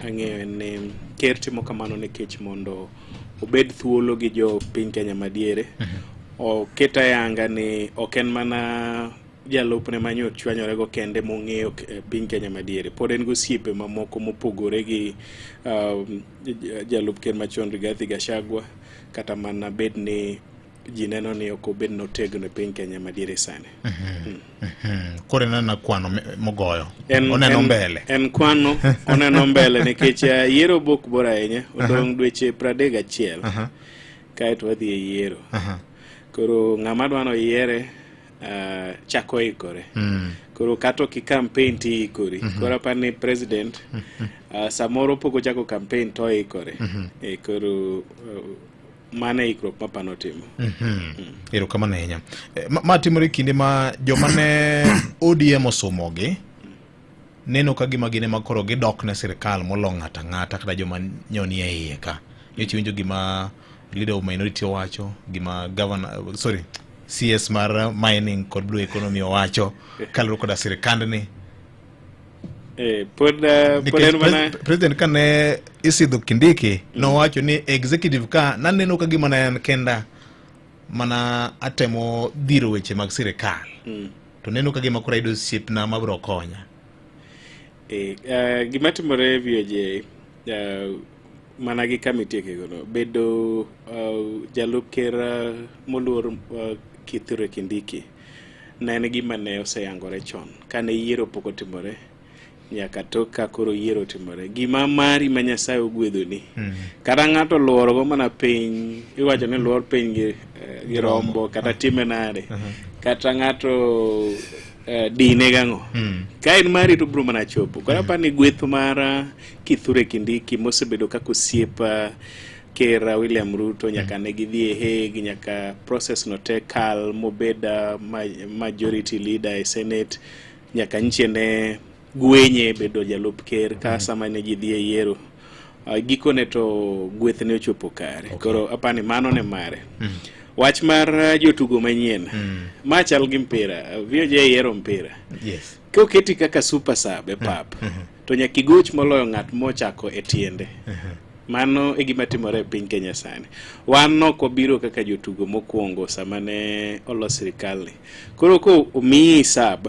ang'eyo en ni ker timo kamano nikech mondo obed thuolo gi jo piny Kenya madiere. Oket ayanga ni ok en mana jalupne manyo chwanyorego kende mong'eyo piny Kenya madiere. Pod en gosiepe mamoko mopogore gi jalup ker machon Rigathi Gachagua, kata mana bed ni ji neno ni ok obed notegno e piny Kenya madiere sani. Koro en kwano mogoyo. Oneno mbele. En kwano, oneno mbele nikech yiero bok bor ahinya, odong' dweche 31 kaeto wadhi e yiero. Koro ng'ama dwa noyiere chako ikore. Koro kata ok i campaign ti ikori. Koro aparo ni president samoro pok ochako campaign to oikore. E koro mano e ikruok mapano timo. Erokamano ahinya. Ma timore kinde ma joma ne ODM osomogi neno ka gima gin ema koro gidok ne sirikal molo ng'ato ang'ata kata joma nyo nie iye ka. Nyocha iwinjo gima leader of minority owacho, gima governor, sorry, CS mar mining kod blue economy owacho kaluwore koda sirikandni. Pod en mana President kane isidho Kindiki nowacho ni executive ka naneno ka gima ne en kenda mana atemo dhiro weche mag sirikal to neno ka gima koro ayudo osiepna mabiro konya. Gima timore VOJ mana gi kama itiekego no bedo jalup ker moluor Kithure Kindiki ne en gima ne oseyangore chon kane yiero pok otimore nyaka tok ka koro yiero otimore. Gima mari ma Nyasaye ogwedhoni kata ng'ato luorogo mana piny, iwacho ni luor piny gi rombo kata time nade, kata ng'ato dine gang'o, ka en mari to biro mana chopo. Koro aparo ni gweth mar Kithure Kindiki mosebedo kaka osiep ker William Ruto nyaka ne gidhi e Hague, nyaka process no te kal mobed majority leader e Senate, nyaka nyiche ne gwenye bedo jalup ker ka sama ne gidhi e yiero, gikone to gweth ne ochopo kare. Koro apani mano ne mare. Wach mar jotugo manyien ma chal gi mpira, VOJ yiero mpira. Koketi kaka super sub e pap to nyaka igoch moloyo ng'at mochako e tiende. Mano e gima timore e piny Kenya sani. Wan nok wabiro kaka jotugo mokwongo sama ne olos sirikal ni. Koro ko omiyi sub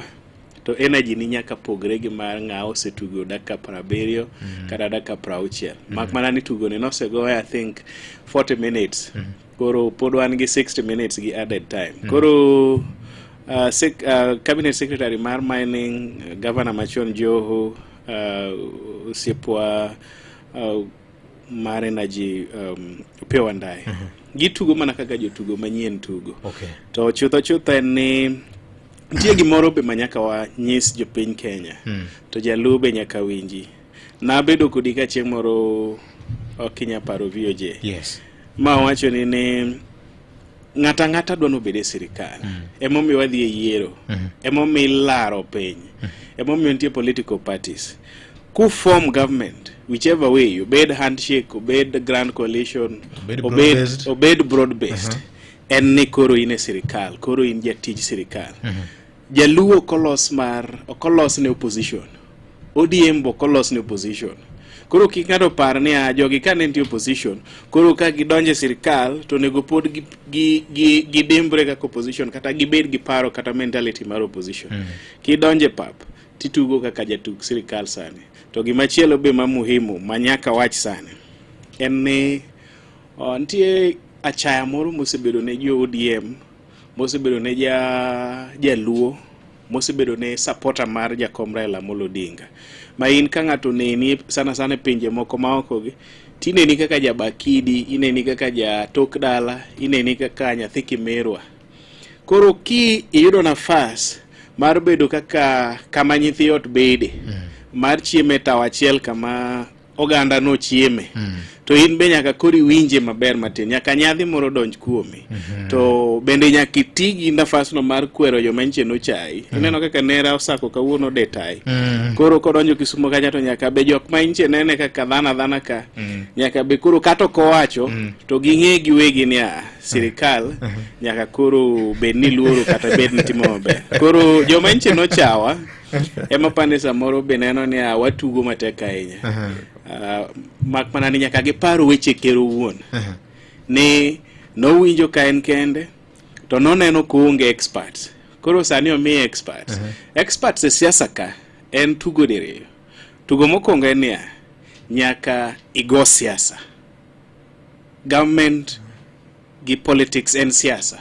to energy ni nyaka pogre gi mar ng'a osetugo dakika 70 kata dakika 60. Mak mana ni tugo ni nosegoye, I think, 40 minutes. Koro pod wan gi 60 minutes gi added time. Koro cabinet secretary mar mining, governor machon Joho, osiepwa mar energy Opiyo Wandayi, gitugo mana kaka jotugo manyien tugo. To chutho chutho en ni nitie gimoro be ma nyaka wanyis jopiny Kenya to jaluo be nyaka winji. Nabedo kodi ka chieng' moro, ok inya paro, VOJ, ma wacho ni ng'ato ang'ata dwa nobed e sirikal. Emomiyo wadhi e yiero, emomiyo ilaro piny, emomiyo nitie political parties. Ku form government whichever way, obed handshake, obed grand coalition, obed obed broad-based. Obed broad based, en ni koro in e sirikal, koro in jatij sirikal. Jaluo ok olos mar, ok olos ne opposition. ODM bo ok olos ne opposition. Koro kik ng'ato par ni a jogi ka ne nitie opposition, koro ka gidonjo e sirikal to onego pod gidimbre kaka opposition kata gibed gi paro kata mentality mar opposition. Kidonjo e pap titugo kaka jatug sirikal sani. To gimachielo be ma muhimu ma nyaka wach sani en ni nitie achaya moro mosebedo ne jo ODM, mosebedo ne jaluo, mosebedo ne supporter mar jakom Raila Amolo Odinga, ma in ka ng'ato neni sana sana e pinje moko ma oko gi tineni kaka jabakidi, ineni kaka jatok dala, ineni kaka nyathi kimerwa. Koro ki iyudo nafas mar bedo kaka kama nyithi ot bede mar chiemo e tawo achiel kama oganda no chieme, to in be nyaka koro iwinje maber matin, nyaka nyadhi moro donj kuomi. To bende nyaka iti gi nafasno mar kwero joma nyiche nochayi. Ineno kaka nera osako kawuono detai. Koro kodonjo Kisumo kacha to nyaka be jok ma nyiche nene kaka dhano adhana ka nyaka be koro kata ok owacho to ging'e giwegi ni a sirikal nyaka koro bed ni luoro kata bed ni timo maber. Koro joma nyiche nochawa. Ema pane samoro be neno ni ah, watugo matek ahinya. Mak mana ni nyaka gipar weche ker owuon. Ni nowinjo ka en kende to noneno koonge experts. Koro sani omiye experts. Experts e siasa ka en tugo diriyo. Tugo mokwongo en niya, nyaka igo siasa. Government gi politics en siasa.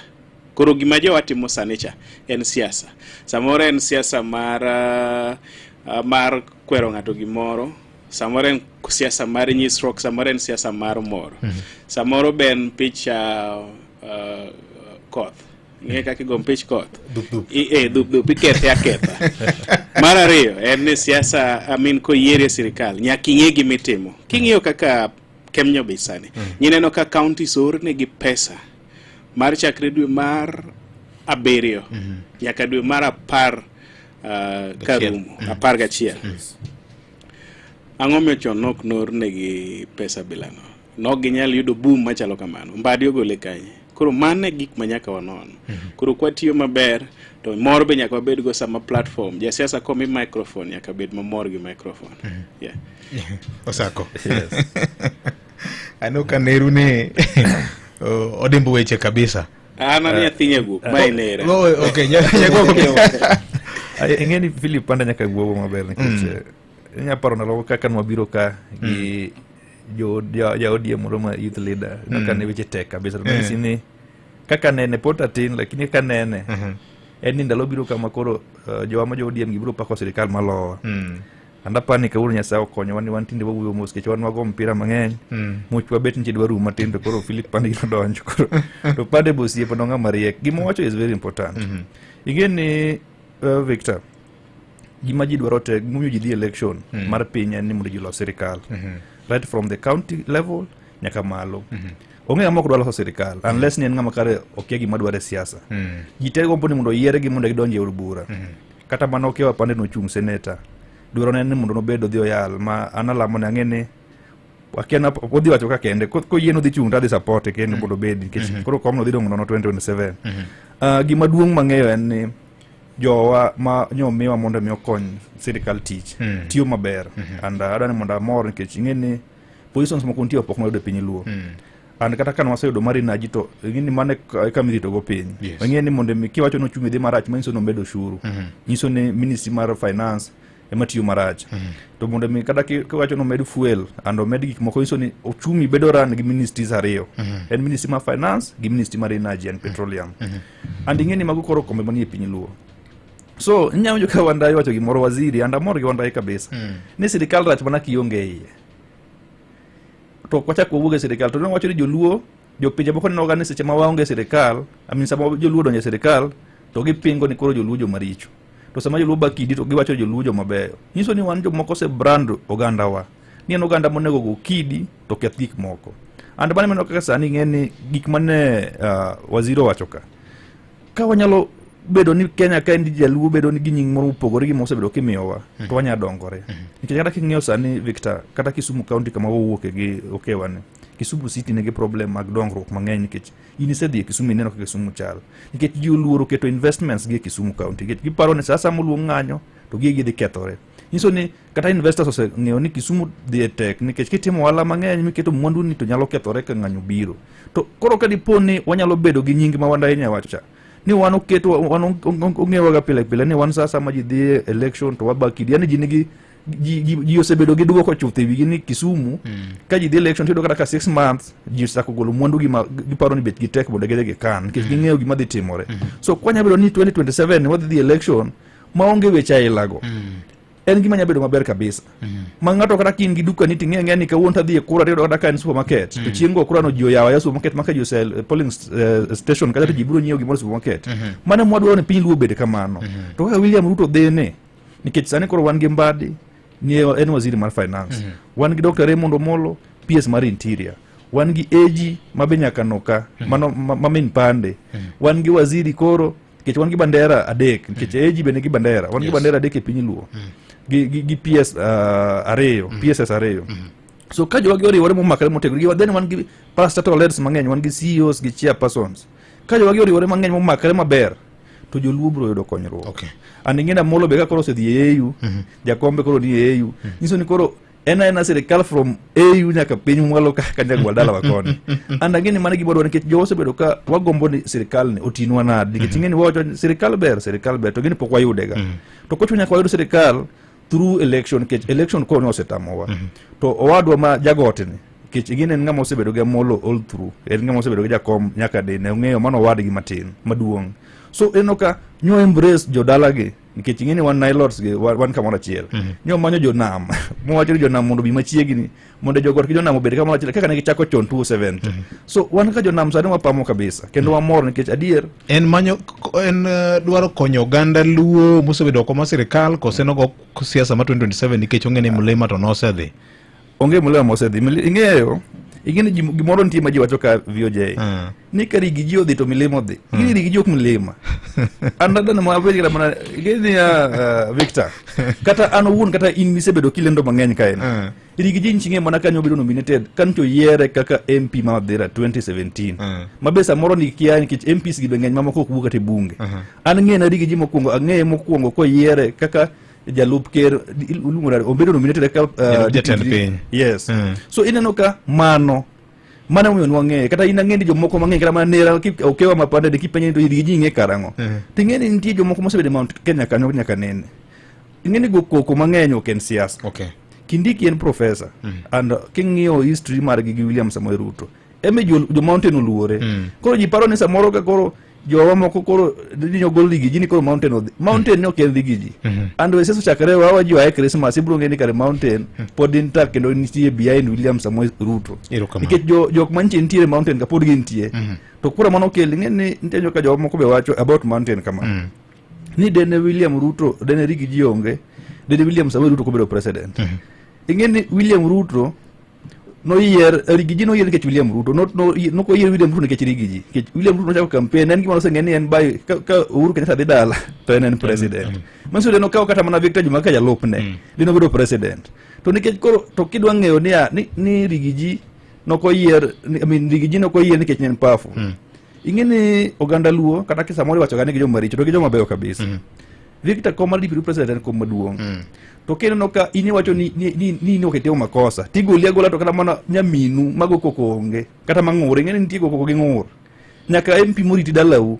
Koro gima jowa timo sani cha en siasa. Samoro en siasa mar kwero ng'ato gimoro, samoro en siasa mar nyisruok, samoro en siasa mar mor. Samoro be en picha koth. Ng'e kaka igo mpich koth. Dhup dhup. Dhup dhup ikethe aketha. Mar ariyo en ni siasa, I mean, koyieri e sirikal nyaka ing'e gima itimo. King'iyo kaka Kemnyo sani, nyineno ka counties oornegi pesa mar chakre dwe mar 7 nyaka dwe mar 10 karumo 11. Ang'o miyo chon nok noornegi pesa bilano? Nok ginyal yudo boom machalo kamano. Mbadi ogole kanye? Koro mano e gik ma nyaka wanon. Koro kwatiyo maber to mor be nyaka wabed go sama platform. Jasiasa komi microphone nyaka bed mamor gi microphone. Yeah. Osako. Yes. Aneno ka neru ni odimbo weche kabisa. An an nyathi nyaguok, ma en nera. Oh, okay, nyaguok. Ing'e ni Philip Panda nyaka wuogo maber nikech inya paro ndalo kaka nwabiro ka gi ja ODM moro ma youth leader kaka ne weche tek kabisa. To nanyisi ni kaka nene pod atin, lakini kaka nene en ni ndalo biro kama koro jowa ma jo ODM gi biro pako sirikal malowa. And apani kawuono Nyasaye okonyowa ni wan tinde wawuoyo mos nikech wan wago mpira mang'eny. Muchwa bet nitie dwa rumo matin to koro Philip Pande gino donjo koro. To Pande be osiepa no ng'ama riek. Gima owacho is very important. Ing'e ni Victor, gima ji dwaro te gimomiyo ji dhi election mar piny en ni mondo ji olos sirikal. Right from the county level nyaka malo. Onge ng'ama ok dwa loso sirikal unless ni en ng'ama kare okia gima dwaro e siasa. Ji te gombo ni mondo oyiergi mondo gidonj e od bura. Kata mana Okiya Pande nochung' seneta. Dwaro ne en ni mondo nobed odhi oyal ma an alamo ne ang'e ni akia na odhi wacho ka kende koyie nodhi chung' to adhi support kendo mondo obedi nikech koro komno dhi dong' nono 2027. Gima duong' mang'eyo en ni jowa ma nyomiwa mondo mi okony sirikal tich tiyo maber and adwa ni mondo amor nikech ing'e ni positions moko nitie pok noyudo e piny Luo. And kata ka nwaseyudo mar energy to ing'e ni mano e kama iritogo piny. Ing'e ni mondo mi kiwacho ni ochumi dhi marach manyiso ni omedo ushuru. Nyiso ni ministry mar finance ema tiyo marach. To mondo mi kata kiwacho ni omed fuel and omed gik moko nyiso ni ochumi bedo run gi ministries ariyo. En ministry mar finance gi ministry mar energy and petroleum. And ing'e ni mago koro kombe manie piny Luo. So inyalo winjo ka Wandayi wacho gimoro waziri and amor gi Wandayi kabisa. Ni sirikal rach mana kionge e iye. To ok wachak wawuog e sirikal to nowacho ni joluo jopinje moko nenoga ni seche ma waonge e sirikal, I mean, sama joluo odonjo e sirikal to gipingo ni koro joluo joma richo to sama joluo bakidi to giwacho joluo joma beyo. Nyiso ni wan jomoko ose brand ogandawa ni en oganda monego go kidi to keth gik moko. And mano ineno kaka sani ing'e ni gik mane waziri owacho ka ka wanyalo bedo ni Kenya ka en jaluo bedo ni gi nying moro mopogore gi mosebedo kimiyowa to wanyalo dongore. Nikech kata king'iyo sani Victor, kata Kisumu County kama wawuoke gi Okewa ni, Kisumu City nigi problem mag dongruok mang'eny nikech in isedhi e Kisumu ineno kaka Kisumu chal. Nikech ji oluoro keto investments gi e Kisumu County nikech giparo ni sa asaya moluong ng'anyo to gigi dhi kethore. Nyiso ni kata investors oseng'eyo ni Kisumu dhi e tek nikech kitimo ohala mang'eny miketo mwandu ni to nyalo kethore ka ng'anyo biro. To koro ka dipo ni wanyalo bedo gi nying ma Wandayi nya wacho cha ni wan oketo wan ong'ewaga pile pile ni wan sa asaya ma ji dhi e election to wabakidi yani ji nigi ji osebedo gi duoko chuth e wigi ni Kisumu ka ji dhi election tiyudo kata ka 6 months ji osechako golo mwandu gi ma giparo ni bechgi tek mondo gidhi gikan nikech ging'eyo gima dhi timore. So kwanya bedo ni 2027 wadhi dhi election maonge weche ailago en gima nyalo bedo maber kabisa. Ma ng'ato kata ka in gi duka ni ting'e ang'eya ni kawuono tadhi e kura tiyudo kata ka en supermarket to chieng' go kura no ji oyawo aya supermarket ma ka ji ose polling station kacha to ji biro nyiewo gimoro e supermarket. Mano ema wadwaro ni piny Luo obed kamano. To kaka William Ruto dhine nikech sani koro wan gi Mbadi ni en waziri mar finance. Wan gi Dr. Raymond Omolo PS mar interior. Wan gi AG ma be nyaka noka mano ma min Pande. Wan gi waziri koro nikech wan gi bandera adek nikech AG be nigi bandera wan gi bandera adek e piny Luo gi PS ariyo PSS ariyo. So ka jowa gi oriwore momakore motegno gi then wan gi parastatal heads mang'eny, wan gi CEOs gi chairpersons. Ka jowa gi oriwore mang'eny momakore maber to joluo biro yudo konyruok. Okay. And ing'e ni Amolo be ka koro osedhi e AU, Jakombe koro ni e AU, nyiso ni koro en aena sirikal from AU nyaka piny mwalo ka Kanyagwal dalawa koni. And ang'e ni mano e gima wadwaro nikech jowa osebedo ka wagombo ni sirikal ni otinwa nade nikech ing'e ni wawacho ni sirikal ber, sirikal ber, to gini pok wayudega. To kochuno nyaka wayud sirikal through election nikech election koro ne osetamowa. To owadwa ma jagote ni nikech ing'e ni en ng'ama osebedo gi Amolo all through, en ng'ama osebedo gi jakom nyaka dine ong'eyo mano owadgi matin maduong'. So ineno ka nyo embrace jodalagi nikech ing'e ni wan Nilots gi wan kamoro achiel. Nyo manyo jonam mowacho ni jonam mondo obi machiegni mondo jogot gi jonam obed kamoro achiel kaka ne gichako chon 270. So wan kaka jonam sani wapamo kabisa kendo wamor nikech adier En manyo en dwaro konyo oganda Luo mosebedo oko mar sirikal kose nogo siasa ma 2027 nikech ong'e ni mlima to nosedhi. Onge mlima mosedhi. Ing'eyo ing'e ni gimoro nitie ma ji wacho ka VOJ ni ka Riggy G odhi to milima odhi. Ing'e ni Riggy G ok milima. An adana ma apenj kata mana ing'e ni Victor kata an owuon kata in misebedo kilendo mang'eny kae ni. Riggy G nchi ng'e mana kanyo obedo nominated kancho yiere kaka MP ma Mathira 2017. Ma be samoro ni kia nikech MPs gi be ng'eny mamoko ok wuok kata e bunge. An ng'e na Riggy G mokwongo ang'eye mokwongo koyiere kaka jalup ker iluongo nade obedo nominated kaka Jalup jatend piny. Yes. So ineno ka mano mano emomiyo nwang'eye kata in ang'e ni jomoko mang'eny kata mana nera okewa mapande de kipenje ni to Riggy G ing'e karang'o to ing'e ni nitie jomoko mosebedo e Mount Kenya kanyo nyaka nene ing'e ni go koko mang'eny ok en siasa. Kindiki en professor and king'iyo history margi gi William Samoei Ruto eme jo mountain oluore. Koro ji paro ni samoro ka koro jowa moko koro ni ogol Riggy G ni koro mountain odhi mountain ni ok en Riggy G. And we siasa ochakre wawa ji oae Christmas ibiro ng'e ni kare mountain pod intact kendo nitie behind William Samoei Ruto. Erokamano. Nikech jok mantie nitiere mountain ka pod gintie. To kura mano okel ing'e ni nitie joka jowa moko be wacho about mountain kama ni dene William Ruto dene Riggy G onge dene William Samoei Ruto kobedo president. Ing'e ni William Ruto noyier Riggy G noyier nikech William Ruto not no nokoyier William Ruto nikech Riggy G nikech William Ruto nochako campaign en gima noseng'e ni en by ka Uhuru Kenyatta dhi dala to en president. Manyiso ni nokawo kata mana Victor Juma kaka jalupne dine obedo president. To nikech koro to kidwa ng'eyo niya ni Riggy G nokoyier I mean Riggy G nokoyier nikech ne en powerful. Ing'e ni oganda Luo kata kisamoro iwacho ga ni gi joma richo to gi joma beyo kabisa. Victor kom mar deputy president en kom maduong'. To kineno ka in iwacho ni ni ni, ni in ok itimo makosa, tigoli agola to kata mana nyaminu mago koko onge, kata mang'ur, ing'e ni nitie go koko gi ng'ur. Nyaka MP moriti dalau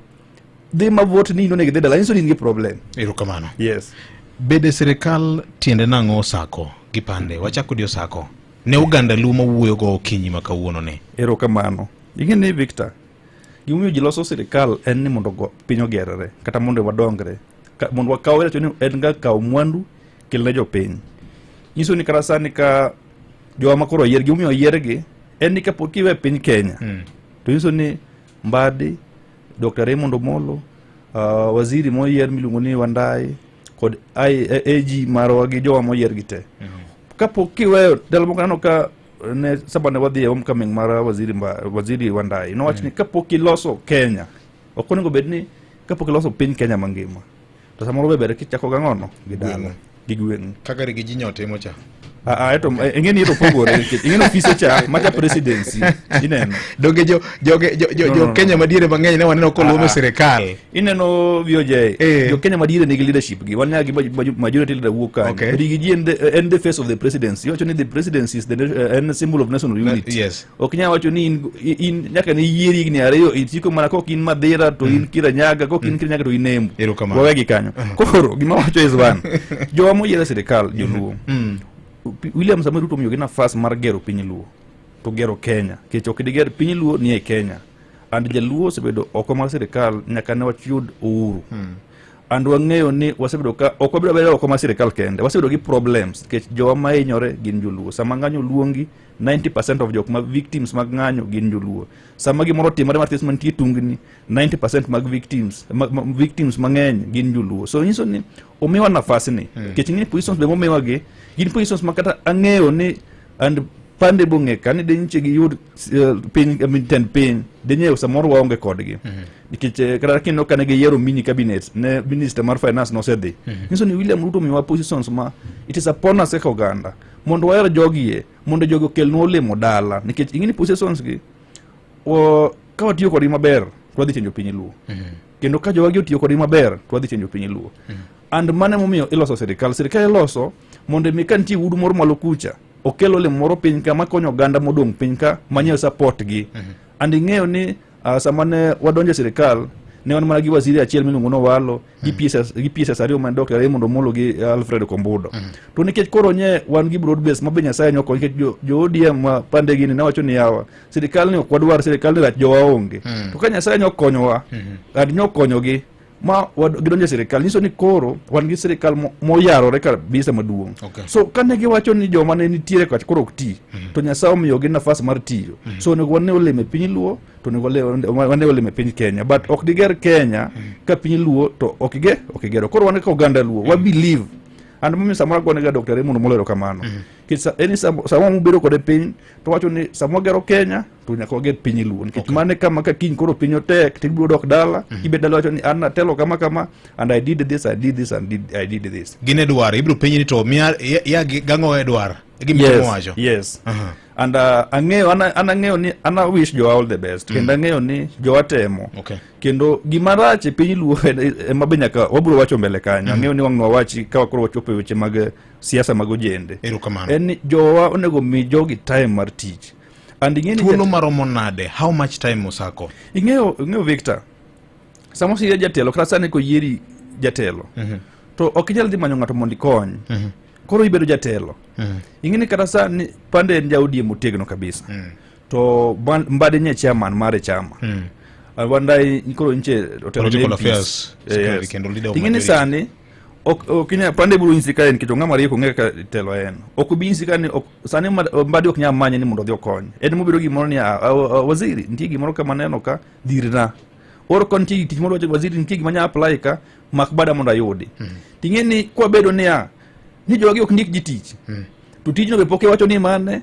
dhi ma vote ni in onego idhi dala, nyiso ni in gi problem. Erokamano. Yes. Bede sirikal tiende nang'o Osako gi Pande? Wachako di Osako. Ne oganda Luo mawuoyo go okinyi ma kawuono ni. Erokamano. Ing'e ni Victor, gimomiyo ji loso sirikal en ni mondo piny ogerre kata mondo wadongre mondo wakaw wacho ni en ga kawo mwandu kel ne jopiny. Nyiso ni kata sani ka jowa ma koro oyier, gimomiyo oyiergi en ni kapok kiwe piny Kenya to nyiso ni Mbadi, Dr. Raymond Omolo, waziri moyier miluongo ni Wandayi kod AG marwa gi jowa moyier gi te. Kapok kiweyo ndalo moko aneno ka ne sama ne wadhi e homecoming mar waziri Wandayi nowacho ni kapok iloso Kenya ok onego bed ni kapok iloso piny Kenya mangima to samoro be ber kichako gang'ono gi dala Gweng'u. gi gweng'u. Kaka Riggy G nyotimo cha. Ah, ah, eto ing'e ni eto pogore nikech ing'e ni ofise cha macha presidency ineno. Donge jo joge jo jo, No, jo no, no. Kenya madiere mang'eny ne waneno koluwo Ah, ah. sirikal. Ineno VOJ Eh. jo Kenya madiere nigi leadership gi wan nyaka gi majority leader wuok kanyo. Okay. Riggy G en the face of the presidency. Iwacho ni the presidency is the en symbol of national unity. Yes. Ok inyal wacho ni in nyaka ne yieri higni ariyo isiko mana kok in Madhira to in Kirinyaga kok in Kirinyaga to in Embu. Erokamano. Wawe gi kanyo. Koro gima wacho is one. Jowa moyier e sirikal joluo. William Samoei Ruto omiyogi nafas mar gero piny Luo to gero Kenya. Nikech ok diger piny Luo nie Kenya. And jaluo osebedo oko mar sirikal nyaka ne wayud uhuru. And wang'eyo ni wasebedo ka ok wabedo abeda oko mar sirikal kende, wasebedo gi problems nikech jowa mahinyore gin joluo. Sama ng'anyo luongi 90% of jok ma victims mag ng'anyo gin joluo. Sama gimoro otimore mathis mantie tungni 90% mag victims victims mang'eny gin joluo. So nyiso ni omiwa nafas ni nikech ing'e positions be momiwa gi gin positions ma kata ang'eyo ni and pande bong'e ka ni denche giyud piny, I mean, tend piny denye samoro waonge kodgi nikech kata kineno kane giyiero mini cabinet ne minister mar finance nosedhi. Nyiso ni William Ruto omiwa positions ma it is upon us kaka oganda mondo waher jogie mondo jogi okelnwa olemo dala nikech ing'e ni positions gi ka watiyo kodgi maber to wadhi chenjo piny Luo. Kendo ka jowagi otiyo kodgi maber to wadhi chenjo piny Luo. And mano emomiyo iloso sirikal. Sirikal iloso mondo mi ka nitie wudu moro malo kucha, okel olemo moro piny ka makonyo oganda modong' piny ka manyalo support gi. And ing'eyo ni sama ne wadonjo e sirikal ne wan mana gi waziri achiel miluongo ni Owalo gi PSS, gi PSS ariyo man Dr. Raymond Omolo gi Alfred Kombudo. To nikech koro nye wan gi broad base ma be Nyasaye nyokonyo nikech jo ODM ma pande gini ne wacho ni yawa sirikal ni ok wadwar, sirikal ni rach, jowa onge. To ka Nyasaye nyokonyowa and nyokonyogi ma gidonjo e sirikal, nyiso ni koro wan gi sirikal moyarore kabisa maduong'. So kane giwacho ni joma ne nitiere kacha koro ok ti, to Nyasaye omiyogi nafas mar tiyo. So onego wane olemo e piny Luo, to onego wane olemo e piny Kenya, but ok diger Kenya ka piny Luo to ok igero. Koro wan kaka oganda Luo wa believe, and momiyo samoro agonega Dr. Raymond Omolo erokamano. Nikech eni sama mubedo kode piny to wacho ni sama wagero Kenya to nyaka wager piny Luo, nikech mane kama ka kiny koro piny otek to ibiro dok dala, ibet dala wacho ni an natelo kama kama and I did this, I did this and I did this. Gin e dwar ibiro penji ni to miya ya gang'o e dwar e gima Yes, wacho. yes. And ang'eyo an ang'eyo ni an I wish jowa all the best, kendo ang'eyo ni jowa temo. Kendo gima rach e piny Luo ema be nyaka wabiro wacho mbele kanyo. Ang'eyo ni wang' wawachi ka koro wachopo e weche mag siasa mag ojende. Erokamano. En ni jowa onego mi jogi time mar tich. And ing'e ni Thuolo maromo nade? How much time Osako? Ing'eyo Victor, sama oseyier jatelo kata sani koyieri jatelo, to ok inyal dhi manyo ng'ato mondo ikony. Koro ibedo jatelo. Ing'e ni kata sani Pande en ja ODM motegno kabisa. To Mbadi nye chairman mare chama. Wandai koro nche otelo ne Political MPs. affairs, secretary Yes. kendo leader of Ing'e ni majority. sani ok inyal Pande biro nyisi ka en nikech ong'ama riek, ong'e kaka telo en. Ok obi nyisi ka ni ok, sani Mbadi ok nyal manye ni mondo odhi okony. En mobedo gimoro ni waziri nitie gimoro kama neno ka dhirna. Or kon nitie tich moro wacho waziri nitie gima nya apply ka mak bada mondo ayudi. Ting'e ni kwabedo niya ni jogi ok ndik ji tich. To tijno be pok iwacho ni mane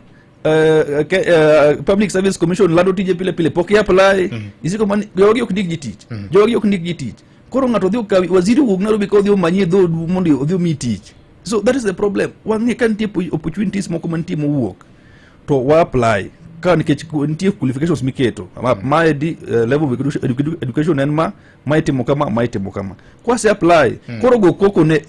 Public Service Commission lando tije pile pile pok i-apply. Isiko mani jogi ok ndik ji tich. Jogi ok ndik ji tich. Koro ng'ato dhi okawi waziri owuok Nairobi ka odhi omanyi e dhodu mondo odhi omiyi tich. So that is the problem. Wang'e ka nitie opportunities moko mantie mowuok to wa apply ka nikech nitie qualifications miketo. Ma di level of education en ma itimo kama, ma itimo kama. Kwase apply koro go koko ne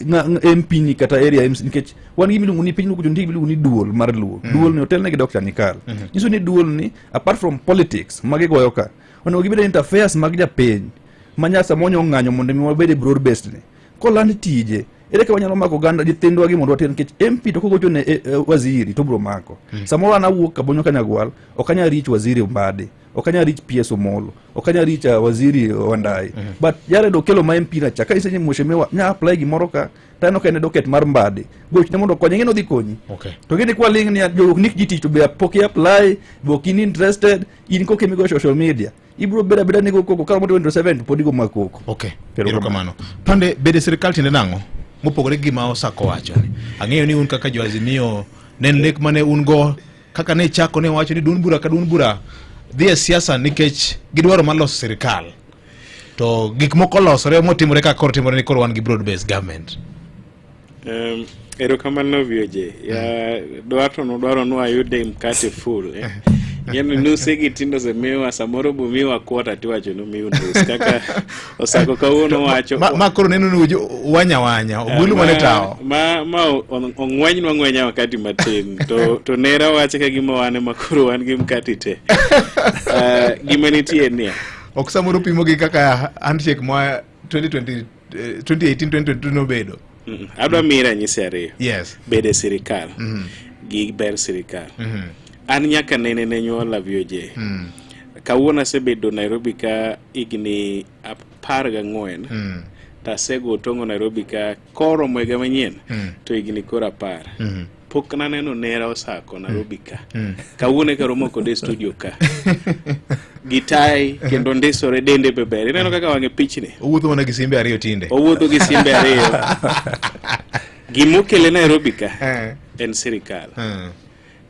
MP ni kata area MC, nikech wan gi miluongo ni piny Luo kucho nitie gimiluongo ni duol mar Luo. Duol ni otelne gi Dr. Nyikal. Nyiso ni duol ni apart from politics magigoyo ka, onego gibed interface mag japiny ma nya samoro nyo ng'anyo mondo mi wabed e broad based ni. Koland tije, ere kaka wanyalo mako oganda nyithindwa gi mondo water, nikech MP to kogocho ne waziri to biro mako. Samoro an awuok Kabonyo Kanyagwal, ok anyal reach waziri Mbadi, ok anyal reach PS Omolo, ok anyal reach waziri Wandai. But Jared Okello ma MP na cha, ka isenye mheshimiwa nya apply gimoro ka, taneno ka en e docket mar Mbadi, gochne mondo okonye, ing'e ni odhi konyi. To gini kwa ling ni jo ok ndik ji tich to be pok i apply, be ok in interested, in koke migo social media. Ibiro bedo abeda ni go koko kar mondo 27 to pod igo ma koko. Erokamano. Pande bede sirikal tiende nang'o? Mopogore gi gima Osako wacho ni. Ang'eyo ni un kaka jo Azimio ne en lek mane un go kaka ne chako ne wacho ni duond bura ka duond bura dhi e siasa nikech gidwaro mar loso sirikal. To gik moko olosore motimore kaka koro timore ni koro wan gi broad based government. Erokamano VOJ. Ya dwar to nodwaro ni wayude mkate full. Yaani nuse gi tindo osemiwa samoro bumiwa quarter tiwacho ni omiu nus kaka Osako kawuono wacho. Ma koro neno ni wanya wanya, ogwelu mane tawo. Ma ong'wenynwa ng'wenya wakati matin to nera wache ka gima wan ema koro wan gi mkate te. Gima nitie niya. Ok samoro pimo gi kaka handshake ma 2018 2022 nobedo. Adwa miyi ranyisi ariyo. Yes. Bede sirikal gi ber sirikal. An nyaka nene ne nyuola VOJ. Kawuono asebedo Nairobi ka higni 14. To asego tong'o Nairobi ka koromo higa manyien to higni koro 10. Pok naneno nera Osako Nairobi ka. Kawuono eka romo kode e studio ka. Gi tai kendo ndisore dende be ber. Ineno kaka wang'e pichni. Owuotho mana gi simbe ariyo tinde. Owuotho gi simbe ariyo. Gimokele Nairobi ka en sirikal.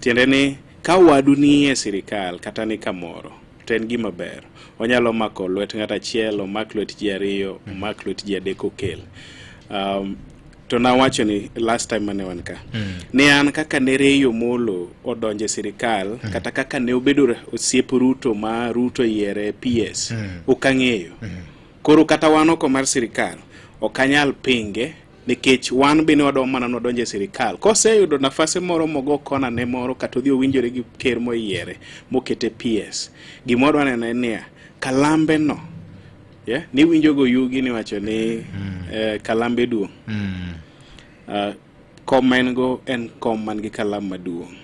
Tiende ni ka wadu ni e sirikal kata ni kamoro to en gima ber. Onyalo mako lwet ng'at achiel, omak lwet ji ariyo, omak lwet ji adek okel. To nawacho ni last time mane wan ka ni an kaka ne Ray Omolo odonjo e sirikal kata kaka ne obedo osiep Ruto ma Ruto yiere PS ok ang'eyo. Koro kata wan oko mar sirikal ok anyal pinge nikech wan be ne wadwa mana nodonjo e sirikal. Koseyudo nafase moro mogo kona ne moro kata odhi owinjore gi ker moyiere mokete PS. Gima wadwa neno en niya, kalambe no yeah? Niwinjo go yugi niwacho ni kalambe duong'. Kom ma en go en kom man gi kalam maduong'.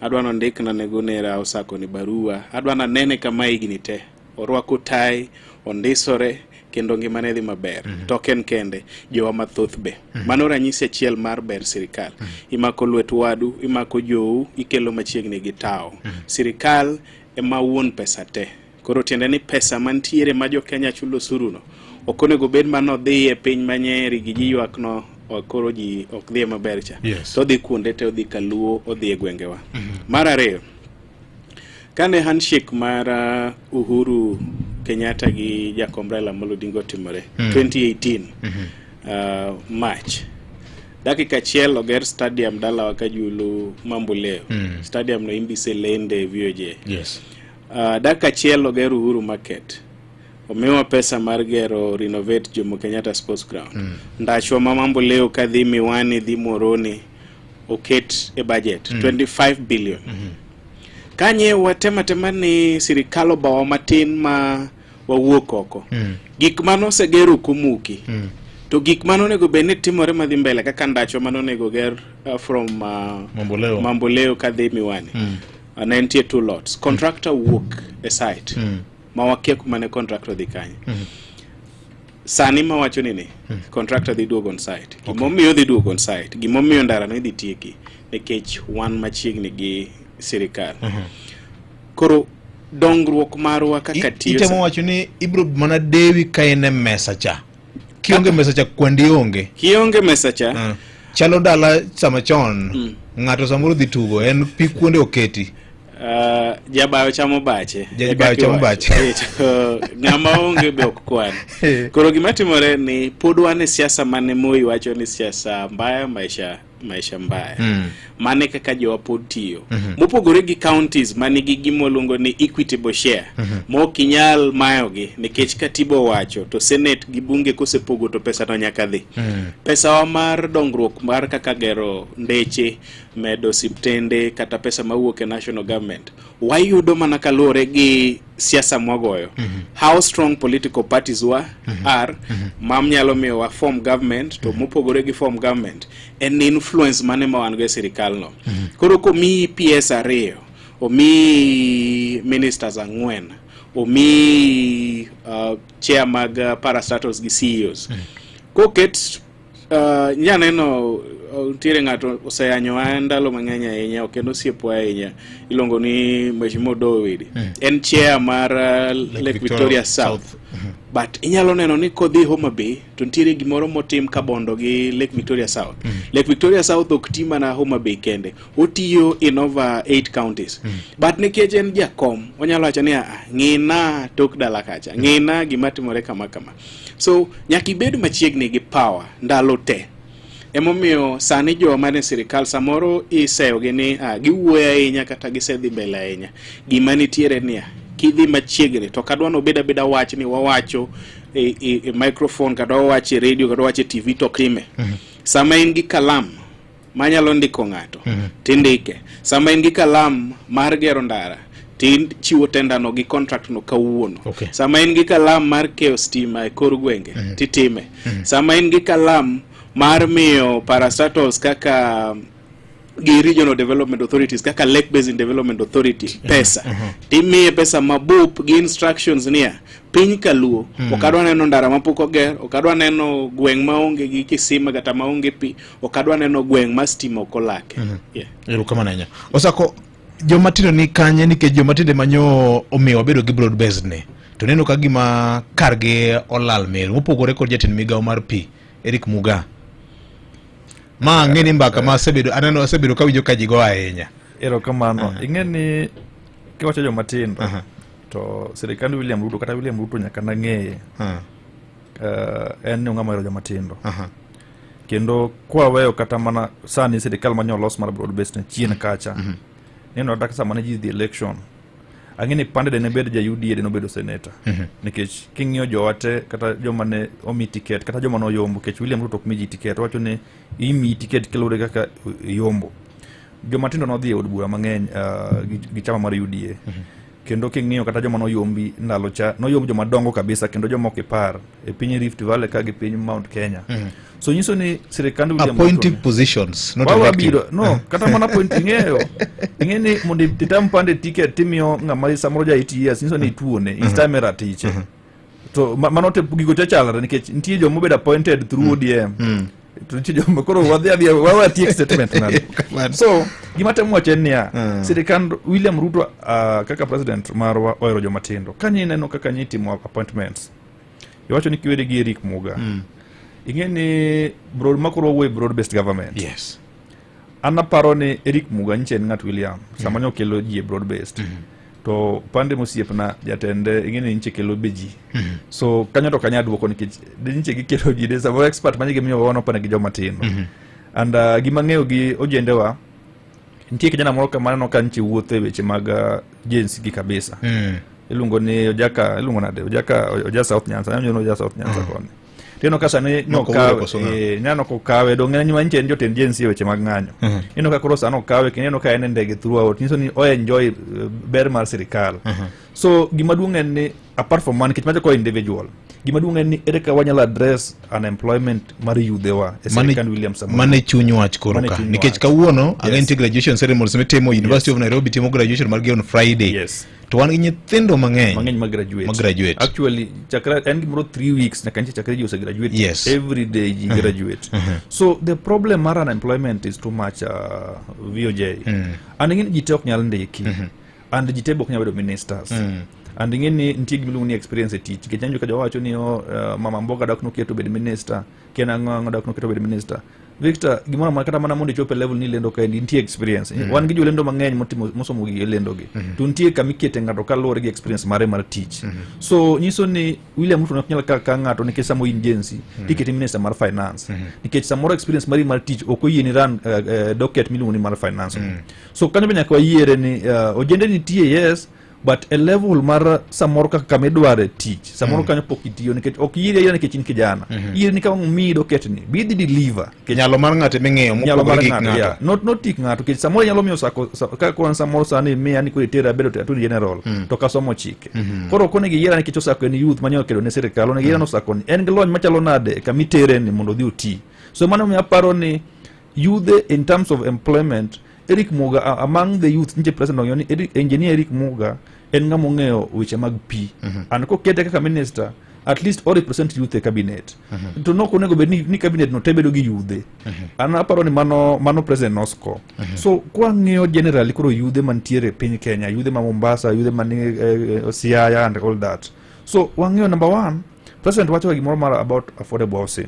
Adwa nondikna ne go nera Osako ni barua. Adwa nanene kama higni te. Orwako tai, ondisore kendo ngimane dhi maber. To ok en kende, jowa mathoth be. Mano ranyisi achiel mar ber sirikal. Imako lwet wadu, imako jou, ikelo machiegni gi tawo. Sirikal ema wuon pesa te. Koro tiende ni pesa mantiere ma jo Kenya chulo osuru no ok onego bed mana odhi e piny ma Nyeri gi ji ywak no koro ji ok dhi maber cha. To odhi kuonde te, odhi Kaluo, odhi e gwengewa. Mar ariyo, kane handshake mar Uhuru Kenyatta gi Jakom Raila Amolo Odinga otimore 2018 March, dakika achiel oger stadium dalawa Kajulu Mamboleo. Stadium no imbise lende VOJ. Dakika achiel oger Uhuru Market. Omiwa pesa mar gero renovate Jomo Kenyatta Sports Ground. Ndachwa ma Mamboleo kadhi Miwani dhi Moroni oket e budget 25 billion. Kanye watema tema ni sirikal obawa matin ma wawuok oko. Gik mane oseger ok omuki. To gik mane onego bed ni timore madhi mbele kaka ndachwa mane onego ger from Mamboleo. Mamboleo kadhi Miwani. Ne nitie 2 lots. Contractor wuok e site. Ma wakia kuma ne contractor dhi kanye. Sani mawacho ni contractor dhi duogo on site. Gimomiyo dhi duogo on site, gimomiyo ndara no idhi tieki nikech wan machiegni gi sirikal. Koro dongruok marwa kaka tiyo Itemo wacho ni ibro mana dewi ka en e mesa cha. Kionge mesa cha kwandi onge. Kionge mesa cha. Chalo dala sama chon ng'ato samoro dhi tugo en pi kuonde oketi. Jabayo chamo bache. Jabayo chamo bache. Ng'ama onge be ok kwan. Koro gima timore ni pod wan e siasa mane Moi wacho ni siasa mbaya maisha mbaya. Mane kaka jowa pod tiyo. Mopogore gi counties manigi gima waluongo ni equitable share. Ma ok inyal mayogi nikech katiba owacho to senate gi bunge kosepogo to pesa no nyaka dhi. Pesawa mar dongruok mar kaka gero ndeche, medo osiptende kata pesa mawuok e national government wayudo mana kaluwore gi siasa mwagoyo. How strong political parties wa are mam nyalo miyo wa form government to mopogore gi form government en influence mane ma wan go e sirikal no. Koro komiyi PS 2, omiyi ministers 4, omiyi chair mag parastatals gi CEOs. Koket nyaneno nitiere ng'ato oseyanyowa ndalo mang'eny ahinya, ok en osiepwa ahinya, iluongo ni Mheshimiwa Owidi. En chair mar Lake Victoria South. But inyalo neno ni kodhi Homa Bay to nitiere gimoro motim kabondo gi Lake Victoria South. Lake Victoria South ok ti mana Homa Bay kende, otiyo in over 8 counties. But nikech en jakom, onyalo wacho ni ng'ina tok dala kacha, ng'ina gima timore kama kama. So nyaka ibed machiegni gi power ndalo te. Emomiyo sani jowa man e sirikal samoro iseyogi ni giwuoyo ahinya kata gisedhi mbele ahinya. Gima nitiere niya, kidhi machiegni to kadwa nobed abeda wach ni wawacho e microphone kata wawacho e radio kata wawacho e TV to time. Sama in gi kalam manyalo ndiko ng'ato tindike. Sama in gi kalam mar gero ndara tichiwo tender no gi contract no kawuono. Sama in gi kalam mar keyo stima e kor gwenge titime. Sama in gi kalam mar miyo parastatals kaka gi regional development authorities kaka Lake Basin Development Authority pesa timiye pesa mabup gi instructions niya piny kaluo ok adwa neno ndara mapok oger, ok adwa neno gweng' maonge gi kisima kata maonge pi, ok adwa neno gweng' ma stima ok olake. Erokamano ahinya. Osako, joma tindo ni kanye nikech joma tindo manyo omiyo wabedo gi broad based ni to neno ka gima kargi olal meru mopogore kod jatend migawo mar pi Eric Muga ma ang'e ni mbaka ma asebedo aneno asebedo kawinjo ka ji go ahinya. Erokamano. Ing'e ni kiwacho joma tindo to sirikand William Ruto kata William Ruto nyaka nang'eye en ni ong'ama ohero joma tindo. Kendo kwaweyo kata mana sani sirikal mane olos mar broad based chien kacha. Neno kata sama ne ji dhi election. Ang'e ni Pande de ne bed ja UDA de nobedo senator. Nikech king'iyo jowa te kata joma ne omi tiket kata joma noyombo nikech William Ruto ok mi ji tiket owacho ni imiyi tiket kaluwore kaka iyombo. Joma tindo nodhi e od bura mang'eny gi chama mar UDA. Kendo king'iyo kata joma noyombi ndalo cha noyomb joma dongo kabisa kendo joma ok ipar e piny Rift Valley ka gi piny Mount Kenya. So nyiso ni sirikand William Ruto Appointive ni- positions, not Wawa elective. biro no kata mana point ing'eyo ing'e ni mondo itam pande ticket timiyo ng'ama samoro ja 80 years nyiso ni ituone itame ratiche to mano te gigo te chalre nikech nitie joma obedo appointed through ODM to nitie joma koro wadhi adhiya wawe atiek statement nade so gima temo wacho en niya sirikand William Ruto kaka president marwa ohero joma tindo ka nyi neno kaka nyi timo appointments iwacho ni kiweri gi Eric Muga ing'e ni broad makoro wawuoye broad based government An aparo ni Eric Muga nyicha en ng'at William sama ne okelo ji e broad based to pande mosiepna jatende ing'e ni nyiche kelo be ji so kanyo to kanya duoko nikech de nyiche gikelo ji de samoro expert manye gimiyo wano pane gi joma tindo and gima ng'eyo gi ojendewa nitie kijana moro kama aneno ka nyiche wuotho e weche mag Gen Z gi kabisa iluongo ni Ojaka iluongo nade Ojaka Oja South Nyanza aneno ni Oja South Nyanza koni tineno ka sani Moko nokawe wuoyo koso ng'a? neno kokawe dong ng'eny ma nyiche en jotend Gen Z e weche mag ng'anyo ineno ka koro sani okawe kendo ineno ka en e ndege throughout nyiso ni o enjoy ber mar sirikal so gima duong' en ni apart from man nikech macho ko individual gima duong' en ni ere kaka wanyalo address unemployment mar yudhewa e sirikand William Samoei Mane chuny wach koro Mane ka chuny nikech wach. kawuono ang'e Yes. nitie graduation ceremonies mitimo University of Nairobi timo graduation margi on Friday to wan gi nyithindo mang'eny mang'eny ma graduate Ma graduate. Actually chakra en gimoro 3 weeks nyaka nche chakra ji ose graduate every day ji graduate. So the problem mar unemployment is too much, VOJ, and ing'e ni ji te ok nyal ndiki and ji te be ok nyal bedo ministers and ing'e ni nitie gima iluongo ni experience e tich nikech anjo ka jowacho ni oh, mama mboga dak noketo obed minister ken ang'o ang'o dak noketo obed minister Victor gimoro amora kata mana mondo ichop e level ni lendo kaendi nitie experience wan gi jolendo mang'eny motimo mosomo gige lendo gi to nitie kama ikete ng'ato kaluwore gi experience mare mar tich so nyiso ni William Ruto ok nyal ka ng'ato nikech samo in Gen Z tikete minister mar finance nikech samoro experience mari mar tich ok oyieni run docket miluongo ni mar finance so kanyo be nyaka wayiere ni ojende nitie yes but e level mar samoro kaka kama idware tich samoro kanyo pok itiyo nikech ok yieri ayiera nikech in kijana yieri ni kama omiyi doketni bi idhi deliver. Nikech Nyalo mar ng'ato eming'iyo nyalo mopogore mar gi gik ng'ato ng'ato. Yeah. Not tik ng'ato nikech samoro inyalo miyo sako ka koro samoro sani miya ni koro itera abedo attorney general to kasomo chike koro ok onego iyiera nikech osako en youth manyalo kedo ne sirikal onego iyiera ni osako ni en gi lony machalo nade kama itere ni mondo odhi oti so mano omiyo aparo ni yudhe in terms of employment Eric Muga among the youth nitie president ong'eyo ni Eric, engineer Eric Muga en ng'ama ong'eyo weche mag pi and kokete kaka minister at least o represent youth e cabinet to nok onego bed ni cabinet no te bedo gi yudhe an aparo ni mano president nosco so kwang'iyo generally koro yudhe mantiere e piny Kenya yudhe ma Mombasa yudhe mani Siaya and all that so wang'iyo number one president wacho ga gimoro mar about affordable housing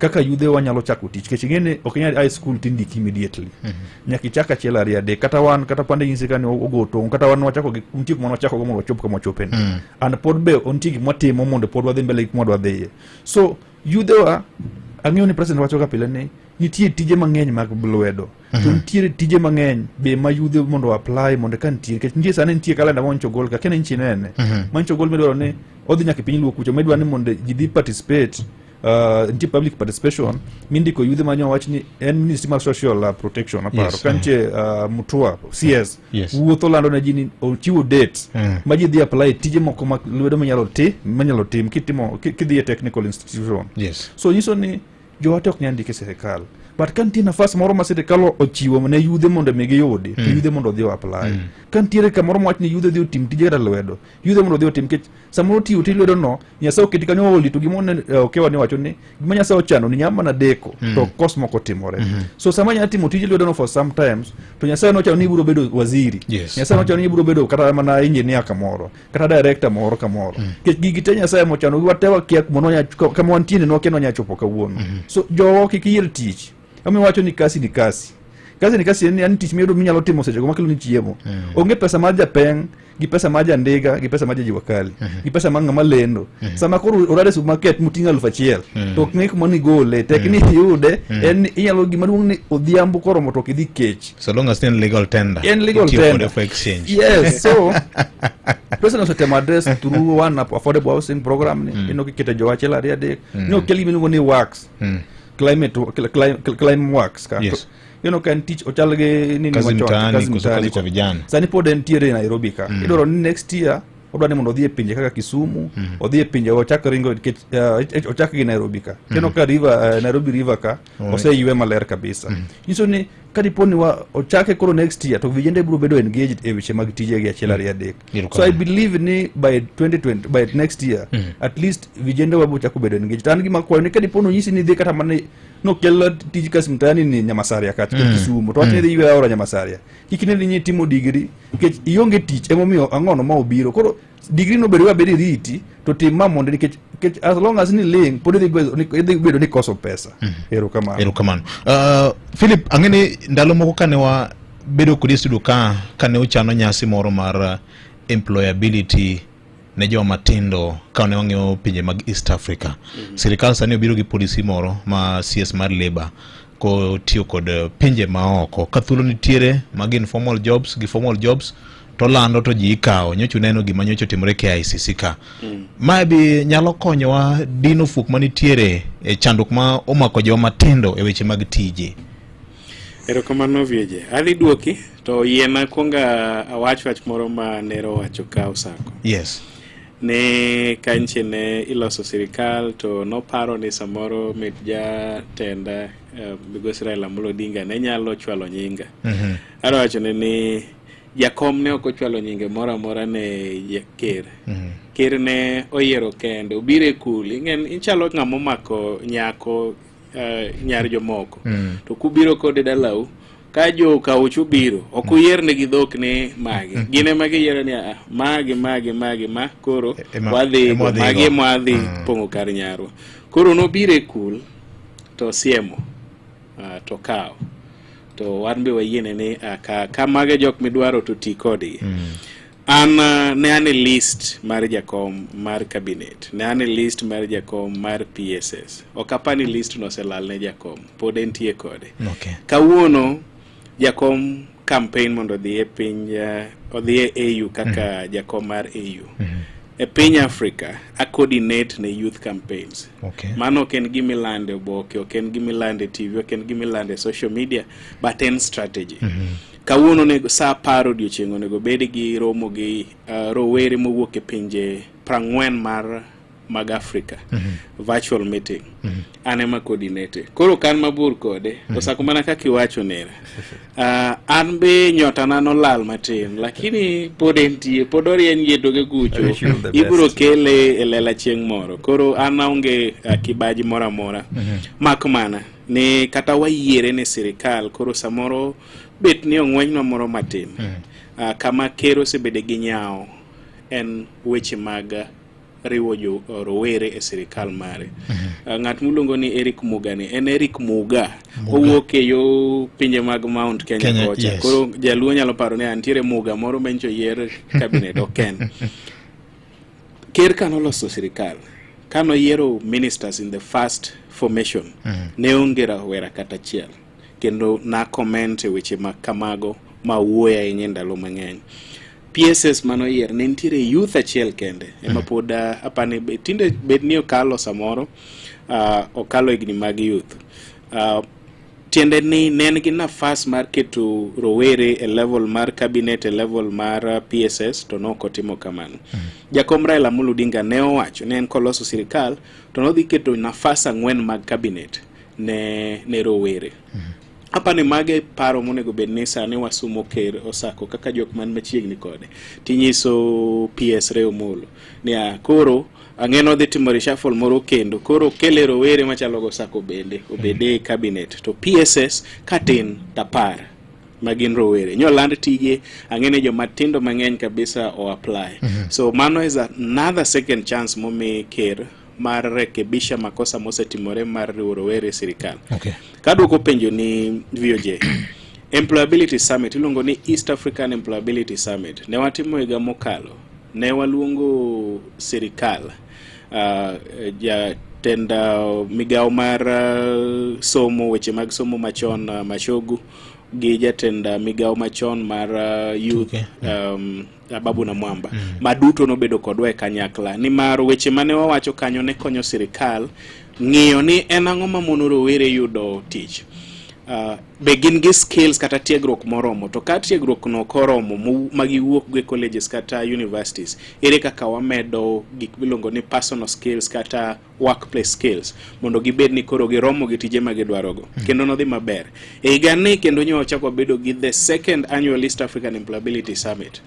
kaka yudhe wanyalo chako tich nikech ing'e ni ok inyal high school tindiki immediately nyaka ichak achiel ariyo adek kata wan kata pande nyisi kani ogo tong' kata wan wachako gi nitie kuma wachako go mondo wachop kama wachope ni and pod be nitie gik mwatimo mondo pod wadhi mbele gi kuma wadwa dhiye so yudhewa ang'eyo ni president wacho ga pile ni nitie tije mang'eny mag lwedo to nitiere tije mang'eny be ma yudhe mondo apply mondo ka nitie nikech nitie sani nitie kalenda ma nyocha ogol ka kene nchi nene ma nyocha ogol midwaro ni odhi nyaka e piny luo kucho midwa ni mondo ji dhi participate nitie public participation mindiko yudhe ma nyo wach ni en ministry mar social protection aparo ka nitie Mutua CS wuotho lando ne ji ni ochiwo date ma ji dhi apply tije moko ma lwedo minyalo ti minyalo tim kitimo kidhi e technical institution so nyiso ni jowate ok nyal ndike sirikal but ka nitie nafas moro ma sirikal ochiwo ne yudhe mondo mi giyudi to yudhe mondo odhi o apply ka nitiere kamoro mowach ni yudhe dhi otim tije kata lwedo yudhe mondo odhi otim nikech samoro tiyo tij lwedo no Nyasaye oketi kanyo oli to gima one okewa ni wacho ni gima Nyasaye ochano ni nyalo mana deko to kos moko timore so sama inyalo timo tij lwedo no for sometimes to Nyasaye nochano ni ibiro bedo waziri Nyasaye nochano ni ibiro bedo kata mana engineer kamoro kata director moro kamoro nikech gigi te Nyasaye mochano wate wakia kuma kama wantie ni nwakia nonya chopo kawuono so jowa kik yier tich omiyo wacho ni kasi ni kasi. Kazi ni kazi en tich miyudo minyalo timo seche go makelo ni chiemo. Onge pesa mar japeng gi pesa mar jandiga gi pesa mar jajua kali gi pesa mar ng'ama lendo. Sama koro orade supermarket moting'o 1000 to ok ng'e kuma nigole, tek ni iyude, en ni inyalo gima duong' ni odhiambo koromo to ok idhi kech. So long as en legal tender. En legal Itiyo tender. kode for exchange. Yes, so president osetemo address through one affordable housing program ni ineno kiketo jo achiel ariyo adek ni okel gima iluongo ni works climate climate works ka. Ineno ka en tich ochal gi nini Kazi machon, mtaani, kazi koso mtaani. kazi kwa vijana. Sani pod entiere e Nairobi ka. Idwaro ni next year odwa ni mondo odhi e pinje kaka Kisumu, odhi e pinje ochak ringo nikech ochak gi Nairobi ka. Ineno ka river, Nairobi river ka oseywe maler kabisa. Nyiso ni ka dipo ni wa ochake koro next year to vijende biro bedo engaged e weche mag tijegi achiel ariyo adek. So I believe ni by 2020, by next year at least vijende wa biro chako bedo engaged. To an gima akwayo ni ka dipo ni onyisi ni idhi kata mana nokel tij kazi mtaani ni Nyamasaria kata Kisumu to wach ni idhi ywe aora Nyamasaria, kik ne dhi timo degree nikech ionge tich, emomiyo ang'ono ma obiro koro degree no bedo abedi riti to tim ma mondo nikech as long as ni ling pod idhi bedo ni koso pesa. Erokamano. Erokamano. Philip, ang'e ni ndalo moko kane wa bedo kodi e studio ka kane uchano nyasi moro mar employability ne joma tindo ka ne wang'iyo pinje mag East Africa. Sirikal sani obiro gi policy moro ma CS mar labor kotiyo kod pinje maoko ka thuolo nitiere mag informal jobs gi formal jobs to lando to ji ikawo. Nyocha uneno gima nyocha otimore KICC ka. Mae bi nyalo konyowa dino fuok manitiere e chandruok ma omako joma tindo e weche mag tije. Erokamano Vieje. Adhi duoki to yiena kuong awach wach moro ma nero wacho ka Osako. Ne kanche ne iloso sirikal to noparo ni samoro mit jatenda Migosi Raila Amolo Odinga ne nyalo chwalo nyinga. Adwa wacho ne ni jakom ne ok ochwalo nyinge moro amora ne ker. Ker ne oyiero kende, obiro e kul. Ing'e ichalo ng'ama omako nyako nyar jomoko. To kubiro kode dalau, ka jo kauch obiro, ok uyier negi dhok ni magi. Gin ema giyiero ni magi, magi, magi, ma koro wadhi magi ema wadhi pong'o kar nyarwa. Koro nobiro e kul to siemo to kawo. To wan be wayiene ni ka mage jok midwaro to ti kodgi. An ne an e list mar jakom mar cabinet, ne an e list mar jakom mar PSS. Ok apar ni list no oselal ne jakom, pod entie kode. Kawuono jakom campaign mondo odhi e piny odhi e AU kaka jakom mar AU. E piny Africa, a coordinate ne youth campaigns. Mano ok en gima ilande oboke, ok en gima ilande TV, ok en gima ilande social media, but en strategy. Kawuono onego saa 10 odiochieng' onego bed gi romo gi rowere mowuok e pinje 40 mar mag Africa. Virtual meeting. An ema coordinate. Koro kan mabor kode, Osako mana kaka iwacho nera. An be nyotana nolal matin, lakini pod entie, pod orieny gi e toke kucho. Ibiro kele e lela chieng' moro. Koro an aonge kibaji moro amora. Mak mana ni kata wayiere ne sirikal, koro samoro bet ni ong'wenynwa moro matin. Kama ker osebede gi nyawo en weche mag riwo jo rowere e sirikal mare. Ng'at miluongo ni Eric Muga ni en Eric Muga, owuok e yo pinje mag Mount Kenya kocha. Koro jaluo nyalo paro ni antiere Muga moro mencho yier cabinet, ok en. Ker kanoloso sirikal, kanoyiero ministers in the first formation, ne onge rawera kata achiel. Kendo na comment e weche ma kamago ma wuoyo ahinya e ndalo mang'eny. PSS manoyier ne nitiere youth achiel kende ema pod apani tinde bed ni okalo samoro okalo higni mag youth. Tiende ni ne en gi nafas mar keto rowere e level mar cabinet, e level mar PSS, to nok otimo kamano. Jakom Raila Amolo Odinga ne owacho ne en koloso sirikal to nodhi keto nafas 4 mag cabinet ne rowere. Apani mage paro monego bed ni sani wasumo ker Osako kaka jok man machiegni kode. Tinyiso PS Ray Omolo ni koro ang'e nodhi timo reshuffle moro kendo koro kele rowere machalo go Osako bende obede e cabinet to PSS katin tapar ma gin rowere nyoland tije ang'e ni joma tindo mang'eny kabisa o apply. So mano is another second chance momi ker mar rekebisha makosa mosetimore mar riwo rowere e sirikal. Kaduoko penjo ni VOJ, Employability Summit iluongo ni East African Employability Summit. Ne watimo higa mokalo. Ne waluongo sirikal jatend migawo mar somo weche mag somo machon Machogu gi jatend migawo machon mar youth Ababu Namwamba ma duto nobedo kodwa e kanyakla nimar weche mane wawacho kanyo ne konyo sirikal ng'iyo ni en ang'o mamono rowere yudo tich. Be gin gi skills kata tiegruok moromo to ka tiegruok no ok oromo ma giwuok go e colleges kata universities ere kaka wamedo gik miluongo ni personal skills kata workplace skills mondo gibed ni koro giromo gi tije ma gidwarogo kendo nodhi maber e higani kendo nyo wachako wabedo gi the second annual East African Employability Summit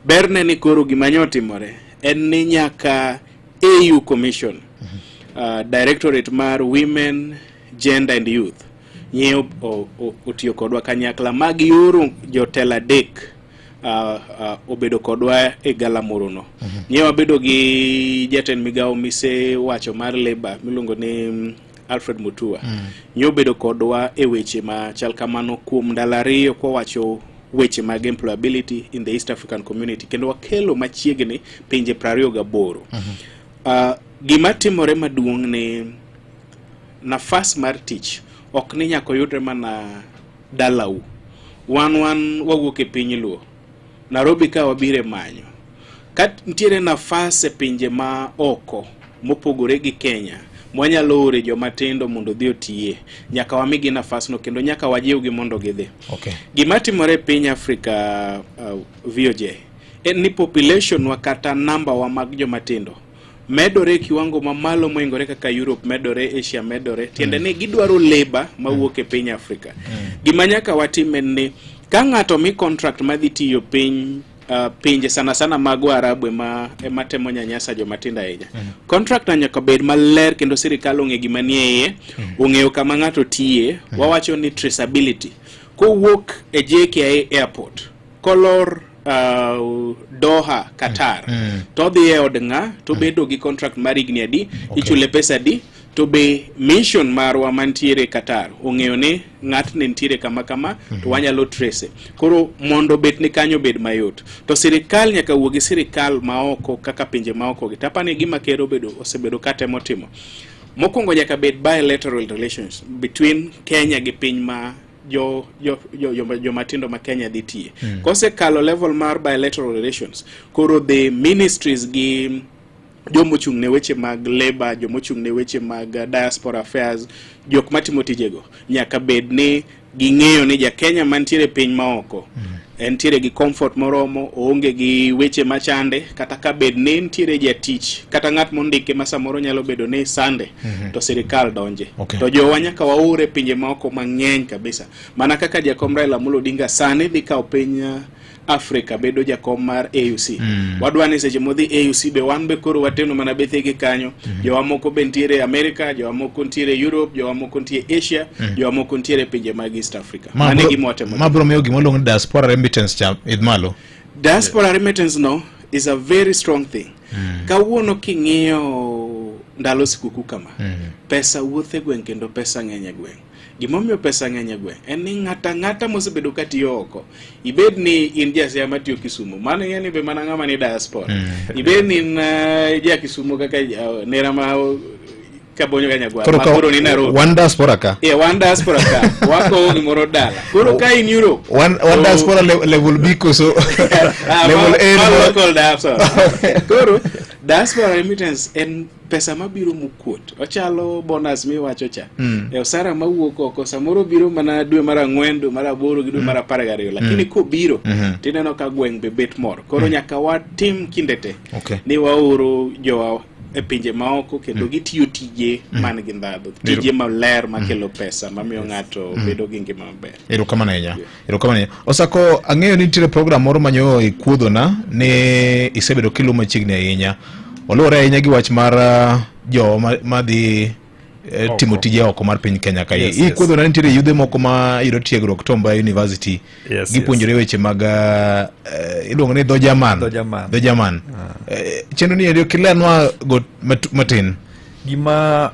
berne ni koro gima nyo otimore en ni nyaka AU Commission Directorate mar Women Gender and Youth nyiewo otiyo kodwa kanyakla ma gioro jotelo adek obedo kodwa e galamoro no. Nyiewo wabedo gi jatend migawo misewacho mar labor miluongo ni Alfred Mutua. Nyo obedo kodwa e weche ma chal kamano kuom ndalo ariyo kwawacho weche mag employability in the East African Community kendo wakelo machiegni pinje 28. Gima timore maduong' ni nafas mar tich ok ni nyaka oyudre mana dalau. Wan wawuok e piny Luo. Nairobi ka wabire manyo. Ka nitiere nafas e pinje ma oko mopogore gi Kenya mwanyalo ore joma tindo mondo odhi otiye nyaka wamigi nafasno kendo nyaka wajiwgi mondo gidhi. Gima timore e piny Afrika VOJ en ni population wa kata namba wa mag joma tindo medore e kiwango mamalo moingore kaka Europe medore, Asia medore. Tiende ni gidwaro labor mawuok e piny Afrika. Gima nyaka watim en ni ka ng'ato mi contract madhi tiyo piny pinje sana sana mag Waarabu ema temo nyanyasa joma tindo ahinya. Contract na nyaka bed maler kendo sirikal ong'e gima nie iye, ong'eyo kama ng'ato tiye, wawacho ni traceability. Kowuok e JKIA airport, kolor Doha, Qatar, to odhi e od ng'a, to bedo gi contract mar higni adi, ichule pesa adi, to be mission marwa mantiere Qatar ong'eyo ni ng'atni nitiere kama kama to wanyalo trace. Koro mondo bet ni kanyo bed mayot. To sirikal nyaka wuo gi sirikal maoko kaka pinje maoko gi. Tapani gima ker osebedo katemo timo. Mokwongo nyaka bed bilateral relations between Kenya gi piny ma jo jo jo jo joma tindo ma Kenya dhi tiye. Kosekalo level mar bilateral relations, koro the ministries gi jomochung' ne weche mag labor, jomochung' ne weche mag diaspora affairs, jok matimo tijego nyaka bed ni ging'eyo ni ja Kenya mantiere piny maoko entiere gi comfort moromo, oonge gi weche machande, kata ka bed ni nitiere jatich kata ng'at mondike ma samoro nyalo bedo ni sande to sirikal donje. To jowa nyaka waor e pinje maoko mang'eny kabisa, mana kaka jakom Raila Amolo Odinga sani dhi kawo piny Afrika bedo jakom mar AUC. Wadwa ni seche modhi AUC be wan be koro wateno mana bethegi kanyo. Jowa moko be nitiere Amerika, jowa moko nitiere Europe, jowa moko nitiere Asia, jowa moko nitiere pinje mag East Africa. Mano e gima watemo. Ma biro miyo gima iluongo ni diaspora remittance cha idh malo. Diaspora remittance no is a very strong thing. Kawuono king'iyo ndalo sikuku kama, pesa wuotho e gweng' kendo pesa ng'eny e gweng'. Gimomiyo pesa ng'eny e gweng' en ni ng'ata ang'ata mosebedo ka tiyo oko, ibed ni in jasiaya matiyo Kisumu, mano ing'e ni be mana ng'ama ni diaspora. Ibed ni in ja Kisumu kaka nera ma Kabonyo ka Nyagwara, ma koro ni Nairobi. Wan diaspora ka. Yeah, wan diaspora ka. Wakowo gimoro dala. Koro ka in Europe. Wan diaspora level B koso level A. Ma local diaspora. Koro diaspora remittance en pesa mabiro mokuot. Ochalo bonus miwacho cha. E osara mawuok oko samoro biro mana dwe mar 4, dwe mar 8 gi dwe mar 12, lakini kobiro tineno ka gweng' be bet mor. Koro nyaka watim kinde te ni waoro jowa e pinje maoko kendo gitiyo tije man gi ndhadhu, tije maler makelo pesa mamiyo ng'ato bedo gi ngima maber. Erokamano ahinya. Erokamano ahinya. Osako, ang'eyo ni nitiere program moro manyo ikuodhona ni isebedo kiluwo machiegni ahinya. Oluwore ahinya gi wach mar jo madhi timo tije oko mar piny Kenya ka. Ikuodhona ni nitiere yudhe moko ma yudo tiegruok Tom Mboya University. Gipuonjore weche mag iluongo ni dho German. Dho German. Chenro ni eri kilernwa go matin. Gima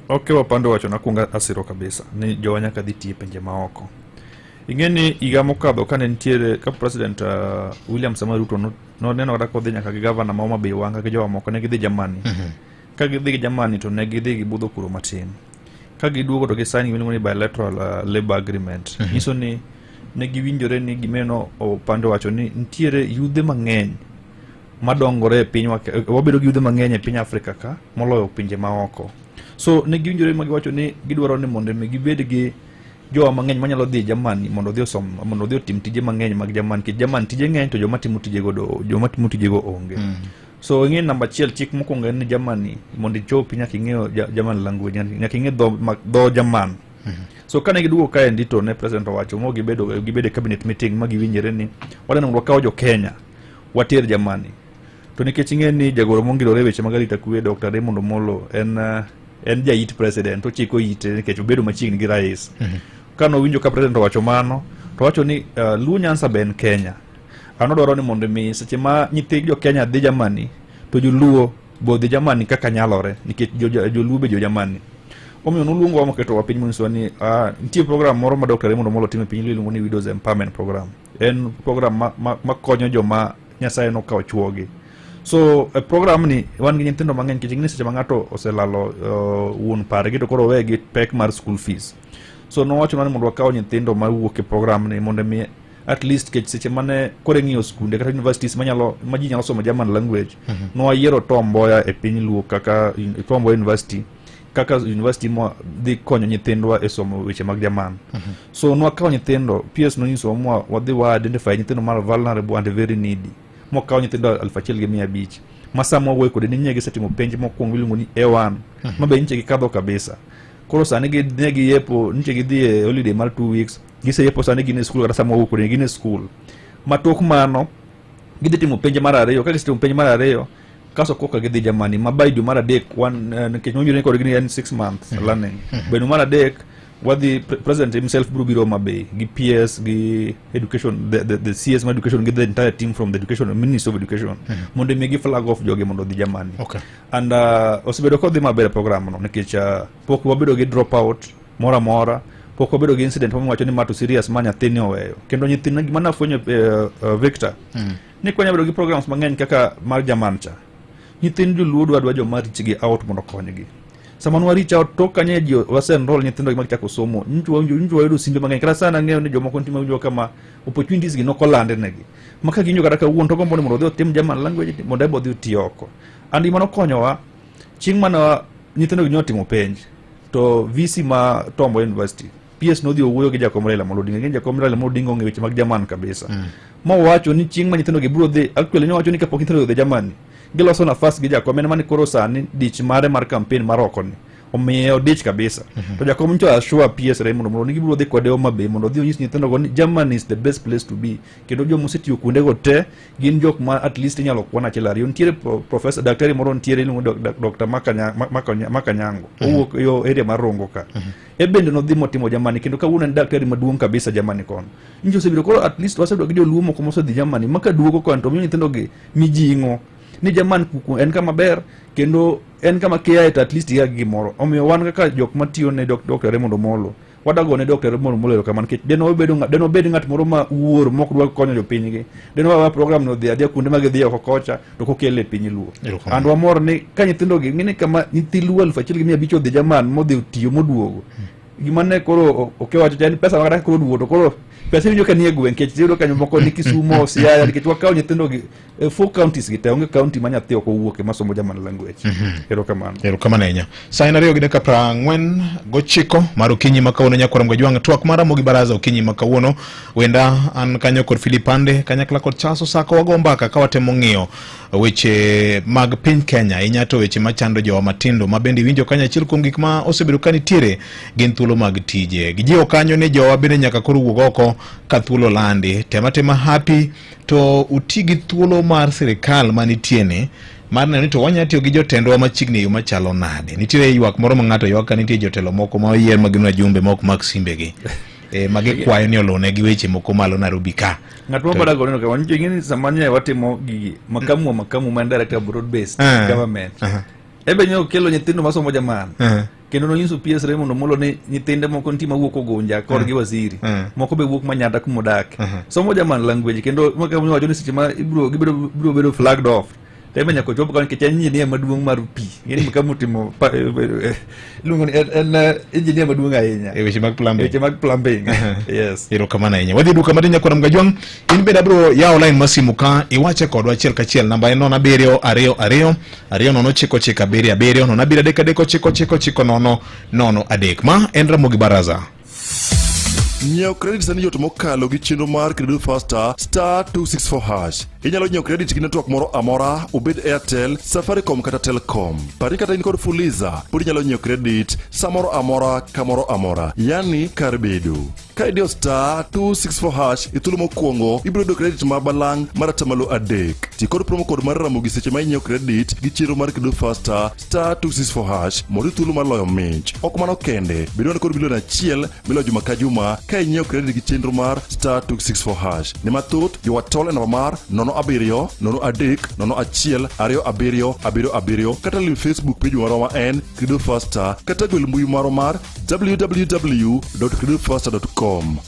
Okewa Pando wacho nakuongo asiro kabisa ni jowa nyaka dhi tiye pinje maoko. Ing'e ni higa mokadho kane nitiere ka President William Samoei Ruto noneno kata kodhi nyaka gi gavana ma Homa Bay Wanga gi jomamoko ne gidhi Germany. Ka gidhi gi Germany to ne gidhi gibudho kuro matin. Ka giduogo to gisign gima iluongo ni bilateral labor agreement. Nyiso ni ne giwinjore ni gimeno opande wacho ni nitiere yudhe mang'eny madongore e pinywa, wabedo gi yudhe mang'eny e piny Afrika ka moloyo pinje maoko. So ne giwinjore ma giwacho ni gidwaro ni mondo mi gibed gi jowa mang'eny manyalo dhi Germany mondo odhi osom, mondo odhi otim tije mang'eny mag Germany, nikech Germany tije ng'eny to joma timo tijego do joma timo tijego onge. So ing'e namba achiel, chik mokwongo en ni Germany mondo ichopi nyaka ing'eyo German language, nyaka ing'e dho German. So kane giduogo kaendi to ne president owacho mo gibedo e cabinet meeting ma giwinjore ni wadwa mondo wakaw jo Kenya water Germany. To nikech ing'e ni jagoro mongirore e weche mag arita kwe Dr. Raymond Omolo en jait president, ochiko ite nikech obedo machiegni gi rais. Kane owinjo ka president owacho mano, to owacho ni Luo Nyanza be en Kenya. An odwaro ni mondo mi seche ma nyithi jo Kenya dhi Germany to joluo be odhi Germany kaka nyalore nikech joluo be jo Germany. Omiyo noluongowa moketowa piny monyisowa ni nitie program moro ma Dr. Raymond Omolo timo e piny Luo iluongo ni Widows Empowerment Program. En program ma konyo joma Nyasaye nokawo chuogi. So e program ni wan gi nyithindo mang'eny nikech ing'e ni seche ma ng'ato oselalo wuon pargi to koro oweye gi pek mar school fees. So nowachonwa ni mondo wakaw nyithindo mawuok e program ni mondo mi at least kech seche mane koro ing'iyo skunde kata universities manyalo ma ji nyalo somo German language, nwayiero Tom Mboya e piny Luo kaka Tom Mboya University kaka university ma dhi konyo nyithindwa e somo weche mag German. So nwakawo nyithindo, PS nonyisowa mwa wadhi wa identify nyithindo mar vulnerable and very needy. Mwakawo nyithindo 1500. Ma sama wawuoyo kode ni gisetimo penj mokwongo miluongo ni A1 ma be nyiche gikadho kabisa. Koro sani ne giyepo, nyiche gidhi e holiday mar 2 weeks, giseyepo sani gin e school kata sama wawuoyo kode gin e school. Ma tok mano gidhi timo penj mar ariyo, ka gisetimo penj mar ariyo kaso koka gidhi Germany ma by dwe mar adek wan nikech nowinjore kodgi ni en 6 months learning. By dwe mar adek wadhi president himself biro biro Homa Bay gi PS gi education the CS ma education gi the entire team from the education Ministry of Education mondo mi gi flag off jogi mondo odhi Germany. And osebedo kodhi maber e program no nikech pok wabedo gi drop out moro amora, pok wabedo gi incident moro wacho ni ma to serious ma nyathini oweyo. Kendo nyithindo gima nafwenyo Victor ni kwanya bedo gi programs mang'eny kaka mar German cha, nyithind joluo dwa joma reach gi out mondo okonygi. Sama nwa reach out tok kanyo ji wase enroll nyithindo gi magichako somo, nyicho wayudo simbe mang'eny. Kata sana ang'eyo ni jomoko nitie mawinjo kama opportunities gi nokolande negi ma ka giwinjo kata kawuono to gombo ni mondo odhi otim German language mondo ebo odhi oti oko. And gima nokonyowa chieng' mane nyithindo gi notimo penj to VC ma Tom Mboya University PS nodhi owuoyo gi Jakom Raila Amolo Odinga. Ing'e Jakom Raila Amolo Odinga ong'e weche mag German kabisa. Mowacho ni chieng' ma nyithindo gi biro dhi, actually nowacho ni kapok nyithindo odhi Germany, giloso nafas gi Jakom en mani koro sani dich mare mar campaign mar oko ni omiye odich kabisa. To Jakom nyicho assure PS Raymond Omolo ni gibiro dhi kode Homa Bay mondo odhi onyis nyithindo go ni Germany is the best place to be. Kendo joma osetiyo kuondego te gin jok ma at least inyalo kwan achiel ariyo. Nitiere professor daktari moro nitiere iluongo Dr. Makanyango. Owuok yo area mar Rongo ka. E bende nodhi motimo Germany kendo kawuono en daktari maduong' kabisa Germany kono. Nyicho osebedo koro at least wasebedo gi joluo moko mosedhi Germany ma kaduogo kono to miyo nyithindo gi mijing'o ni German kuku en kama ber kendo en kama kiaye to at least ia gi gimoro. Omiyo wan kaka jok matiyo ne Dr. Raymond Omolo wadago ne Dr. Raymond Omolo erokamano nikech deno obed ng'at moro ma wuor mok dwa konyo jopinygi. Deno wawa program no dhi adhiya kuonde ma gidhi oko kocha to kokele e piny Luo. Erokamano. And wamor ni ka nyithindo gi ng'eni kama nyithi Luo 1500 odhi German modhi otiyo moduogo. Gima ne koro okewacho cha en pesa ma kata koro oduogo to koro pesa iwinjo ka nie gweng' nikech iyudo ka moko ni Kisumo, Siaya nikech wakawo nyithindo gi e 4 counties gi te onge county ma nyathi ok owuoke masomo German language. Erokamano. Erokamano ahinya. Sa en 2:49 mar okinyi ma kawuono nyakwar Mgajwang' twak mar Ramogi Baraza okinyi ma kawuono. Wenda an kanyo kod Philip Ande kanyakla kod Charles Osako wago mbaka ka watemo ng'iyo weche mag piny Kenya ahinya to weche machando jowa matindo ma bende iwinjo kanyo achiel kuom gik ma osebedo ka nitiere gin thuolo mag tije. Gijiwo kanyo ni jowa bende nyaka koro wuog oko ka thuolo landi. Tema tema happy to uti gi thuolo mar sirikal manitie ni mar neno ni to wanyalo tiyo gi jotendwa machiegni e yo machalo nade. Nitiere ywak moro ma ng'ato ywak ka nitie jotelo moko ma oyier ma gin wajumbe ma ok mak simbegi. Ma gikwayo ni olone gi weche moko malo Nairobi ka. Ng'at moro badago neno kama nyicho ing'e ni sama nye watimo gigi makamu ma en director of broad based government. Ebe nyo kelo nyithindo masomo German. Kendo nonyiso PS Raymond Omolo ni nyithinde moko nitie mawuok Ugunja korgi Waziri. Moko be wuok Manyatta kumodake. Somo German language kendo wacho ni seche ma ibiro gibedo biro bedo flagged off. To en be nyaka ochop kanyo nikech en engineer maduong' mar pi. Ing'eni kama otimo iluongo ni en engineer maduong' ahinya. E weche mag plumbing. Weche mag plumbing. Yes. Erokamano ahinya. Wadhi duka matin nyakwara Mgajwang'. In bende abiro yawo line mar simu ka iwache kodwa achiel kachiel. Namba en 07 2 2 2 0 9 9 7 7 0 7 3 3 9 9 9 0 0 3. Ma en Ramogi Baraza. Nyiewo credit sani yot mokalo gi chenro mar Credit Faster star 264 hash. Inyalo nyiewo credit gi network moro amora, obed Airtel, Safaricom kata Telcom. Pari kata in kod Fuliza, pod inyalo nyiewo credit samoro amora kamoro amora, yani kar bedo. Ka idiyo star 264 hash e thuolo mokwongo, ibiro yudo credit ma balang' mar atamalo adek. Ti kod promo code mar Ramogi seche ma inyiewo credit gi chenro mar Credit Faster star 264 hash mondo thuolo mar loyo mich. Ok mano kende, bed wan kod milion achiel miloyo juma ka juma ka inyiewo credit gi chenro mar star 264 hash. Ne mathoth, jowatol e namba mar 07 03 01 27 77 kata lim Facebook page marwa ma en Credo Faster kata gwel mbui marwa mar www.credofasta.com.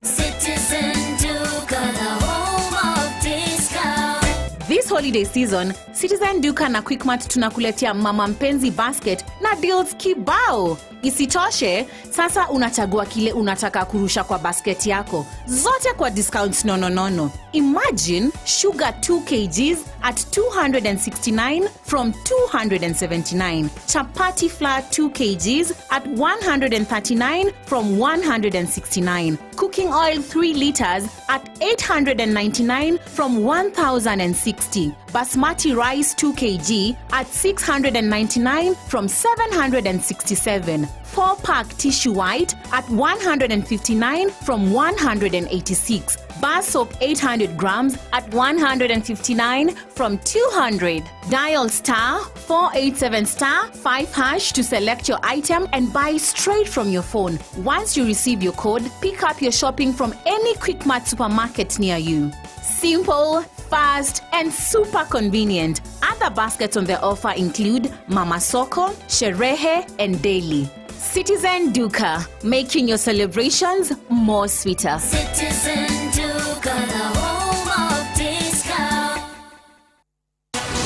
Citizen Duka, the home of discount. This holiday season, Citizen Duka na Quickmart tunakuletea Mama Mpenzi Basket na deals kibao. Isitoshe, sasa unachagua kile unataka kurusha kwa basket yako, zote kwa discounts nononono. Imagine sugar 2 kgs at 269 from 279, chapati flour 2 kgs at 139 from 169, cooking oil 3 liters at 899 from 1060, basmati rice 2 kg at 699 from 767, 4 pack tissue white at 159 from 186, bar soap 800 grams at 159 from 200. Dial star 487 star 5 hash to select your item and buy straight from your phone. Once you receive your code, pick up your shopping from any Quickmart supermarket near you. Simple, fast, and super convenient. Other baskets on the offer include Mama Soko, Sherehe, and Daily. Citizen Duka, making your celebrations more sweeter. Citizen Duka, the home of discount.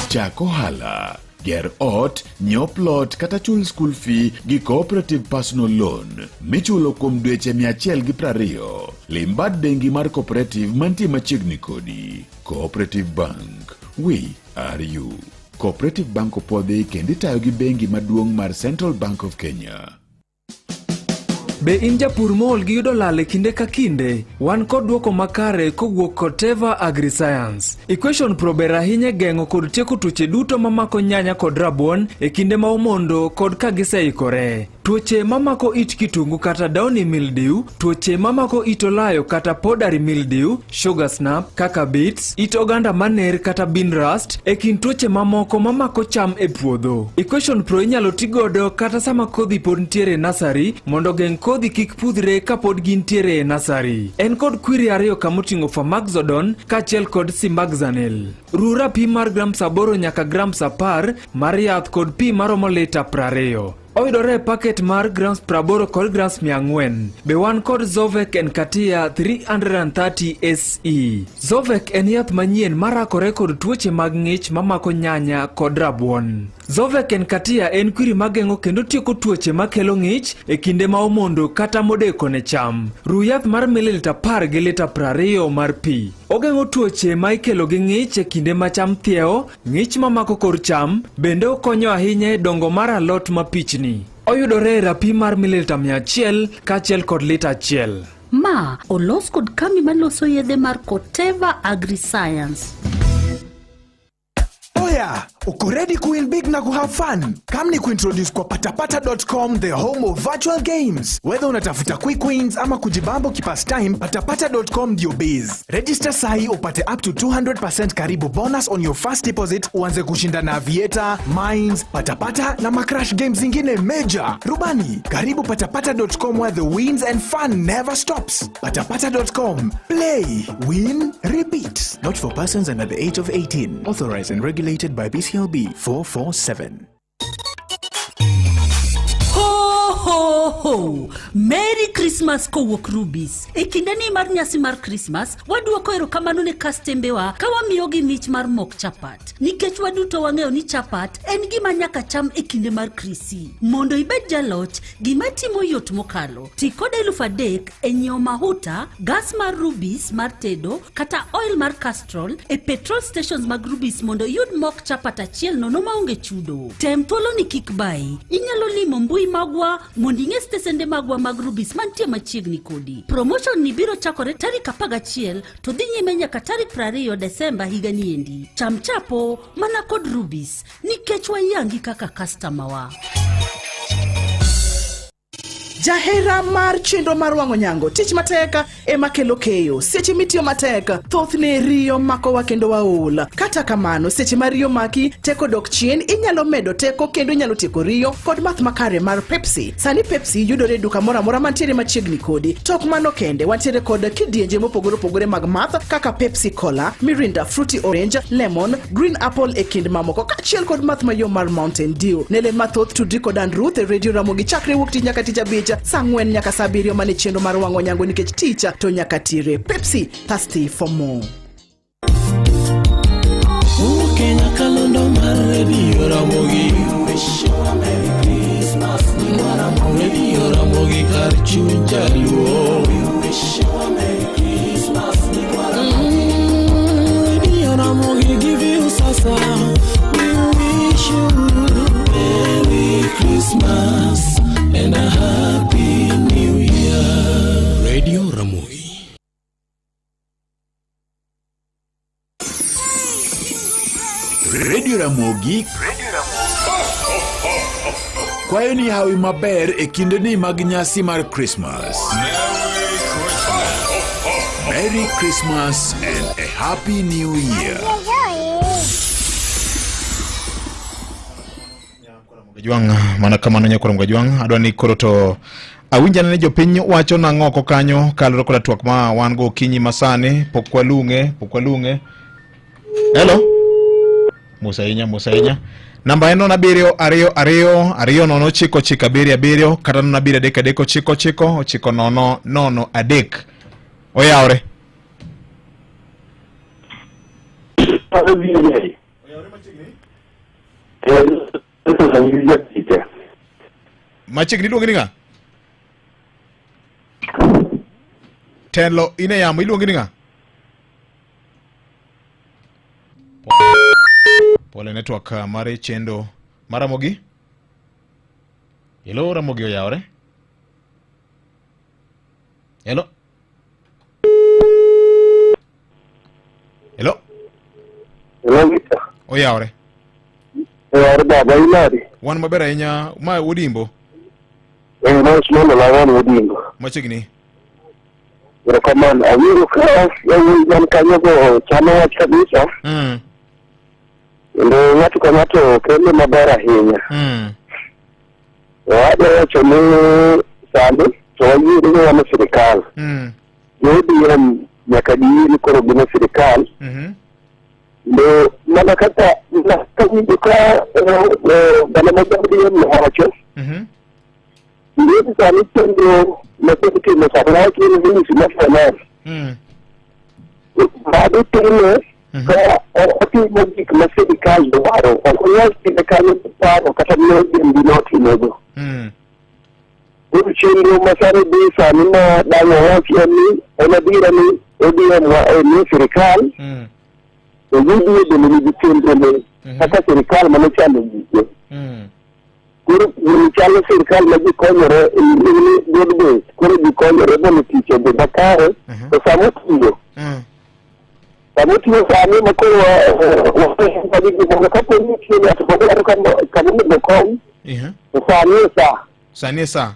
Chak ohala, ger ot, nyiew plot kata chul school fee gi Cooperative Personal Loan michulo kuom dweche 120. Lim bad bengi mar Cooperative mantie machiegni kodi. Cooperative Bank, we are you. Cooperative Bank opuodhi kendo itayo gi bengi maduong' mar Central Bank of Kenya. Be in japur mool gi yudo lal e kinde ka kinde? Wan kod duoko makare kowuok kod Teva AgriScience. Equation Pro ber ahinya e geng'o kod tieko tuoche duto mamako nyanya kod rabuon e kinde ma omondo kod ka giseikore. Tuoche mamako it kitungu kata downy mildew, tuoche mamako it olayo kata powdery mildew, sugar snap, kaka beets, it oganda maner kata bean rust, e kind tuoche mamoko mamako cham e puodho. Equation Pro inyalo ti godo kata sama kodhi pod nitiere e nursery mondo ogeng' kodhi kik pudhre kapod gintiere e nursery. En kod kwiri ariyo kamoting'o Famoxadone kaachiel kod Simazanil. Ru rapim mar grams 8 nyaka grams 10 mar yath kod pi maromo lita 20. Oyudore e paket mar grams 80 kod grams 400. Be wan kod Zovek Enkatia 330 SE. Zovek en yath manyien marakore kod tuoche mag ng'ich mamako nyanya kod rabuon. Zovek Enkatia en kwiri mageng'o kendo tieko tuoche makelo ng'ich e kinde ma omondo kata modeko ne cham. Ru yath mar mililita 10 gi lita 20 mar pi. Ogeng'o tuoche ma ikelo gi ng'ich e kinde ma cham thiewo, ng'ich mamako kor cham, bende okonyo ahinya e dongo mar alot mapichni. Oyudore e rapim mar mililita 100 kaachiel kod lita 1. Ma olos kod kambi maloso yedhe mar Corteva AgriScience. Oya, uko ready kuwin big na kuhave fun? Come ni kuintroduce kwa patapata.com, the home of virtual games. Whether unatafuta quick wins ama kujibamba ukipastime, patapata.com ndio base. Register sahi upate up to 200% karibu bonus on your first deposit, uanze kushinda na Aviator, Mines, Patapata na macrash games zingine major. Rubani, karibu patapata.com where the wins and fun never stops. Patapata.com. Play, win, repeat. Not for persons under the age of 18. Authorized and regulated by BCLB 447. Ho ho! Merry Christmas kowuok Rubis. E kindeni mar nyasi mar Christmas, waduoko erokamano ne kastembewa ka wamiyogi mich mar mok chapat. Nikech waduto wang'eyo ni chapat en gima nyaka cham e kinde mar Krisi. Mondo ibed jaloch, gima timo yot mokalo. Ti kod 3000 e nyiewo mahuta, gas mar Rubis mar tedo kata oil mar Castrol e petrol stations mag Rubis mondo iyud mok chapat achiel nono maonge chudo. Tem thuoloni kik bayi. Inyalo limo mbui magwa mondo ing'e stesende magwa mag Rubis mantie machiegni kodi. Promotion ni biro chakore tarik 11 to dhi nyime nyaka tarik 20 Desemba higani endi. Cham chapo mana kod Rubis nikech wayangi kaka customer wa. Jahera mar chenro mar wang'o nyango, tich matek ema kelo keyo. Seche mitiyo matek, thothne riyo makowa kendo waol. Kata kamano, seche ma riyo maki, teko dok chien, inyalo medo teko kendo inyalo tieko riyo kod math makare mar Pepsi. Sani Pepsi yudore e duka moro amora mantiere machiegni kodi. To ok mano kende, wantiere kod kidienje mopogore opogore mag math kaka Pepsi Cola, Mirinda, Fruity Orange, Lemon, Green Apple e kind mamoko kaachiel kod math mayom mar Mountain Dew. Ne ler mathoth tudri kod Ann Ruth e Radio Ramogi chakre wuok tich nyaka tich abich saa ang'wen nyaka saa abiriyo mane chenro mar wang'o nyango nikech tich to nyaka tire. Pepsi, thirsty for more. Kenya kalondo mar Radio Ramogi. Wish you a Merry Christmas. Radio Ramogi kar chuny jaluo. We wish you a Merry Christmas. Radio Ramogi give you sasa. We wish you Merry Christmas and a Happy New Year. Radio Ramogi. Radio Ramogi kwayo ni hawi maber e kindeni mag nyasi mar Christmas. Merry Christmas and a Happy New Year. Gajwang' mana kamano nyakwar Gajwang' adwa ni koro to awinj ane ni jopiny wacho nang'o oko kanyo kaluwore koda twak ma wan go okinyi masani pok walung'e pok walung'e hello mos ahinya mos ahinya namba en 0 7 2 2 2 0 9 9 7 7 kata 0 7 3 3 9 9 9 0 0 3 oyawre Machiegni iluongi ni ng'a? Telo in e yamo iluongi ni ng'a? Pole network mare chendo. Maramogi? Hello Ramogi oyawre? Hello? Hello? Hello, Victor. Oyawre. Oyawre baba, inadi? Wan maber ahinya, ma Odimbo. Eh, ma Usman Olawan Odimbo. Machiegni. Erokamano. Awinjo ka yawuoyi man kanyo go chano wach kabisa. Kendo ng'ato ka ng'ato kelo maber ahinya. Adwa wacho ni sani to wayie ni wan e sirikal. Jo ODM nyaka giyie ni koro gin e sirikal. Kendo mana kaka kawinjo ka bana ma jo ODM wacho, ing'e sani chenro ma timo sani wach ni ministry mar finance bado time ka otimo gik ma sirikal dwaro ok onyal time kanyo paro kata ne ODM notimego. Koro chenro ma sani dhi sani ma dang' owachi en ni en adiera ni ODM wa ni sirikal to UDA bende nigi chenro ne kaka sirikal mane chando gike. Koro gini chalo sirikal ma ji konyore ni good base koro ji konyore mondo tich obed makare to sama otiyo sama otiyo sani ma koro wagi gimoro kapo ni nitie ng'ato madwaro kama onego kony to sani e sa Sani e sa.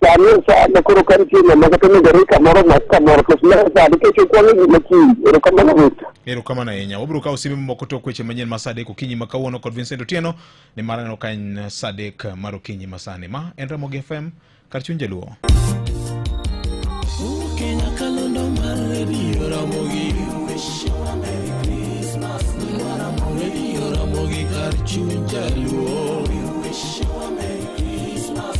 Sani e sa ma koro ka nitie ng'ama kata onego ring kamoro mak kamoro to sani nikech ok wang'e gima kiny. Erokamano Victor. Erokamano ahinya. Wabiro kawo simbe mamoko tok weche manyien ma saa adek okinyi ma kawuono kod Vincent Otieno nimar aneno ka en saa adek mar okinyi ma sani. Ma en Ramogi FM kar chuny jaluo. Kenya kalondo mar Radio Ramogi. Wish you a Merry Christmas. Radio Ramogi kar chuny jaluo. We wish you a Merry Christmas.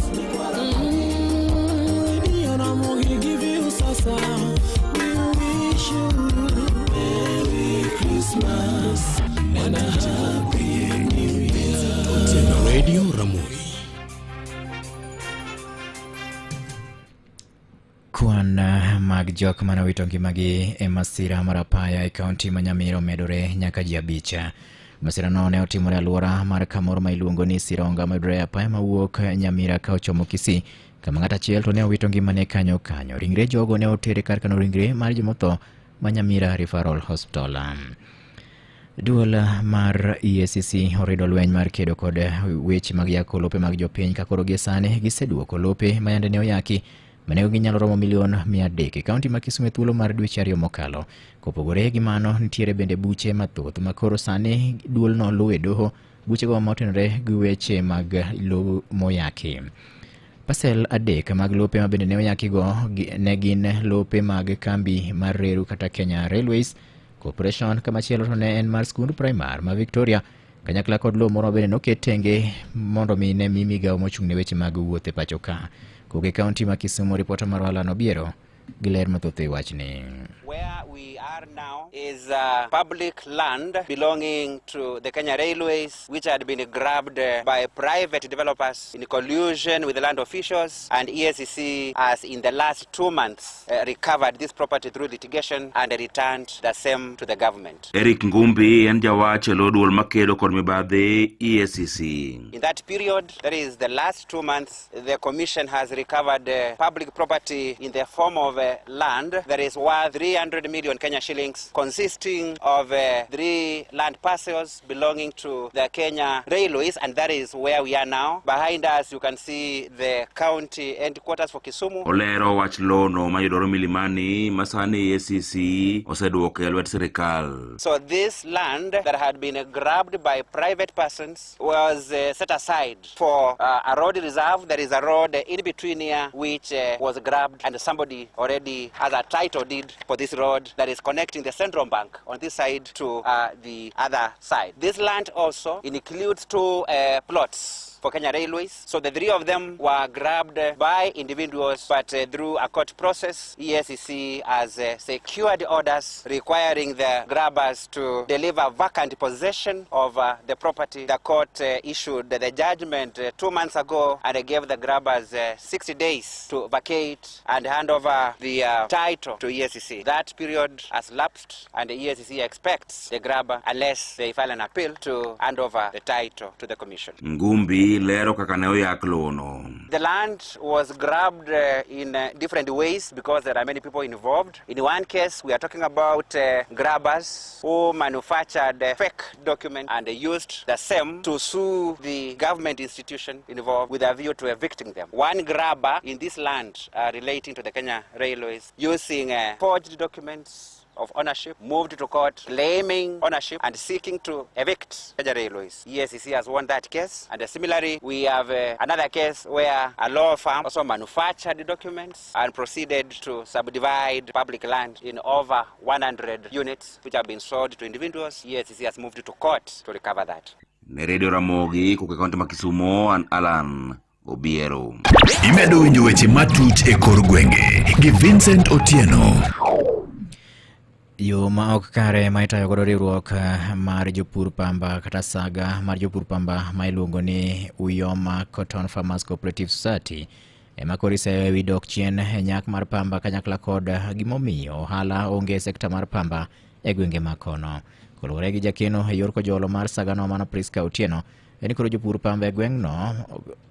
jok mane owito ngimagi e masira mar apaya e kaunti ma Nyamira omedore nyaka ji abich. Masirano ne otimore e alwora mar kamoro ma iluongo ni Sironga mayudore e apaya mawuok Nyamira ka ochomo Kisii, kama ng'at achiel to ne owito ngimane kanyo kanyo. Ringre jogo ne oter e kar kano ringre mar jomotho ma Nyamira Referral Hospital. Duol mar EACC orido lweny mar kedo kod weche mag yako lope mag jopiny ka koro gie sani giseduoko lope ma yande ne oyaki ma nengogi nyalo romo milion 300 e kaunti ma Kisumu e thuolo mar dweche ariyo mokalo. Kopogore gi mano, nitiere bende buche mathoth ma koro sani duolno luwo e doho, buchego ma otenore gi weche mag lowo moyaki. Pasel adek mag lope ma bende ne oyakigo ne gin lope mag kambi mar reru kata Kenya Railways Corporation, kamachielo to ne en mar skund primar ma Victoria kanyakla kod lowo moro bende noket tenge mondo mi ne mi migawo mochung' ne weche mag wuoth e pacho ka. Kowuok e kaunti ma Kisumu, ripota marwa Alan Obiero gi ler mathoth e wachni. Where we are now is public land belonging to the Kenya Railways, which had been grabbed by private developers in collusion with the land officials, and EACC has in the last 2 months recovered this property through litigation and returned the same to the government. Eric Ngumbi en jawach e lo duol makedo kod mibadhi EACC. In that period, that is the last 2 months, the commission has recovered public property in the form of land that is worth 300 million Kenya shillings, consisting of 3 land parcels belonging to the Kenya Railways, and that is where we are now. Behind us, you can see the county headquarters for Kisumu. Olero wach lono mayudore Milimani ma sani EACC oseduoko e lwet sirikal. So this land that had been grabbed by private persons was set aside for a road reserve. There is a road in between here which was grabbed, and somebody already has a title deed for this road that is connecting the Central Bank on this side to the other side. This land also includes 2 plots for Kenya Railways. So the 3 of them were grabbed by individuals, but through a court process, EACC has secured orders requiring the grabbers to deliver vacant possession of the property. The court issued the judgment 2 months ago and gave the grabbers 60 days to vacate and hand over the title to EACC. That period has lapsed, and the EACC expects the grabber, unless they file an appeal, to hand over the title to the commission. Ngumbi lero kaka ne oyak lowono. The land was grabbed in different ways because there are many people involved. In one case, we are talking about grabbers who manufactured fake documents and used the same to sue the government institution involved with a view to evicting them. One grabber in this land relating to the Kenya Railways, using forged documents of ownership, moved to court claiming ownership and seeking to evict Kenya Railways. EACC has won that case. And similarly, we have another case where a law firm also manufactured documents and proceeded to subdivide public land in over 100 units which have been sold to individuals. EACC has moved to court to recover that. Ne Radio Ramogi, kutoka kaunti ma Kisumu, an Alan Obiero. Imedo winjo weche matut e kor gwenge gi Vincent Otieno. Yo ma ok kare ma itayo godo riwruok mar jopur pamba kata saga mar jopur pamba ma iluongo ni Uyoma Cotton Farmers Cooperative Society ema koro iseyo ewi dok chien e nyak mar pamba kanyakla kod gimomiyo ohala onge e sekta mar pamba e gwenge ma kono. Koluwore gi jakeno e yor kojolo mar sagano mano Priska Otieno, en koro jopur pamba e gweng'no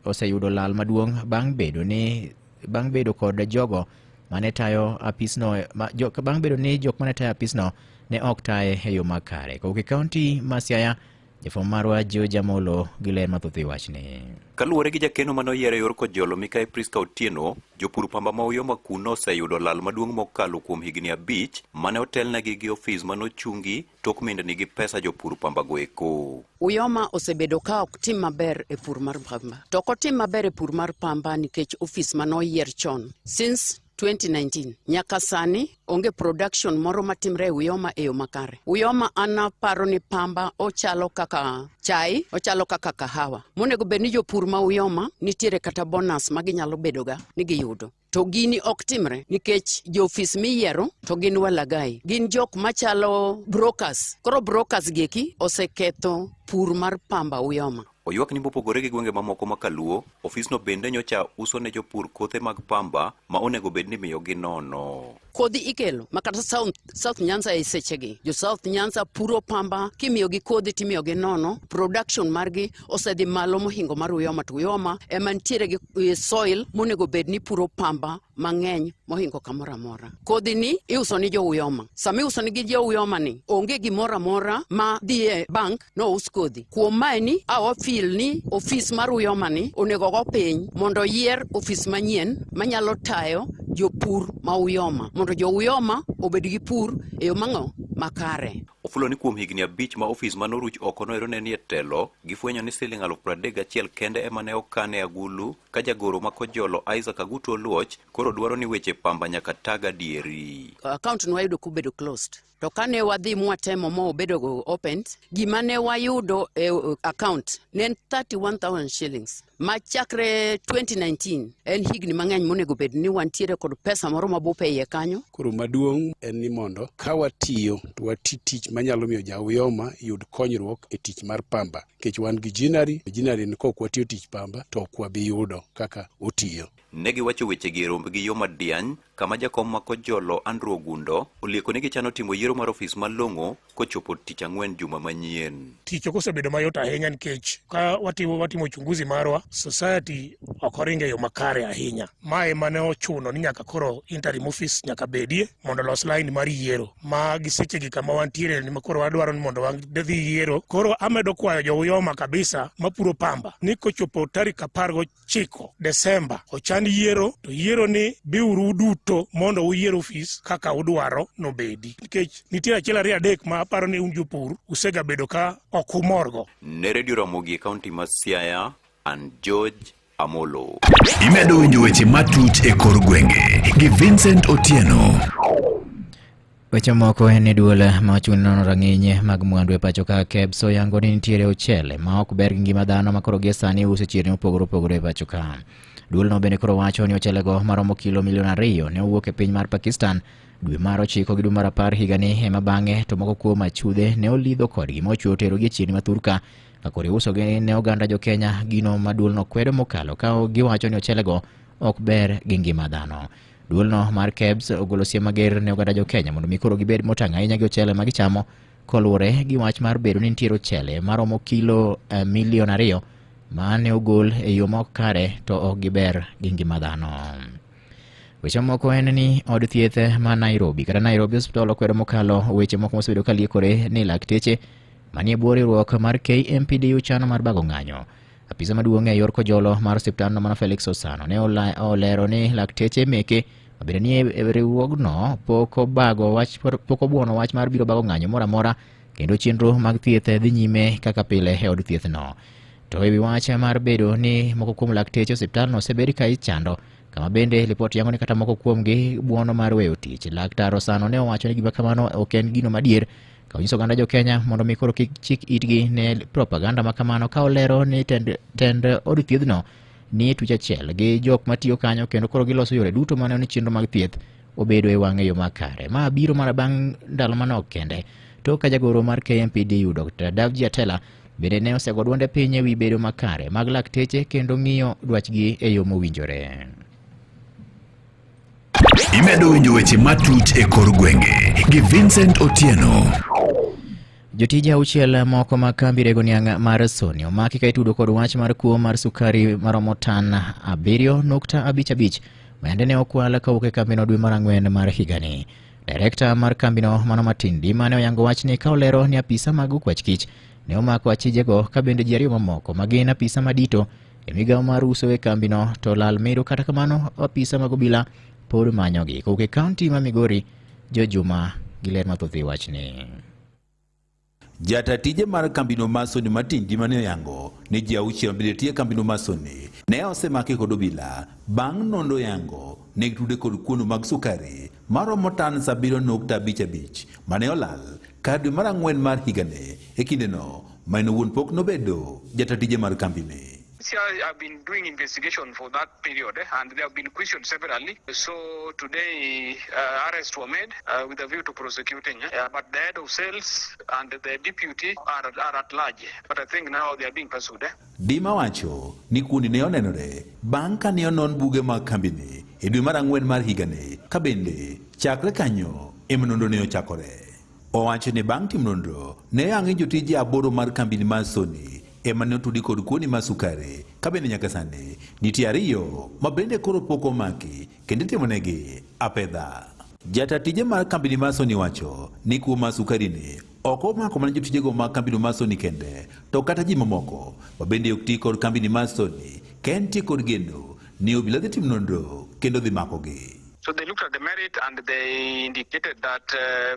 oseyudo lal maduong' bang' bedo ni bang' bedo kod jogo mane tayo apisno ma, jo, bang' bedo ni jok mane tayo apisno ne ok taye e yo makare. Kowuok e kaunti ma Siaya, jafwambo marwa George Amolo gi ler mathoth e wachni. Kaluwore gi jakeno mane oyier e yor kojolo Mikai Priska Otieno, jopur pamba ma Uyoma kuno oseyudo lal maduong' mokalo kuom higni 5 mane otelnegi gi ofis mane ochungi tok mindni gi pesa jopur pamba go eko. Uyoma osebedo ka ok tim maber e pur mar pamba. To ok otim maber e pur mar pamba nikech ofis mane oyier chon. Since 2019 nyaka sani onge production moro matimre e Uyoma e yo makare. Uyoma an aparo ni pamba ochalo kaka chai, ochalo kaka kahawa. Monego bed ni jopur ma Uyoma nitiere kata bonus ma ginyalo bedoga ni giyudo. To gini ok timre nikech jo ofis miyiero to gin walagai. Gin jok machalo brokers. Koro brokers gieki oseketho pur mar pamba Uyoma. Oywak ni mopogore gi gwenge mamoko ma Kaluo, ofisno bende nyocha uso ne jopur kothe mag pamba ma onego bed ni miyogi nono. Kodhi ikelo ma kata South, South Nyanza e sechegi. Jo South Nyanza puro pamba, kimiyogi kodhi timiyogi nono, production margi osedhi malo mohingo mar Uyoma to Uyoma ema nitiere gi eh, soil monego bed ni puro pamba mang'eny mohingo kamoro amora. Kodhi ni iuso ni jo Uyoma. Sama iuso ni gi jo Uyoma ni onge gimoro amora ma dhi e bank nous kodhi. Kuom maeni awa feel ni ofis mar Uyoma ni onego go piny mondo oyier ofis manyien manyalo tayo jopur ma Uyoma mondo jo Uyoma obed gi pur e yo mang'o makare. Ofulo ni kuom higni abich ma ofis ma noruch oko noero ne nie telo, gifwenyo ni siling 31,000 kende ema ne okan e agulu ka jagoro ma Kojolo Isaac Agutu Oluoch koro dwaro ni weche pamba nyaka tag adieri. Account nwayudo kobedo closed. To kane wadhi mwatemo ma obedo go opened, gima ne wayudo e account ne en 31,000 shillings. Ma chakre 2019 en higni mang'eny monego bed ni wantiere kod pesa moro mabup e iye kanyo. Koro maduong' en ni mondo ka watiyo to wati tich manyalo miyo ja Uyoma yud konyruok e tich mar pamba. Nikech wan gi ginnery, ginnery ni kok watiyo tich pamba to ok wabi yudo kaka otiyo. Ne giwacho wechegi e rombgi yo Madiany kama jakom ma Kojolo Andrew Ogundo olieko ni gichano timo yiero mar ofis malong'o kochopo tich ang'wen juma manyien. Tich ok osebedo mayot ahinya nikech ka watimo watimo uchunguzi marwa, society ok oringo e yo makare ahinya. Ma ema ne ochuno ni nyaka koro interim office nyaka bedie mondo olos line mar yiero ma gi sechegi kama wantiere ni koro wadwaro ni mondo wadhi yiero. Koro amedo kwayo jo Uyoma kabisa mapuro pamba ni kochopo tarik 19 Desemba ochan yiero to yiero ni biuru duto mondo uyier ofis kaka udwaro nobedi nikech nitie achiel ariyo adek ma aparo ni un jopur usegabedo ka ok umorgo. Ne Radio Ramogi e kaunti ma Siaya, an George Amolo. Imedo winjo weche matuch e kor gwenge gi Vincent Otieno. Weche moko en ni duol ma ochung' ne nono rang'iny mag mwandu e pacho ka KEBS oyango ni nitiere ochele ma ok ber gi ngima dhano ma koro gie sani iuso e chirni mopogore opogore e pacho ka. Duolno bende koro wacho ni ochelego maromo kilo milion ariyo ne owuok e piny mar Pakistan dwe mar ochiko gi dwe mar apar higani ema bang'e to moko kuom achudhe ne olidho kodgi mochwe oterogi e chirni ma thurka ka koro iusogi ne oganda jo Kenya gino ma duolno kwedo mokalo ka giwacho ni ochelego ok ber gi ngima dhano. Duolno mar KEBS ogolo siem mager ne oganda jo Kenya mondo mi koro gibed motang' ahinya gi ochele ma gichamo koluwore gi wach mar bedo ni nitiere ochele maromo kilo eh, milion ariyo ma ne ogol e yo ma ok kare to ok giber gi ngima dhano. Weche moko en ni od thieth ma Nairobi kata Nairobi Hospital okwedo mokalo weche moko mosebedo ka liekore ni lakteche manie bwo riwruok mar KMPDU chano mar bago ng'anyo. Apisa maduong' e yor kojolo mar osiptandno mano Felix Osano ne olero ni lakteche meke mabende nie e riwruogno pok obago wach pok obuono wach mar biro bago ng'anyo moro amora kendo chenro mag thieth dhi nyime kaka pile e od thiethno. To e wi wach mar bedo ni moko kuom lakteche osiptandno osebed ka ichando kama bende lipot yango ni kata moko kuomgi buono mar weyo tich. Laktar Osano ne owacho ni gima kamano ok en gino madier ka onyiso oganda jo Kenya mondo mi koro kik chik itgi ne propaganda ma kamano ka olero ni tend, tend od thiedhno ni e tuch achiel gi jok matiyo kanyo kendo koro giloso yore duto maneno ni chenro mag thieth obedo e wang' e yo makare. Ma biro mana bang' ndalo manok kende tok ka jagoro mar KMPDU Dr. Davji Atela bende ne osego duonde piny e wi bedo makare mag lakteche kendo ng'iyo dwachgi e yo mowinjore. Imedo winjo weche matut e kor gwenge gi Vincent Otieno. Jotije auchiel moko mag kambi rego niang' mar Sony omaki ka itudo kod wach mar kuo mar sukari maromo tan 7.55 ma yande ne okwal kowuok e kambino dwe mar ang'wen mar higani. Direkta mar kambino mano Martin Dima ne oyango wachni ka olero ni apisa mag okwach kich ne omako achijego ka bende ji ariyo mamoko ma gin apisa madito e migawo mar uso e kambino to lal medo kata kamano apisa mag obila pod manyogi. Kowuok e kaunti ma Migori, Jo Juma gi ler mathoth e wachni. Jata tije mar kambino mar Sony Martin Dima ne oyango ni ji auchiel mabende tiyo e kambino mar Sony ne osemaki kod obila bang' nonro yango ne gitude kod kuono mag sukari maromo tan 7.55 mane olal kar dwe mar ang'wen mar higani e kindeno ma en owuon pok nobedo jata tije mar kambini. CI have been doing investigation for that period eh, and they have been questioned severally. So today uh, arrests were made uh, with a view to prosecuting. Eh. Yeah, but the head of sales and the deputy are, are at large. But I think now they are being pursued. Eh. Dima wacho ni kundi ne onenore bang' ka ne onon buge mag kambini. e dwe mar ang'wen mar higani ka bende chakre kanyo ema nonro ne ochakore. Owacho ni bang' timo nonro ne oyang ni jotije aboro mar kambini mar Sony ema ne otudi kod kuoni mar sukari ka bende nyaka sani nitie ariyo ma bende koro pok omaki kendo itimonegi apedha. Jata tije mar kambini mar Sony wacho ni kuo mar sukari ni ok omako mana jotijego mag kambino mar Sony kende to kata ji mamoko ma bende ok ti kod kambini mar Sony ka entie kod geno ni obila dhi timo nonro kendo dhi makogi. So they looked at the merit and they indicated that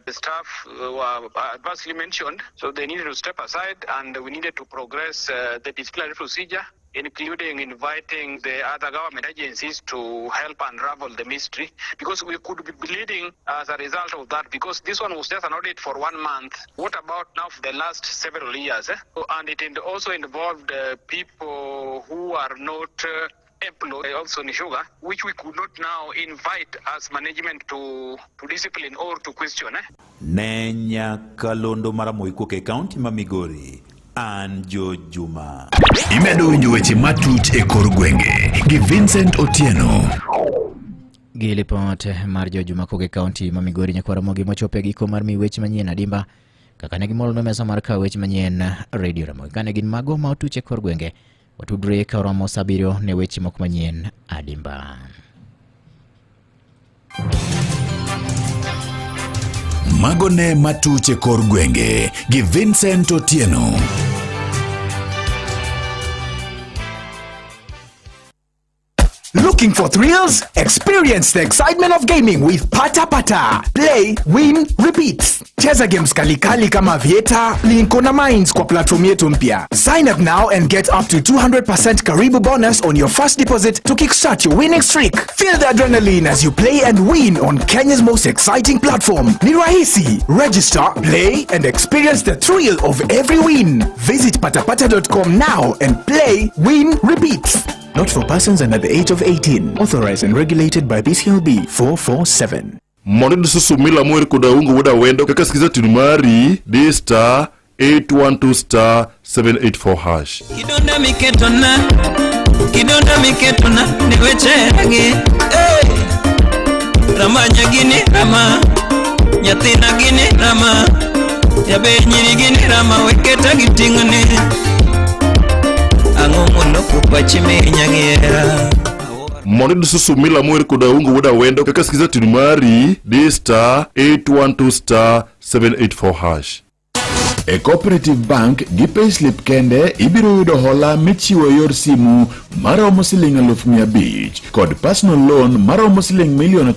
the staff were adversely mentioned, so they needed to step aside and we needed to progress the disciplinary procedure, including inviting the other government agencies to help unravel the mystery, because we could be bleeding as a result of that, because this one was just an audit for 1 month. What about now for the last several years? And it also involved people who are not employed also in sugar, which we could not now invite as management to discipline or to question. Ne nyakalondo mar Ramogi kowuok e kaunti ma Migori, an George Juma. Imedo winjo weche matut e kor gwenge gi Vincent Otieno. Gi lipot mar George Juma kowuok e kaunti ma Migori, nyakwar Ramogi mochopo e giko mar mi weche manyien adimba kaka ne gimolno mesa mar kawo weche manyien Radio Ramogi. Kane gin mago ma otuch e kor gwenge, watudre ka oromo saa abiriyo ne weche moko manyien adimba. Mago ne matuch e kor gwenge gi Vincent Otieno. Looking for thrills? Experience the excitement of gaming with Pata Pata. Play, win, repeat. Cheza games kalikali kama Aviator, Plinko na Mines kwa platform yetu mpya. Sign up now and get up to 200% Karibu bonus on your first deposit to kickstart your winning streak. Feel the adrenaline as you play and win on Kenya's most exciting platform. Ni rahisi. Register, play and experience the thrill of every win. Visit patapata.com now and play, win, repeat. Not for persons under the age of 18. Authorized and regulated by BCLB 447. Mondo iyud susu milamo kod aungo wuod awendo kaka skiza tune mari di star 812 star 784 hash. Kidonda miketona, kidonda miketona, ne weche gi. Hey! Ramanya gini rama, nyathina gini rama, jaber nyiri gini rama, weketa gi ting'ni. Ang'o moloko pachi minya gi hera? Mondo iyud susu milamo kod aungo wuod awendo kaka skiza tune mari di star 812 star 784 hash. E Cooperative Bank gi payslip kende ibiro yudo hola michiwo e yor simu maromo siling 500,000 kod personal loan maromo siling 9 million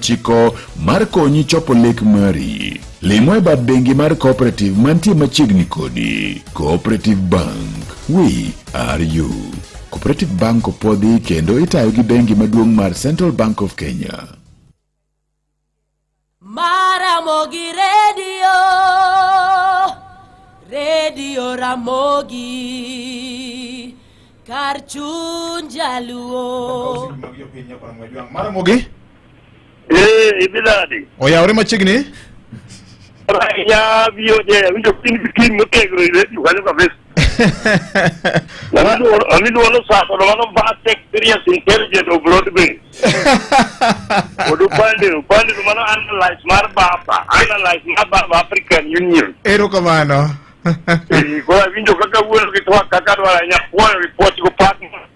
mar konyi chopo lek mari. Limo e bad bengi mar Cooperative mantie machiegni kodi. Cooperative Bank, we are you. Cooperative Bank opuodhi kendo itayo gi bengi maduong' mar Central Bank of Kenya. Maramogi Radio, Radio Ramogi, kar chuny jaluo. Maramogi Eh, idhi nadi? oyawre machiegni. Ahinya VOJ, awinjo piny piny motegno e radio kanyo kabisa. Amiduolo sako to mano vast experience intelligent of broad base. Kod upande upande to mano analyze mar baba, analyze mar baba African Union. Erokamano. Eh, koro awinjo kaka wuoyo gi twak kaka dwaro ahinya puoyo gi puoch go partner.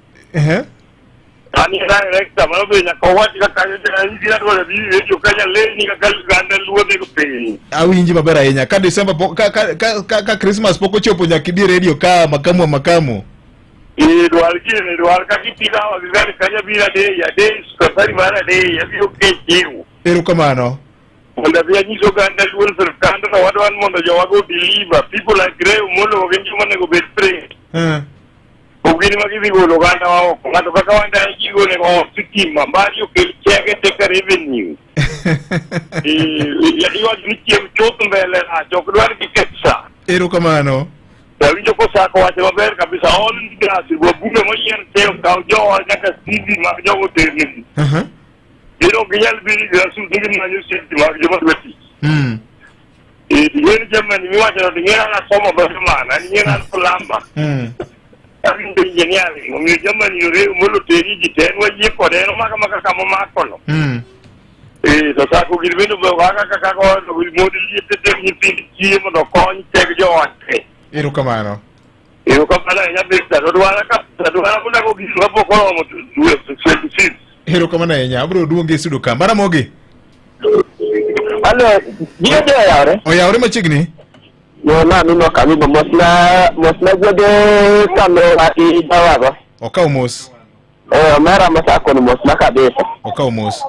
An e director, mano be nyaka owach kaka anyisi adwaro dhi e radio kanya leni kaka oganda luo dhi piny. Awinji maber ahinya. Ka December pok ka Christmas pok ochopo nyaka idhi radio ka makamu wa makamu. Eh, dwar gini, dwar kaka ipidhawa gi gari kanya biro adei, adei safari mar adei, abiro kechiwo. Erokamano. Mondo abi anyis oganda luo ni sirkand no wadwa ni mondo jowago deliver. People like Grey Omolo gin joma onego bed free. Ok gin ema gidhi golo oganda wa oko. Ng'ato kaka Wandayi gigo onego oos sitima, Mbadi okel chege take revenue. Eh, iwacho ni chiem chuth mbele rach, ok dwar giketh sa. Erokamano. Awinjo kosako wacho maber kabisa, all leaders, wabunge moyier te okaw jowa nyaka CV mag jogo ternegi. Gin ok ginyal biro e grassroots ni gimanyo CV mag joma dwa tich. Eh, ing'e ni Germany miwacho no ing'e an asomo dho German, an ing'e an plumber. Awinjo engineering, omiyo Germany ore molo teri ji te, wayie kode, en omaka maka kama omakono. Eh, to sako gini bende obedo kaka kaka kaka mondo liete tek nyithind kiye mondo okony teg joot te. Erokamano. Erokamano ahinya Victor, to dwara ka dwara mondo ago gini kapok oromo dwe 26. Erokamano ahinya. Abiro duongi e studio ka. Baramogi. Halo, gino dhi oyawre? Oyawre machiegni. No, na mino kamibo mosna mosna gwede kamera gi jawago. Okaw mos. Eh, omera mosako ni mosna kabisa. Okaw mos.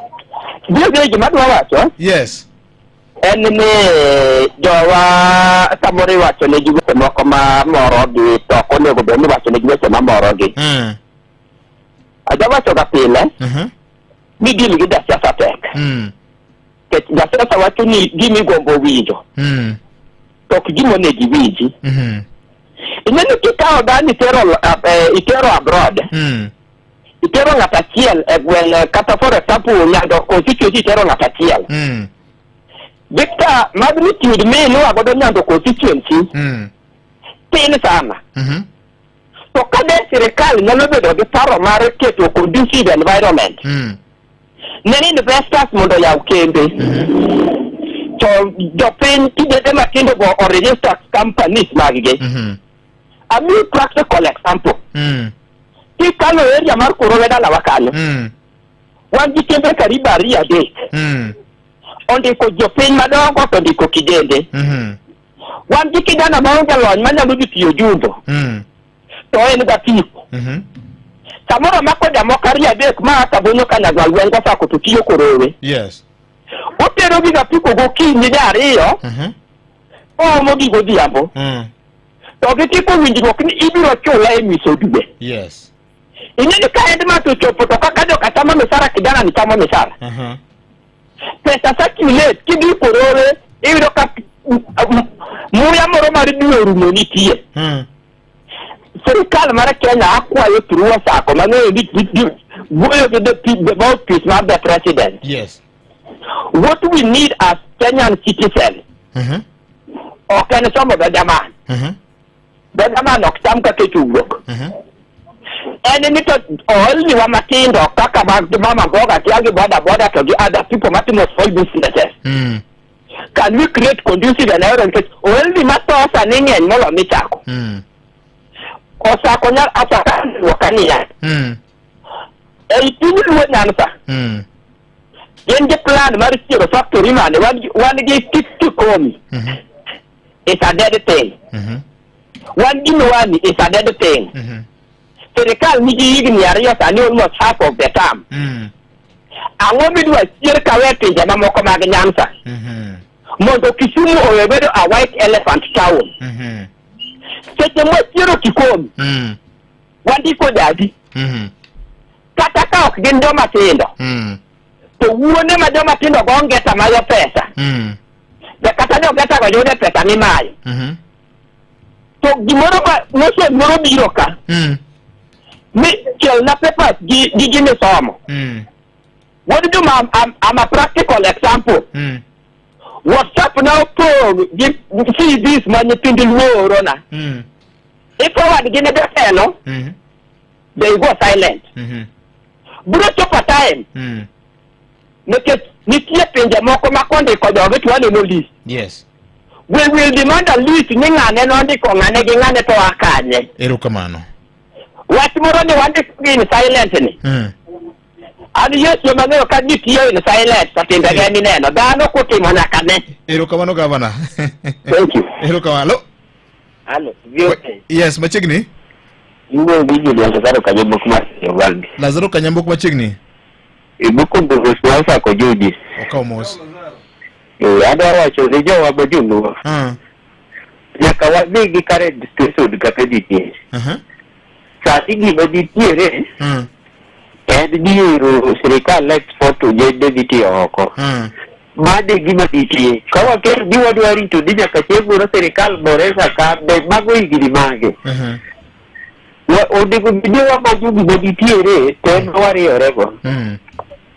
Biro biro gima adwa wacho. Yes. En ni jowa samoro iwacho negi weche moko ma morogi to ok onego bed ni iwacho negi weche ma morogi. Ajawacho ga pile ni deal gi jasiasa tek. Nikech jasiasa wacho ni gima igombo winjo to ok gima onego iwinji. Ing'e ni kikawo dhano itero, itero abroad, itero ng'at achiel e gweng' kata for example Nyando constituency itero ng'at achiel. Victor, magnitude miluwa godo Nyando constituency tin sana. To ka de sirikal nyalo bedo gi paro mar keto conducive environment ne investors mondo oyaw kembe to jopiny kijende matindo go o register companies maggi. Amiyi practical example. Kikalo area mar Kurowe dalawa kanyo, wan gi kembe karibu ariyo adek ondiko jopiny madongo to ondiko kijende. Wan gi kijana maonge lony manyalo dhi tiyo jumbo to en gapiko. Samoro mako jamoko ariyo adek ma Kabonyo Kanyagwal gweng' Kosako to tiyo Korowe. Yes. Otero gi gapiko gokinyi ja ariyo, oomo gi godhiambo. To gitiko winjruok ni ibiro chula e miso dwe. Yes. Ing'e ni ka end month ochopo to kaka joka chamo misara kijana ni chamo misara. Pesa circulate kidhi Korowe iyudo ka muya moro mar dwe orumo nitie. Sirikal mar Kenya akwayo through Sacco mang'eyo ni wuoyo gi the mouthpiece mar the president. Yes. What we need as Kenyan citizens ok en somo dho jaman. Dho jaman ok cham kaka owuok. En ni to ohelniwa matindo kaka mag mama mboga kia gi boda boda to gi other people matimo small businesses. Can we create conducive environment? Nikech ohelni matho sani ng'eny molo michako. Osako nyal asaka luoka niya. Ei piny Luo Nyanza, gin gi plan mar chiero factory mane wan gi Kikomi. It's a dead thing. Wan gi Miwani, it's a dead thing. Sirikal nigi higni ariyo sani almost half of the term. Ang'o midwa chier kawe pinje mamoko mag Nyanza? Mondo Kisumu owe bedo a white elephant town. Seche mwachiero Kikomi, wandiko jadi. Kata ka ok gin joma tindo, to wuone ma joma tindo go ngeta mayo pesa. Ja kata jo ngeta go yude pesa mimayo. To gimoro ma notion moro biro ka. Ni kelna papers gi gi gimisomo. Wuod Juma, I'm a practical example. WhatsApp na opong' gi CVs ma nyithind Luo orona. I forward gi ne jatelo, they go silent. Biro chopo time, nikech nitie pinje moko ma kondiko jogi to waneno list. Yes. We will demand a list ni ng'ane nondiko ng'ane gi ng'ane to a kanye. Erokamano. Wach moro ni wandiko gi in silent ni. An Yesu ema ng'eyo ka gitiyo in silent to timbegi ema ineno. Dhano kotimo nyaka ne. Erokamano gavana. Thank you. Erokamano. Halo, VOA. Yes, machiegni. Iwuoyo gi Julian Lazaro Kanyambo mar Ogaldi. Lazaro Kanyambo machiegni. Ibuko Mbogos mar Sako Judi. Okaw mos. Eh, adwaro wacho ni jowa ma joluo. Nyaka wadhi gi current situation kaka nitie. Sani gima nitiere en ni ero sirikal export ojende dhi tiyo oko. Mano e gima nitie. Ka waketo ni wadwa rito ni nyaka chieng' moro sirikal boresha kambe, mago higni mage? Onego bed ni wamanyo gima nitiere to en ma wariyorego.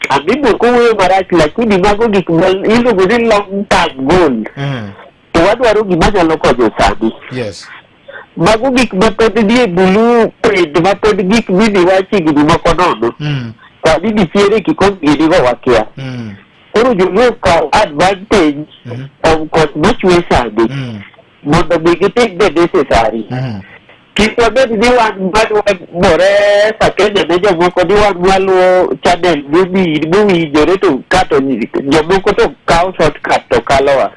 Amibo kowuoyo marach lakini mago gik ma iluongo ni long term goal. To wadwaro gima nyalo konyo sani. Yes. Mago gik ma pod nie bulu print ma pod gik midhi wach higni moko nono. Sani nitiere kikombe ginigo wakia. Koro joluo kaw advantage of koth machwe sani mondo mi gitim the necessary. Kik wabed ni wan madwabore sa Kenya ne jomoko ni wan waluwo channel mowinjore to kato jomoko to kawo shortcut to kalowa.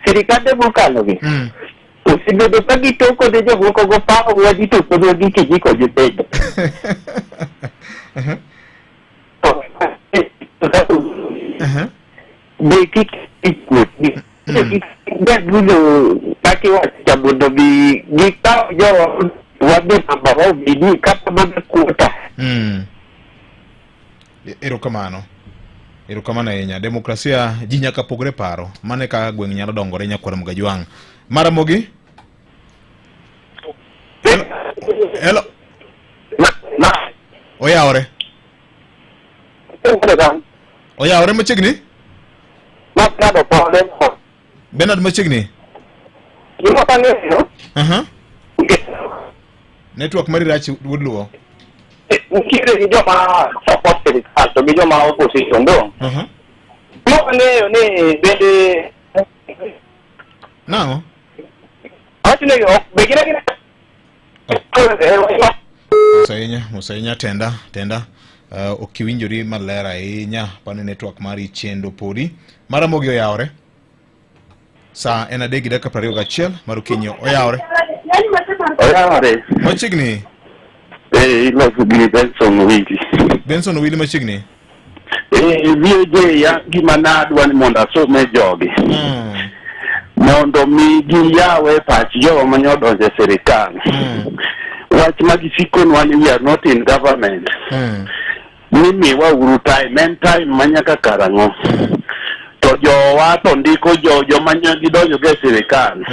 Sirikande mokalogi osebedo ka gitoko ne jomoko go paro wa gitokonwa gi kijiko nyithindo. Be kik ikuot jagulo kaka iwacho mondo mi gikaw jo wadhi namba wa obedi kata mana kuota. Erokamano. Erokamano ahinya. Demokrasia ji nyaka pogre paro. Mano e kaka gweng' nyalo dongore nyakwar Mgajwang'. Maramogi? Hello. Hello. Oyawore. Oyawore machiegni? Bernard machiegni? Aha. Network mari rach wuod luo. Nitiere gi joma support sirikal to gi joma opposition do. Mok ang'eyo ni bende Nang'o? Awacho ni ok be gin agina Mos ahinya, mos ahinya tenda, tenda. Ok iwinjori maler ahinya, pano network mari chendo podi. Maramogi oyawore. Saa en adek gi dakika 21 mar okinyi oyawore. Oyawore. Machiegni. Eh, iloso gi Benson Owili. Benson Owili machiegni. Eh, VJ ya gima nadwa ni mondo asome jogi. Mondo mi giyawe pach jogo mane odonjo e sirikal. Wach ma gisikonwa ni we are not in government. Ni miwa uru time, en time ma nyaka karang'o? To jowa to ndiko jo joma ne gidonjo go e sirikal.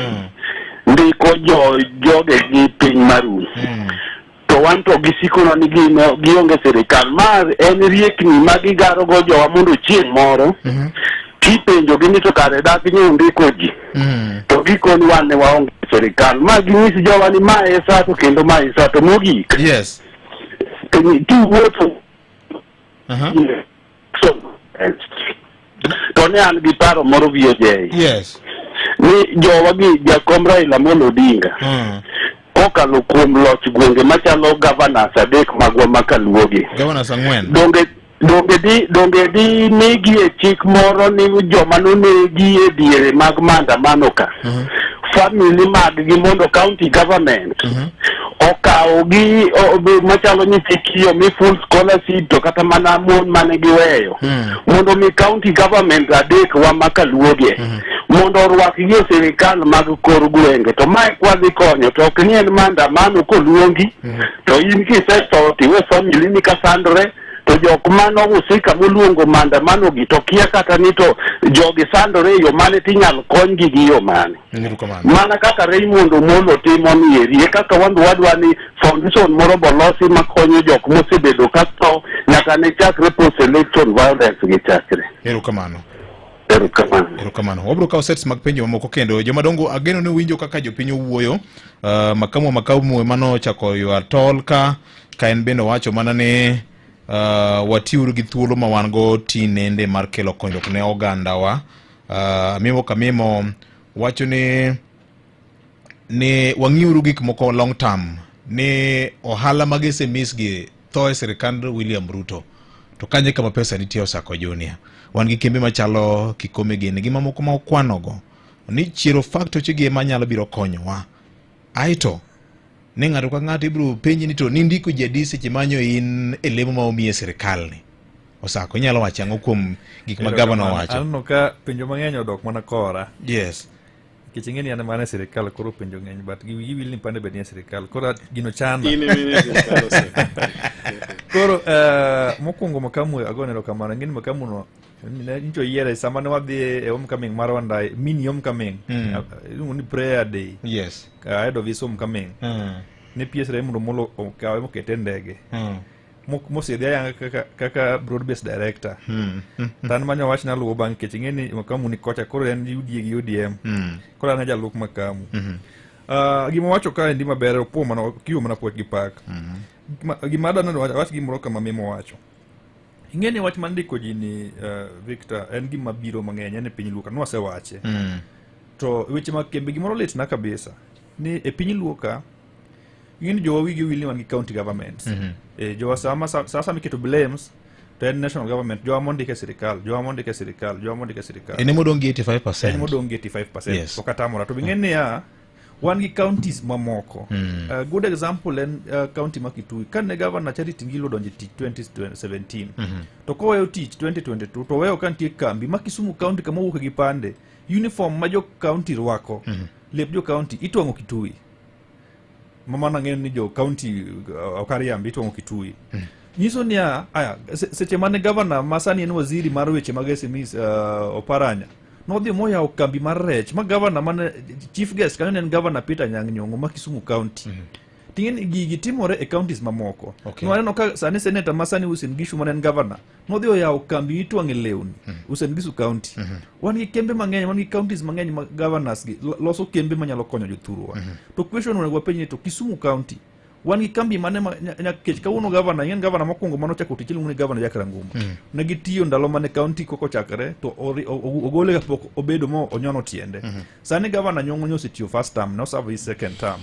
Ndiko jo joge gi piny maru. To wan to gisikonwa ni gin gionge sirikal. Ma en riekni ma gigaro go jowa mondo chieng' moro kipenjo gi ni to kare dak nyo undiko ji. To gikoni wan ne waonge sirikal. Ma ginyis jowa ni ma e sa to kendo ma e sa to mogik. Yes. Kiwuotho So, to ne an gi paro moro VOJ. Yes. Ni jowa gi jakom Raila Amolo Odinga kokalo kuom loch gwenge machalo governors adek magwa ma kaluogi. Governors ang'wen. Donge donge di donge di nigi e chik moro ni joma nonegi e diere mag maandamano ka family mag gi mondo county government okaw gi machalo nyithi kiyo mi full scholarship to kata mana mon mane giweyo mondo mi county government adek wa ma kaluogie mondo orwakgi e sirikal mag kor gwenge to mae kwadhi konyo to ok ni en maandamano koluongi to in kisetho tiwe family ni ka sandore to jok mano husika moluongo maandamano gi to kia kata ni to jogi sandore e yo mane tinyal konygi gi yo mane. Mana kaka Raymond Omolo timo ni eri e kaka wan be wadwa ni foundation moro bolosi makonyo jok mosebedo ka tho nyaka ne chakre post election violence gi chakre. Erokamano. Erokamano. Erokamano. Wabiro kawo sets mag penjo mamoko kendo. Jomadongo ageno ni winjo kaka jopiny owuoyo. Makamu wa makamu ema nochako ywa tol ka ka en bende owacho mana ni watiuru gi thuolo ma wan go tinende mar kelo konyruok ne ogandawa. Amimo Kamimo wacho ni wang'iuru gik moko long term ni ohala mag SMEs gi tho e sirikand William Ruto to kanye kama pesa nitie Osako Junior. Wan gi kembe machalo Kikome gini gi mamoko ma okwanogo ni chiero factory gi ema nyalo biro konyowa. Aeto ni ng'ato ka ng'ato ibiro penji ni to nindiko ji adi seche manyo in e lemo ma omiyi e sirikal ni. Osako, inyalo wacho ang'o kuom gik ma gavana owacho? Aneno ka penjo mang'eny odok mana kora. Yes. Nikech ing'e ni an mana e sirikal koro penjo ng'eny but gi wigi wil ni pande bed ni e sirikal koro gino chanda. In ema in e sirikal Osako. Koro mokwongo Makamu agone erokamano ing'e ni Makamu no ne nyicho yiere sama ne wadhi e homecoming mar Wandayi mini homecoming iluongo ni prayer day. Yes. Ahead of his homecoming. Ne PS Raymond Omolo okawe mokete e ndege. Mosedhi ayanga kaka broad based director. To an manyo wach naluwo bang' nikech ing'e ni Makamu ni kocha koro en UDA gi ODM. Koro an e jalup Makamu. Gima wacho kaendi maber opuo mana kiwo mana puoch gi pak. Gima adwa neno wach gimoro kama Memo wacho. Ing'e ni wach mar ndiko ji ni Victor en gima biro mang'eny en e piny Luo ka nwasewache. To weche mag kembe gimoro litna kabisa ni e piny Luo ka ing'e ni jowa wigi owil ni wan gi county governments. Jowa sama sa miketo blames to en national government jowa mondik e sirikal jowa mondik e sirikal jowa mondik e sirikal. En emodong' gi 85%. En modong' gi 85%. Yes. Ok atamora to ing'e niya wan gi counties mamoko. Good example en county ma Kitui kane governor Charity Ngilu odonjo e tich 2017 to koweyo tich 2022 to oweyo ka nitie kambi ma Kisumu county kama owuoke gi pande uniform ma jo county rwako lep jo county itwang'o Kitui ma mano ang'eyo ni jo county ok ariambi itwang'o Kitui. Nyiso niya aya seche mane governor ma sani en waziri mar weche mag SMEs Oparanya nodhi moyawo kambi mar rech ma governor mane chief guest kanyo ne en governor Peter Anyang' Nyong'o ma Kisumu county. Ting'e ni gigi timore e counties mamoko. Nwaneno ka sani senator ma sani Uasin Gishu mane en governor nodhi oyawo kambi mitwang'e lewni Uasin Gishu county. Wan gi kembe mang'eny, wan gi counties mang'eny ma governors gi loso kembe manyalo konyo jothurwa. To question onego wapenj ni to Kisumu county wan gi kambi mane ma kech kawuono governor ing'e ni governor mokwongo mane ochako tich iluongo ni governor Jack Ranguma. Ne gitiyo ndalo mane county koko ochakore to ogole kapok obedo mo onyono tiende. Sani governor Nyong'o nyo osetiyo first term, ne oserve his second term.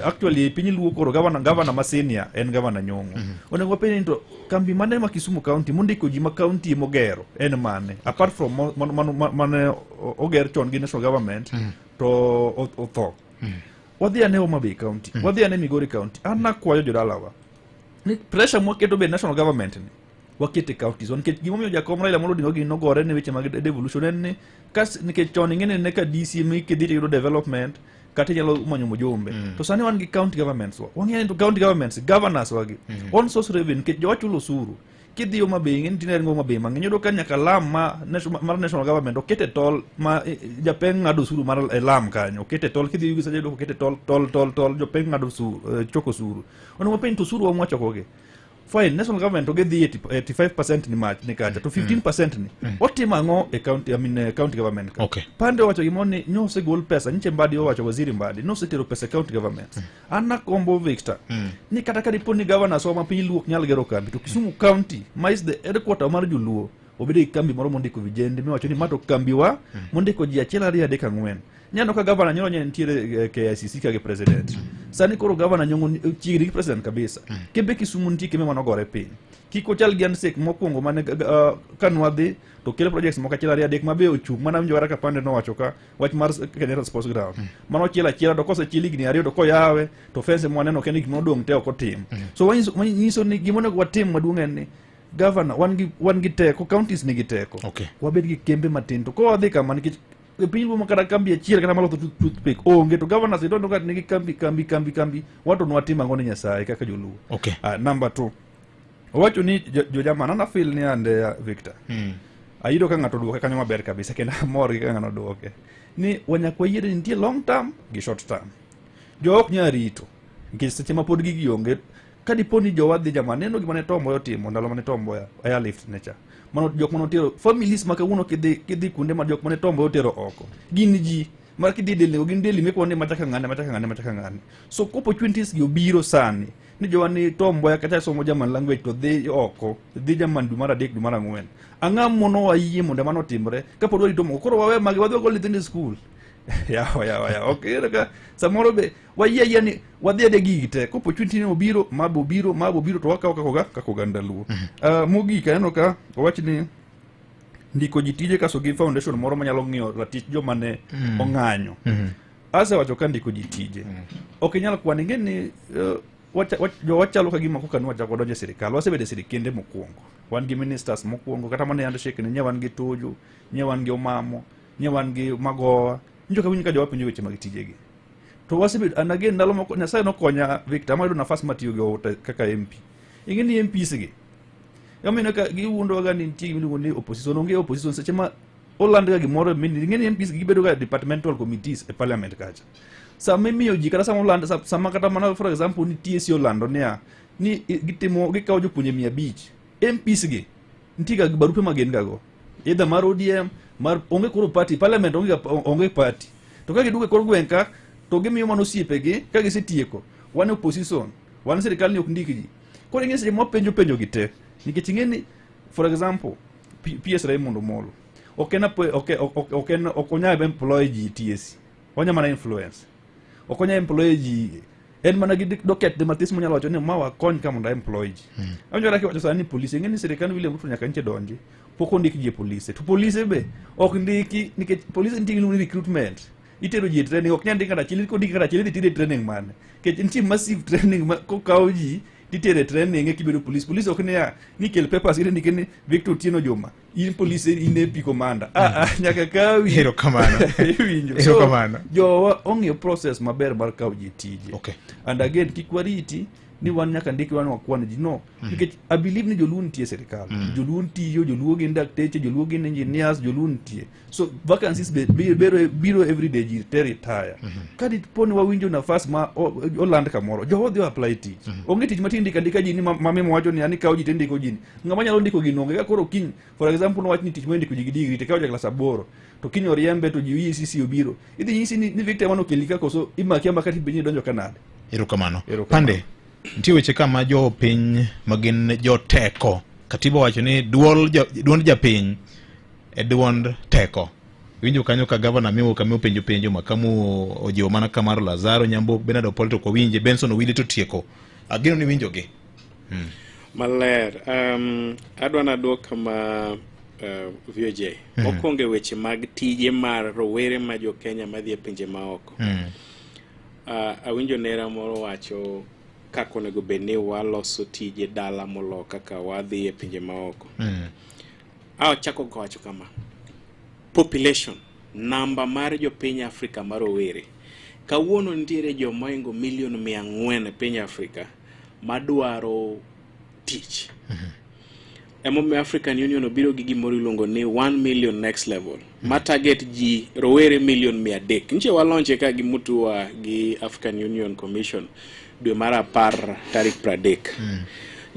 Actually piny Luo koro governor ma senior en governor Nyong'o. Onego wapenj ni to kambi mane ma Kisumu county mondiko ji ma county mogero en mane? Apart from mane oger chon gi national government to otho. Wadhi ane Homa Bay county, wadhi ane Migori county. An nakwayo jodalawa ni pressure mwaketo be national government ni wakete counties nikech gimomiyo jakom Raila Amolo Odinga gini nogore ne weche mag devolution en ni kas nikech chon ing'e ni ne ka DC mi kidhi to iyudo development kata inyalo manyo mjumbe. To sani wan gi county governments wa wang'eyo ni to county governments governors wagi on source revenue nikech jowa chulo osuru. Kidhi Homa Bay ing'e ni tinde en Homa Bay mang'eny iyudo ka nyaka lam ma mar national government okete tol ma japeng ng'ado osuru mar e lam kanyo okete tol kidhi Yugi Saja iyudo okete tol tol tol tol jopeng ng'ado osuru choko osuru. Onego wapenj to osuru wa mwachokogi fine national government to gidhi 85% ni mach ni kacha to 15% ni otimo ang'o e county, I mean, county government ka. Pande owacho gimoro ni nosegol pesa nyiche Mbadi owacho waziri Mbadi nosetero pesa e county government. An nakombo Victor ni kata ka dipo ni governors wa ma piny Luo ok nyal gero kambi to Kisumu county ma is the headquarter mar joluo obed gi kambi moro mondiko vijende miwacho ni ma to kambi wa mondiko ji 1 2 3 4. Nyaneno ka governor Nyoro ne nitiere KICC ka gi president. Sani koro governor Nyong'o chiegni gi president kabisa. Kembe Kisumu nitie kembe manogore piny. Kik ochal gi handshake mokwongo mane ka nwadhi to kelo projects moko 1 2 3 mabe ochung' mana winjo kata ka Pande nowacho ka wach mar Kenyatta Sports Ground. Mano chiel achiela to kosechiel higni 2 to koyawe to fence mwaneno kende gik modong' te ok otim. So wanyiso ni gima onego watim maduong' en ni governor wan gi teko, counties nigi teko. Wabed gi kembe matin to kowadhi kama nikech e piny Luo ma kata kambi achiel kata maloso toothpick onge to governors idonjo ka nigi kambi kambi kambi kambi wato nwatim ang'o ne Nyasaye kaka joluo. Number 2 owacho ni jo German an afeel ni ande Victor. Ayudo ka ng'ato oduoke kanyo maber kabisa kendo amor gi kaka ng'ano oduoke ni wanyaka wayie ni nitie long term gi short term. Jo ok nyal rito nikech seche ma pod gigi onge ka dipo ni jowa dhi German neno gima ne Tom Mboya otimo ndalo mane Tom Mboya airlift ne cha mano jok mane otero families ma kawuono kidhi kuonde ma jok mane Tom Mboya otero oko gin ji mar kidhi delni gin delni mekuonde ni machaka ng'ane machaka ng'ane machaka ng'ane so ka opportunities gi obiro sani ni jowa ni Tom Mboya kata somo German language to dhi oko dhi German dwe mar 3 dwe mar 4 ang'o mono wayie mondo mano otimre kapod warito moko koro wawe magi wadhi wagol nyithindo e skul yawa yawa yawa ok iyudo ka samoro be wayie ayie ni wadhi adhiya gigi te ka opportunity ni obiro ma be obiro ma be obiro to wakawo kaka oganda Luo. Mogik aneno ka owach ni ndiko ji tije kaso gi foundation moro manyalo ng'iyo ratich joma ne ong'anyo. Asewacho ka ndiko ji tije ok inyal kwano ing'e ni wachalo ka gima koka nwachako donjo e sirikal wasebedo e sirikende mokwongo wan gi ministers mokwongo kata mana e handshake ni nye wan gi Tuju nye wan gi Omamo nye wan gi Magoha nyicho ka winjo ka jowa penjo weche mag tijegi to wasebedo and again ndalo moko Nyasaye nokonya Victor amayudo nafas matiyo gi Outa kaka MP ing'e ni MPs gi emomiyo ka giwuondowa ga ni nitie gima iluongo ni opposition onge opposition seche ma oland ga gimoro ing'e ni MPs gi gibedo ga departmental committees e parliament kacha sama imiyo ji kata sama oland sama kata mana for example ni TSC olando niya ni gitimo gikawo jopuonje 500 MPs gi nitie ga barupe ma gin ga go either mar ODM mar onge koro party parliament onge party to ka giduogo e kor gweng' ka To gimiyo mana osiepegi ka gisetieko. Wan e opposition, wan sirikal ni ok ndik ji. Koro ing'e seche mwapenjo penjo gi te, nikech ing'e ni for example, PS Raymond Omolo ok en ok ok ok en ok onyal employ ji TSC. Onya mana influence. Ok onya employ ji. En mana gi docket de matis monyalo wacho ni ma wakony ka mondo employ ji. Awinjo kaka iwacho sani ni polise, ing'e ni sirikand William Ruto nyaka nche donji pok ondik ji e polise. To polise be ok ndiki nikech polise nitie gimiluongo ni recruitment. Itero ji e training, ok nyal ndik ng'ato achiel, kondik ng'ato achiel idhi tere e training mane? Nikech nitie massive training ma kokaw ji titere e training eka ibedo police. Police ok niya ni kel papers ire ndike ni Victor Otieno Juma, in police in AP commander. Ah, ah, nyaka kawi. Erokamano. Iwinjo. So, Erokamano. jowa ong'iyo process maber mar kawo ji tije. Okay. And again kik wariti ni wan nyaka ndik wan wakwan ji no. Nikech I believe ni joluo nitie e sirikal. Joluo tiyo, joluo gin dakteche, joluo gin engineers, joluo nitie. So vacancies be, biro, biro every day ji te retire. Ka dipo ni wawinjo nafas ma oland kamoro, jowa dhi apply tich. Onge tich matin ndika ndika ji ni ma mimo wacho ni ani kawo ji to indiko ji. Ng'ama nyalo ndiko gino onge. Ka koro kiny, for example, nowach ni tich ma indiko ji gi degree to ikawo ja klas aboro to kiny oriembe to ji EACC obiro. Idhi nyisi ni, ni Victor ema nokeli ka koso imaki amaka tipenji ni idonjo ka nade. Erokamano. Pande, nitie weche ka ma jopiny ma gin joteko. Katiba owacho ni duol duond japiny e duond teko. Iwinjo kanyo ka gavana Miwo Kami openjo penjo, Makamu ojiwo mana kamaro Lazaro Nyambok, Bernard Opollo to ok wawinje, Benson Owili to tieko. Ageno ni winjogi. Maler. Adwa naduok kama VOJ. Mokwongo e weche mag tije mar rowere ma jo Kenya madhi e pinje maoko. Awinjo nera moro wacho kaka onego bed ni waloso tije dala molo kaka wadhi e pinje maoko. Achako kowacho kama. Population, namba mar jopiny Afrika ma rowere. Kawuono nitiere joma ohingo milion 400 e piny Afrika madwaro tich. Emomiyo African Union obiro gi gimoro iluongo ni 1 million next level ma target ji rowere milion 300. Nche walonche ka gi Mutua gi African Union Commission dwe mar 10 tarik 30.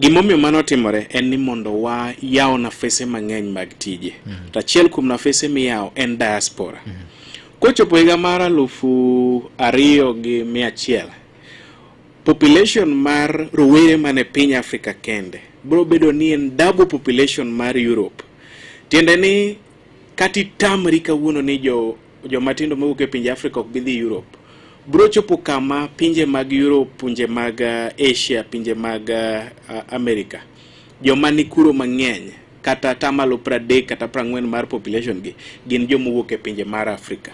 Gimomiyo mano timore en ni mondo wayaw nafese mang'eny mag tije. To achiel kuom nafese miyawo en diaspora. Kochopo higa mar 2100, population mar rowere mane piny Afrika kende biro bedo ni en double population mar Europe. Tiende ni kata itamri kawuono ni joma tindo mawuok e pinje Afrika ok bi dhi Europe. Biro chopo kama pinje mag Europe, pinje mag Asia, pinje mag America, joma ni kuro mang'eny kata atamalo 30 kata 40 mar population gi gin joma owuok e pinje mar Afrika.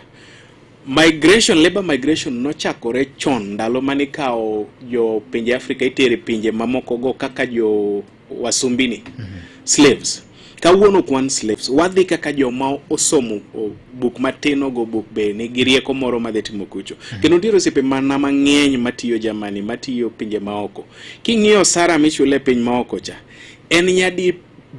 Migration, labor migration nochakore chon ndalo mane ikawo jo pinje Afrika itere pinje mamoko go kaka jo wasumbini, slaves. Kawuono ok wan slaves, wadhi kaka joma osomo buk matin ogo buk be nigi rieko moro madhi timo kucho. Kendo nitiere osiepe mana mang'eny matiyo Germany, matiyo pinje maoko. King'iyo osara michulo e piny maoko cha, en nyadi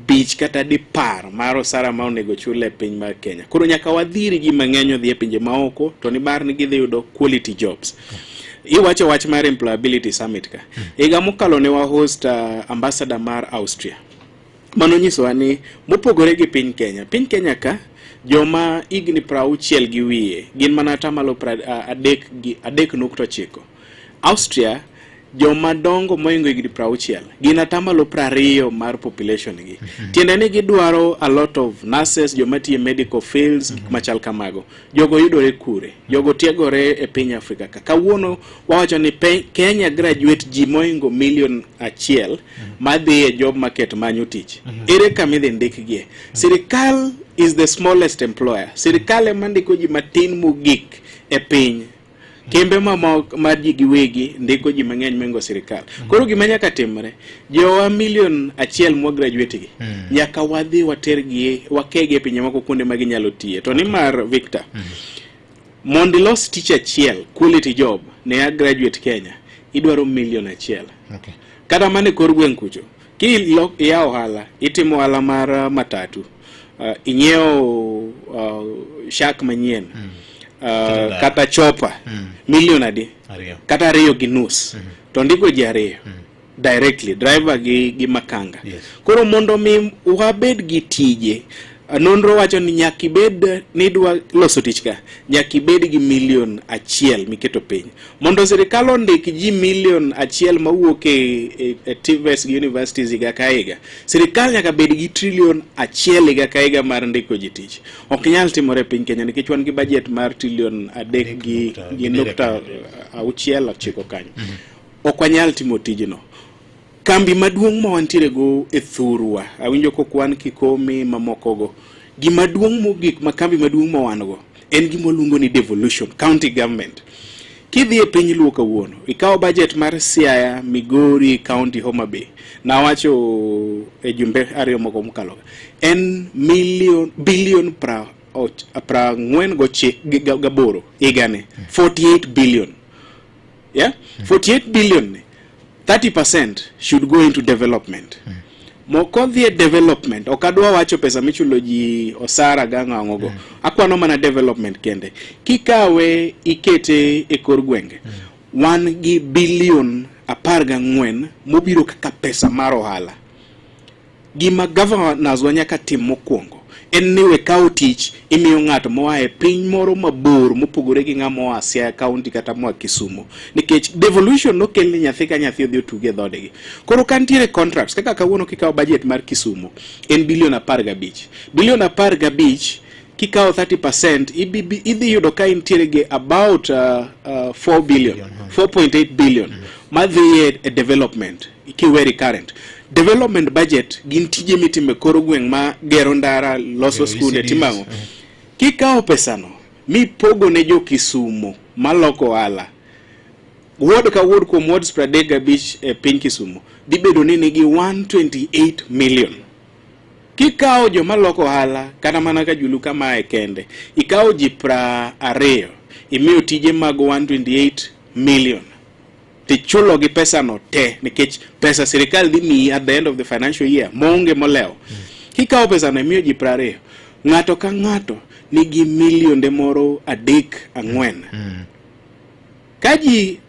5 kata 10 mar osara ma onego chul e piny mar Kenya. Koro nyaka wadhiri ji mang'eny odhi e pinje maoko to ni bar ni gidhi yudo quality jobs. Iwacho wach mar employability summit ka. Higa mokalo ne wa host ambassador mar Austria. Mano nyisowa ni mopogore gi piny Kenya, piny Kenya ka joma higni 60 gi wiye gin mana atamalo 3 gi 3.9. Austria joma dongo mohingo higni 60 gin atamalo 20 mar population gi. Tiende ni gidwaro a lot of nurses, joma tiyo e medical fields, gik machal kamago. Jogo yudore kure? Jogo tiegore e piny Afrika ka. Kawuono wawacho ni Kenya graduate ji mohingo milion 1 madhi e job market manyo tich. Ere kama idhi ndikgie? Sirikal is the smallest employer. Sirikal ema ndiko ji matin mogik e piny. Kembe mamoko mar ji giwegi ndiko ji mang'eny mohingo sirikal. Koro gima nyaka timre, jowa milion 1 mwa graduate gi, nyaka wadhi watergi, wakegi e pinje moko kuonde ma ginyalo tiye. To nimar Victor, mondo ilos tich achiel, quality job, ne a graduate Kenya, idwaro milion 1. Kata mana e kor gweng' kucho, iyawo ohala, itimo ohala mar matatu, inyiewo shak manyien, kata chopa, milion adi? 2. Kata 2.5. To ndiko ji 2. Directly, driver gi makanga. Koro mondo mi wabed gi tije, Nonro wacho ni nyaka ibed ni idwa loso tich ka, nyaka ibed gi milion achiel miketo piny. Mondo sirikal ondik ji milion achiel mawuok e, e, e TVETs gi universities higa ka higa, sirikal nyaka bed gi trilion achiel higa ka higa mar ndiko ji tich. Ok nyal timore e piny Kenya nikech wan gi budget mar trilion adek gi, gi nukta auchiel ochiko kanyo. Ok wanyal timo tijno. Kambi maduong' ma wantiere go e thurwa, awinjo kokwan Kikomi mamokogo. Gima duong' mogik ma kambi maduong' ma wan go en gima waluongo ni devolution, county government. Kidhi e piny Luo kawuono, ikawo budget mar Siaya, Migori, County Homa Bay. Nawacho e jumbe ariyo moko mokalo. En million, billion pra, pra ng'wen gochik gaboro higani, 48 billion. Yeah? 48 billion ni, 30% should go into development. Moko dhi e development, ok adwa wacho pesa michulo ji osara gang'o go. Akwano mana development kende. Kikawe ikete e kor gwenge, wan gi bilion 14 mobiro kaka pesa mar ohala. Gima governors wa nyaka tim mokwongo en ni we kawo tich imiyo ng'ato moa e piny moro mabor mopogore gi ng'ama oa Siaya County kata moa Kisumu nikech devolution nokel ni nyathi ka nyathi odhi otuge e dhodegi. Koro ka nitiere contracts kaka kawuono kikawo budget mar Kisumu en bilion 15. Bilion 15 kikawo 30% idhi yudo ka intiere gi about 4 billion 4.8 billion madhi e development kiwe recurrent development budget gin tije mitimo e kor gweng' ma gero ndara loso skunde timo ang'o kikawo pesano mipogo ne jo Kisumo maloko ohala ward ka ward kuom wards 35 e piny Kisumo dhi bedo ni nigi 128 million kikawo joma loko ohala kata mana ka Julu kamae kende ikawo ji 20 imiyo tije mag 128 million tichulo gi pesano te nikech pesa sirikal dhi miyi at the end of the financial year maonge molewo kikawo pesano imiyo ji 20 ng'ato ka ng'ato nigi milionde moro 3 4 ka ji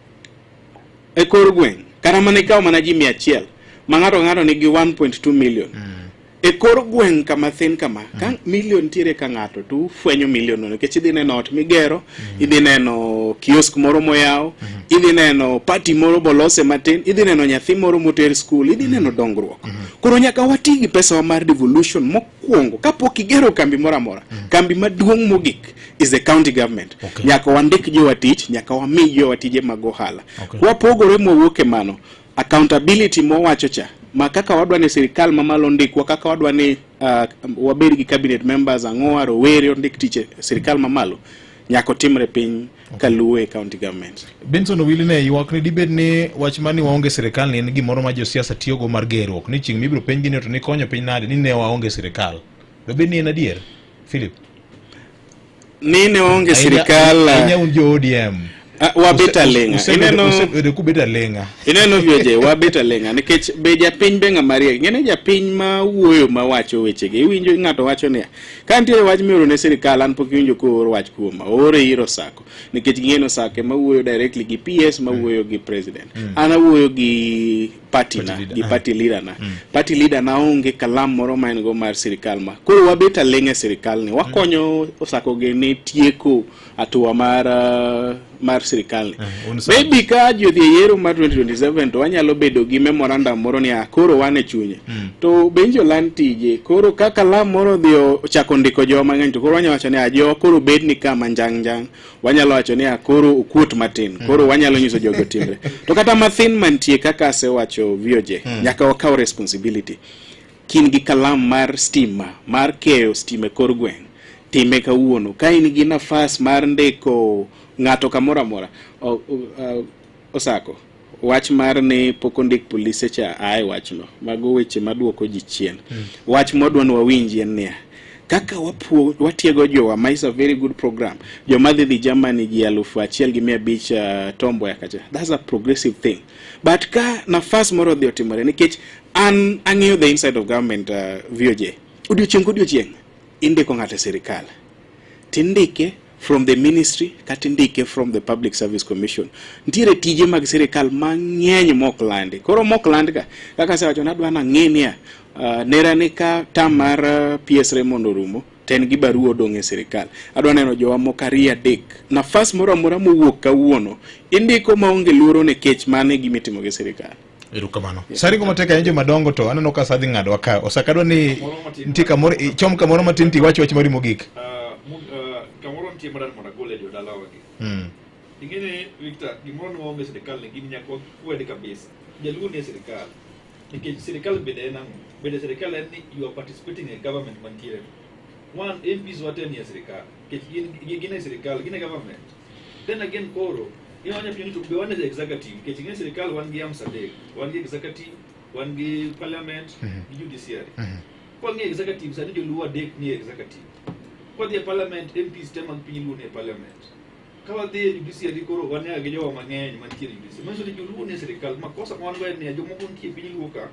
e kor gweng' kata mana ikawo mana ji 100 ma ng'ato ng'ato nigi 1.2 million e kor gweng' kama thin kama ka milion ntiere ka ng'ato to ufwenyo milion no nikech idhi neno ot migero idhi neno kiosk moro moyaw idhi neno party moro bolose matin idhi neno nyathi moro moter skul idhi neno dongruok koro nyaka wati gi pesawa mar devolution mokwongo kapok igero kambi moro amora kambi maduong' mogik is the county government nyaka wandik jowa tich nyaka wami jowa tije mag ohala wapogore mwawuok e mano accountability mowacho cha ma kaka wadwa ni sirikal mamalo ndikwa kaka wadwa ni wabed gi cabinet members ang'owa rowere ondik tich e sirikal mamalo nyaka otimre piny kaluwe e county government. Benson Owili ne ywak ni dibed ni wach mar ni waonge sirikal ni en gimoro ma josiasa tiyogo mar gerruok ni chieng' mibiro penjgi ni to nikonyo piny nade ni ne waonge sirikal. Dobed ni en adier? Philip. Ni ne waonge sirikal. Ahinya un jo ODM. Wabet aling'a. Ineno usebedo kubet aling'a. Ineno vioje wabet aling'a nikech be japiny be ng'ama riek. Ng'ene japiny ma wuoyo ma wacho wechegi. Iwinjo ng'ato wacho niya, ka nitiere wach mioro ne sirikal an pok iwinjo koor wach kuoma. Oore ir Osako nikech ging'e ni Osako ema wuoyo directly gi PS ma wuoyo gi president. An awuoyo gi party na gi party leader na. Party leader na onge kalam moro ma en go mar sirikal ma. Koro wabet aling'a e sirikal ni. Wakonyo Osako gi ni tieko hatua mar mar sirikal ni. Maybe ka ji odhi e yiero mar 2027 to wanyalo bedo gi memorandum moro ni koro wan e chunye. To Benjo lan tije koro ka kalam moro odhi ochako ndiko jowa mang'eny to koro wanyalo wacho ni jowa koro bed ni kama njang njang. Wanyalo wacho ni koro okuot matin. Koro wanyalo nyiso jogo timre. To kata mathin mantie kaka asewacho VOJ nyaka wakaw responsibility. Kin gi kalam mar stima mar keyo stima e kor gweng' time kawuono ka in gi nafas mar ndiko ng'ato kamoro amora Osako wach mar ni pok ondik polise cha ae wachno mago weche maduoko ji chien wach mwadwa ni wawinji en niya kaka watiego jowa ma is a very good program joma dhi dhi Germany ji 1500 Tom Mboya kacha that's a progressive thing but ka nafas moro odhi otimore nikech an ang'eyo the inside of government VOJ odiochieng' kodiochieng' indiko ng'ato e sirikal tindike from the ministry kata indike from the Public Service Commission. Nitiere tije mag sirikal mang'eny mok landi. Koro mok land ka, kaka asewacho nadwa nang'e niya, nera ni ka term mar PS Raymond orumo, to en gi barua odong' e sirikal. Adwa neno jowa moko ariyo adek. Nafas moro amora mowuok kawuono, indiko maonge luoro nikech mano e gima itimo gi sirikal. Erokamano. Sani go matek ahinya jomadongo to aneno ka sa dhi ng'adwa ka. Osaka adwa ni nitie kamoro ichom kamoro matin to iwach wach mari mogik. Kamoro nitie madwaro mondo agol e jodalawagi. Ing'e ni Victor, gimoro ni waonge sirikal ni gini nyaka wakwed kabisa. Jaluo ni e sirikal. Nikech sirikal bende en ang'o? Bende sirikal en ni you are participating e government mantiere. One, MPs wate ni e sirikal. Nikech gin gin e sirikal, gin e government. Then again koro, iwacho ni to be wan e executive. Nikech ing'e sirikal wan gi arms adek. Wan gi executive, wan gi parliament, gi judiciary. Kwang'iyo executive, sani joluo adek ni e executive. Kwadhi e parliament, MPs te mag piny luo ni e parliament. Ka wadhi e judiciary koro wan nyaka gi jowa mang'eny mantiere e judiciary. Manyiso ni joluo ni e sirikal. Makosa ma wan go en niya, jomoko nitie e piny luo ka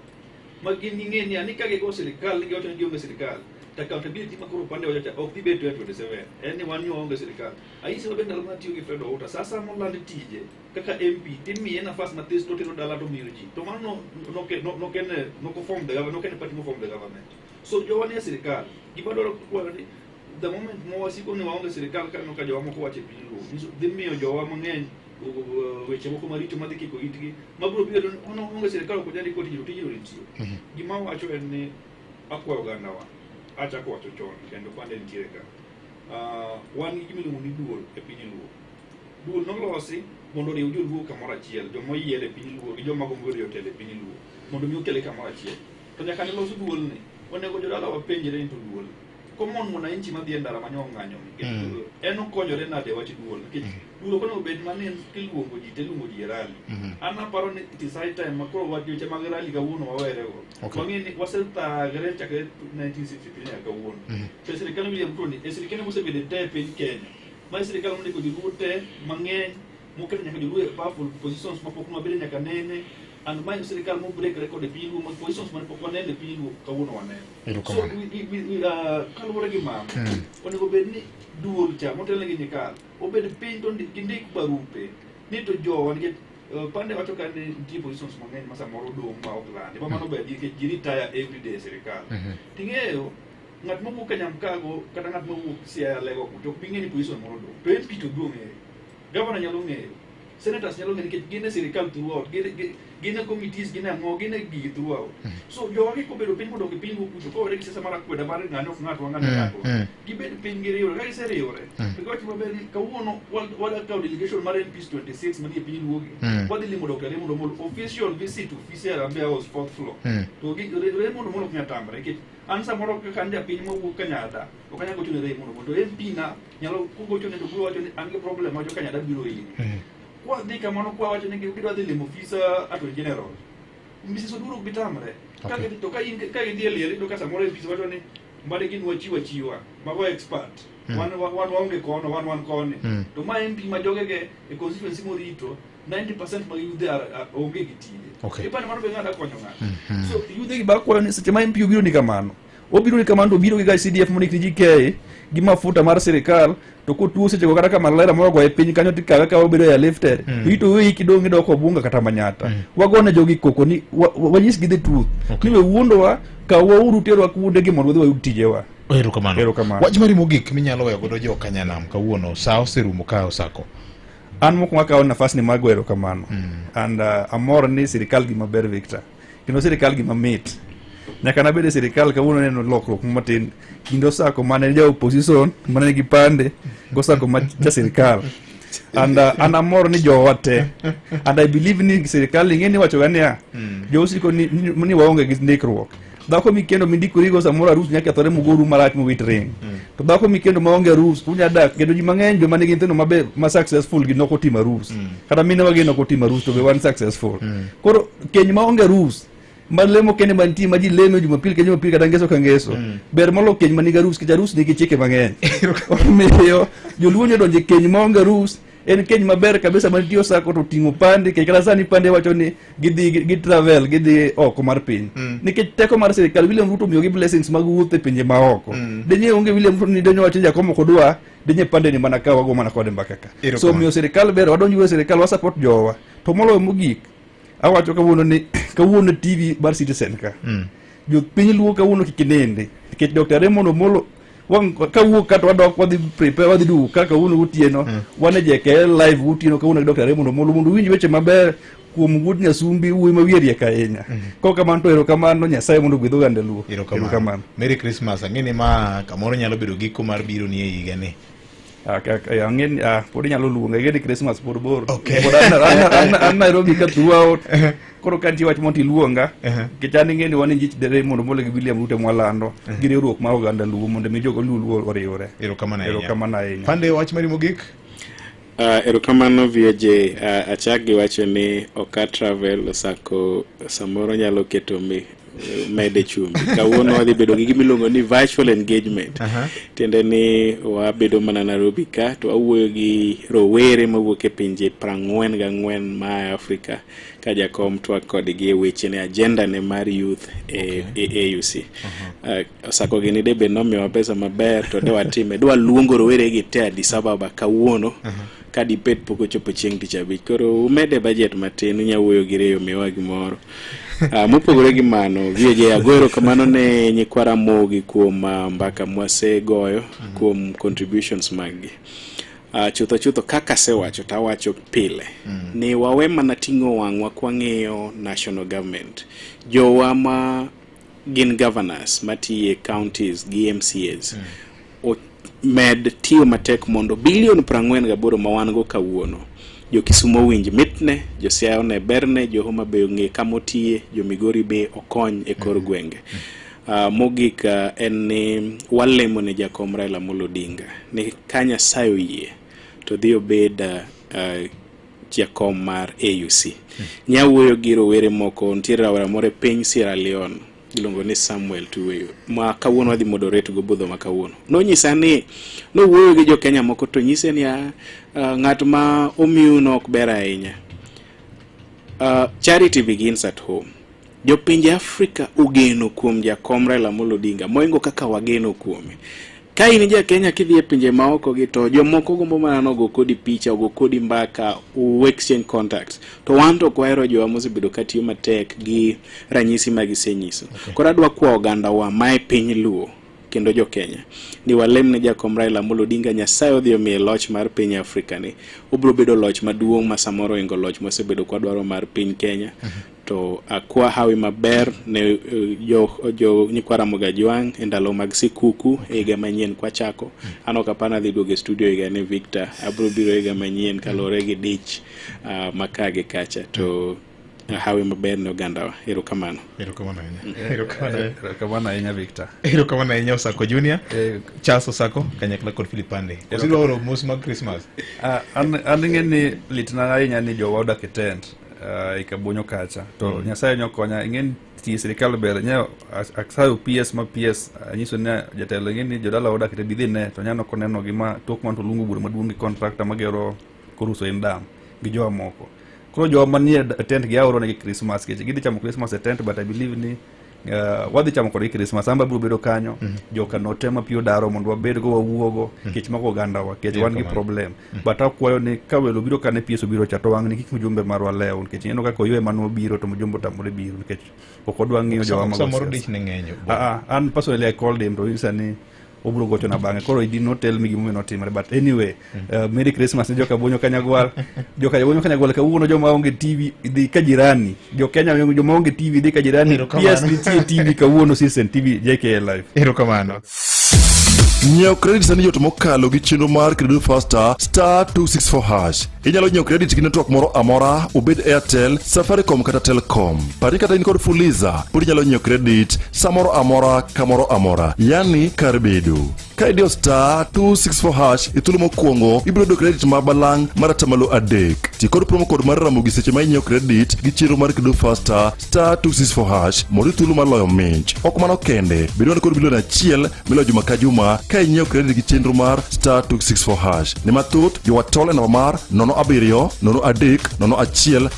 ma gin ging'e niya ni ka gigo sirikal ni giwacho ni gionge sirikal to accountability ma koro pande wacho cha ok dhi bet 2027 en ni wan ni waonge sirikal. Anyisi maber ndalo mane atiyo gi Fred Outa sa asaya moland tije kaka MP timiye nafas mathis to otero dala to omiyo ji to mano no noken no form the government noken party mo form the government. So jowa ni e sirikal. Gima dwaro kwayo ni the moment ma wasiko ni waonge sirikal ka aneno ka jowa moko wacho e piny luo nyiso dhi miyo jowa mang'eny weche moko maricho madhi kiko itgi mabiro biro ni ono onge sirikal ok onyal ndiko tijno tijno nitie. Gima awacho en ni akwayo ogandawa achako wacho chon kendo pande nitiere ka. Wan gi gima iluongo ni duol e piny luo. Duol nolosi mondo oriw joluo kamoro achiel, joma oyier e piny luo gi joma gombo bedo jotelo e piny luo mondo mi okele kamoro achiel. To nyaka ne los duolni, onego jodala wapenjre ni to duol common mwananchi madhi e ndara manyo ng'anyo ni en okonyore nade wach duol nikech duol ok onego bed mana en kiluongo ji tiluongo ji e rally. An aparo ni it is high time ma koro wach weche mag rally kawuono wawerego. Wang'e ni wasethagre chakre 1963 nyaka kawuono. To e sirikal William Ruto ni e sirikal mosebedo te e piny Kenya. Ma e sirikal mondiko joluo te mang'eny moketo nyaka joluo e powerful positions mapok nwabedo nyaka nene and ma e sirikal mo break record e piny luo mag positions mane pok waneno e piny luo kawuono waneno. So kaluwore gi mano onego bed ni duol cha motelne gi Nyikal obed piny to gindik barupe ni to jowa nikech pande wacho ka ni nitie positions mang'eny ma samoro odong' ma ok landi ma mano ber nikech ji retire every day e sirikal. Ting'eyo ng'at mawuok Kanyamkago kata ng'at mawuok Siaya Lego kucho ok bi ng'e ni position moro odong' to MP to biro ng'eyo. Governor nyalo ng'eyo. Senators nyalo ng'eyo nikech gin e sirikal throughout, gin e committees, gin e ang'o, gin e gigi throughout. So jowa gi kobedo piny modong' e piny luo kucho kowere gi siasa mar akweda mar ng'ani ok ng'atwa ng'ani ng'atwa. Gibed piny giriwre, ka giseriwre, to giwacho maber ni kawuono wadwa kawo delegation mar MPs 26 manie piny luo gi. Wadhi limo Dr. Raymond Omolo, official visit office e Harambee House fourth floor. To gi Raymond Omolo ok nyal tamre nikech an samoro kaka an japiny mawuok Kanyada, ok anyal gocho ne Raymond Omolo. To MP na nyalo kogocho ne to biro wacho ni an gi problem ma jo Kanyada biro iri. Kwadhi kamano kwawacho ni gidwa dhi limo ofisa Attorney General. Mrs. Oduro ok bi tamre. Ka gidhi to ka in ka gidhi e liel iyudo ka samoro MPs wacho ni mane gin wachiwo achiwa, mago expert. Wan wan waonge kono, wan wan koni. To ma MP ma jogege e constituency morito 90% mag yudhe onge gi tije. Ipani mano be ng'ata konyo ng'ato. So yudhe gi bakwayo ni seche ma MP obiro ni kamano, obiro ni kamano to obiro gi gach CDF mondik ni GK gi mafuta mar sirikal to kotuo sechego kata ka malaria moro ogoye piny kanyo tikawe ka obedo airlifted to ito weyi kidong' idok Obunga kata Manyata. Wagone jogi koko ni wanyisgi the truth ni we wuondowa kawwa uru terwa kuonde gi mondo wadhi wayud tijewa. Erokamano. Erokamano. Wach mari mogik minyalo weyo godo jo Kanyanam kawuono sa oserumo ka osako. An mokwongo akawo nafas ni mar goyo erokamano. And amor ni sirikal gima ber Victor. Kendo sirikal gima mit. Nyaka nabed e sirikal kawuono neno lokruok matin. Kind Osako mane ja opposition mane nigi pande gosako ma ja sirikal. And an amor ni jowa te. And I believe ni sirikal ing'e ni wacho ga niya. Jowasiko ni waonge gi ndikruok. Dhako mikendo mindikorigo samoro arus nyaka kethore mugoru marach muwit ring. To dhako mikendo maonge arus unya dak kendo ji mang'eny joma nigi nyithindo mabe ma successful gi nok otimo arus. Kata minewa gi nok otimo arus to be wan successful. Koro keny maonge arus ma lemo kende mantie ma ji lemo Jumapil ka Jumapil kata ngeso ka ngeso. Ber molo keny manigi arus nikech arus nigi chike mang'eny. Omiyo joluo nyalo donjo e keny maonge arus En keny maber kabisa mantie Osako to oting'o pande nikech kata sani pande wacho ni gidhi gi travel gidhi oko mar piny. Nikech teko mar sirikal William Ruto omiyogi blessings mag wuoth e pinje maoko. Denye onge William Ruto ni denye wacho ni Jakom ok odwa denye pande ni mana ka wago mana kode mbaka ka. So omiyo sirikal ber wadonj e sirikal wa support jowa. To moloyo mogik awacho kawuono ni kawuono TV mar Citizen ka. Jopiny luo kawuono kik nindi nikech Dr. Raymond Omolo wang' kawuok ka to wadok wadhi prepare wadhi duogo ka kawuono gotieno wan e JKL live gotieno kawuono gi Dr. Raymond Omolo mondo uwinj weche maber kuom wuod Nyasumbi wuoyi ma wiye riek ahinya. Kok kamano to erokamano Nyasaye mondo ogwedh oganda luo. Erokamano. Merry Christmas. Ang'e ni ma kamoro nyalo bedo giko mar biro ni e higa ni. Ang'e ni pod inyalo luonga ing'e ni Christmas pod bor. Pod an Nairobi ka throughout. Koro ka nitie wach moro to iluonga. Nikech an ing'e ni wan e njich Raymond Omolo gi William Ruto mwalando gi riwruok mar oganda luo mondo mi jogo luo oriwre. Erokamano ahinya. Erokamano ahinya. Pande wach mari mogik? Erokamano VOJ, achak gi wacho ni ok travel osako samoro nyalo keto mi mede chumbi. Kawuono wadhi bedo gi gima iluongo ni virtual engagement. Tiende ni wabedo mana Nairobi ka to wawuoyo gi rowere mawuok e pinje 44 ma Afrika ka jakom twak kodgi e weche ne agenda ne mar youth e, e AUC. Osako gini de be nomiyowa pesa maber to de watime. Dwa luongo rowere gi te Addis Ababa kawuono ka dibed pok ochopo chieng' tich abich. Koro umede budget matin unya wuoyo gi Reyo miwa gimoro. Mopogore gi mano, VJ ago erokamano ne nyikwa Ramogi kuom mbaka mwasegoyo kuom contributions maggi. Chutho chutho kaka asewacho to awacho pile ni wawe mana ting'o wang'wa kwang'iyo national government. Jowa ma gin governors matiyo e counties gi MCAs med tiyo matek mondo bilion 48 ma wan go kawuono jo Kisumo owinj mitne, jo Siaya one berne, jo Homa Bay ong'e kama otiye, jo Migori be okony e kor gwenge. Mogik en ni walemo ne jakom Raila Amolo Odinga ni ka Nyasaye oyie to dhi obed jakom mar AUC. Nyawuoyo gi rowere moko, nitie rawera moro e piny Sierra Leone iluongo ni Samuel Tuweyo ma kawuono wadhi moderate go budho ma kawuono. Nonyisa ni nowuoyo gi jo Kenya moko to nyise ni ng'at ma omiu no ok ber ahinya. Charity begins at home. Jopinje Afrika ogeno kuom jakom Raila Amolo Odinga moingo kaka wageno kuome. Ka in ja Kenya kidhi e pinje maoko gi to jomoko gombo mana nogo kodi picha, ogo kodi mbaka, u exchange contacts. To wan to ok wahero jowa mosebedo katiyo matek gi ranyisi ma gisenyiso. Koro adwa kwa oganda wa ma e piny Luo kendo jo Kenya ni walem ne jakom Raila Amolo Odinga, Nyasaye odhi omiye loch mar piny Afrika ni. Obiro bedo loch maduong' ma samoro oingo loch mosebedo kwadwaro mar piny Kenya. To akwa hawi maber ne jo nyikwa Ramogi Ajwang' e ndalo mag sikuku e higa manyien kwachako. An ok apar nadhi duogo e studio higa ni Victor, abiro biro higa manyien kaluwore gi dich ma ka gi kacha. To hawi maber ne ogandawa. Erokamano. Erokamano ahinya. Erokamano ahinya. Erokamano ahinya Victor. Erokamano ahinya Osako Junior. Charles Osako kanyakla kod Philip Pande. Koso idwa oro mos mag Christmas? An ing'e ni litna ahinya ni jowa odak e tent e Kabonyo kacha. To Nyasaye nyokonya ing'e ni tiyo sirikal ber. Nye asayo PS ma PS anyiso ni jatelo ing'e ni jodala odak e tent bidhi ne to nyano koneno gima tok man to luongo bura maduong' gi contractor magero koruso en dam gi jowa moko. Koro jowa manie tent gi aoro negi Christmas nikech gidhi chamo Christmas e tent but I believe ni wadhi chamo kodgi Christmas. An be abiro bedo kanyo. Joka note ma piyo daro mondo wabed go wawuogo nikech mago ogandawa nikech wan gi problem. But akwayo ni ka welo biro kane PS obiro cha to wang' ni kik mjumbe marwa lew nikech ineno kaka oyo ema nobiro to mjumbe otamore biro nikech ok odwa ng'iyo jowa mago Samoro siasa. dich ne ng'eny. An personally I called him to onyisa ni obiro gochona bang'e. Koro he did not tell me gimomiyo notimore but anyway Merry Christmas ne joka Bonyo Kanyagwal. Joka Bonyo Kanyagwal kawuono joma onge TV dhi ka jirani. Jo Kenya joma onge TV dhi ka jirani. Erokamano. PS nitie TV kawuono Citizen TV JKL Live. Erokamano. Nyiewo credit sani yot mokalo gi chenro mar Credo Faster star 264 hash. Inyalo nyiewo credit gi network moro amora, obed Airtel, Safaricom kata Telcom. Pari kata in kod Fuliza, pod inyalo nyiewo credit samoro amora kamoro amora, yani kar bedo. Ka idiyo star 264 hash e thuolo mokwongo, ibiro yudo credit ma balang' mar atamalo 3. Ti kod promo code mar Ramogi seche ma inyiewo credit gi chenro mar Credo Faster star 264 hash mondo iyud thuolo mar loyo mich. Ok mano kende, bende wan kod milion achiel miloyo juma ka juma ka inyiewo credit gi chenro mar star 264 hash. Ne mathoth, jowa tol e namba mar 07 03 01 27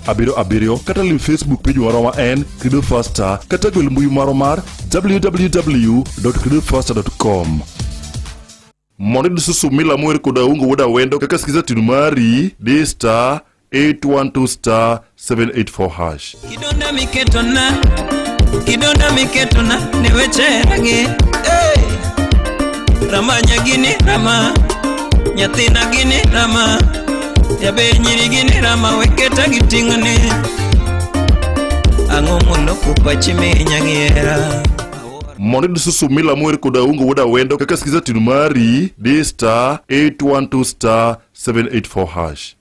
77 kata lim Facebook page marwa ma en Credo Faster kata gwel mbui marwa mar www.credofasta.com. Mondo iyud susu mila mower kod Aungo wuod Awendo kaka skiza tune mari, di star 812 star 784 hash. Kidonda miketona, kidonda miketona ni weche gi. Hey! Ramanya gini rama, nyathina gini rama, jaber nyiri gini rama, weketa gi ting'ni. Ang'o moloko pachi minya gi hera? Mondo iyud susu mila mower kod Aungo wuod Awendo kaka skiza tune mari, di star 812 star 784 hash.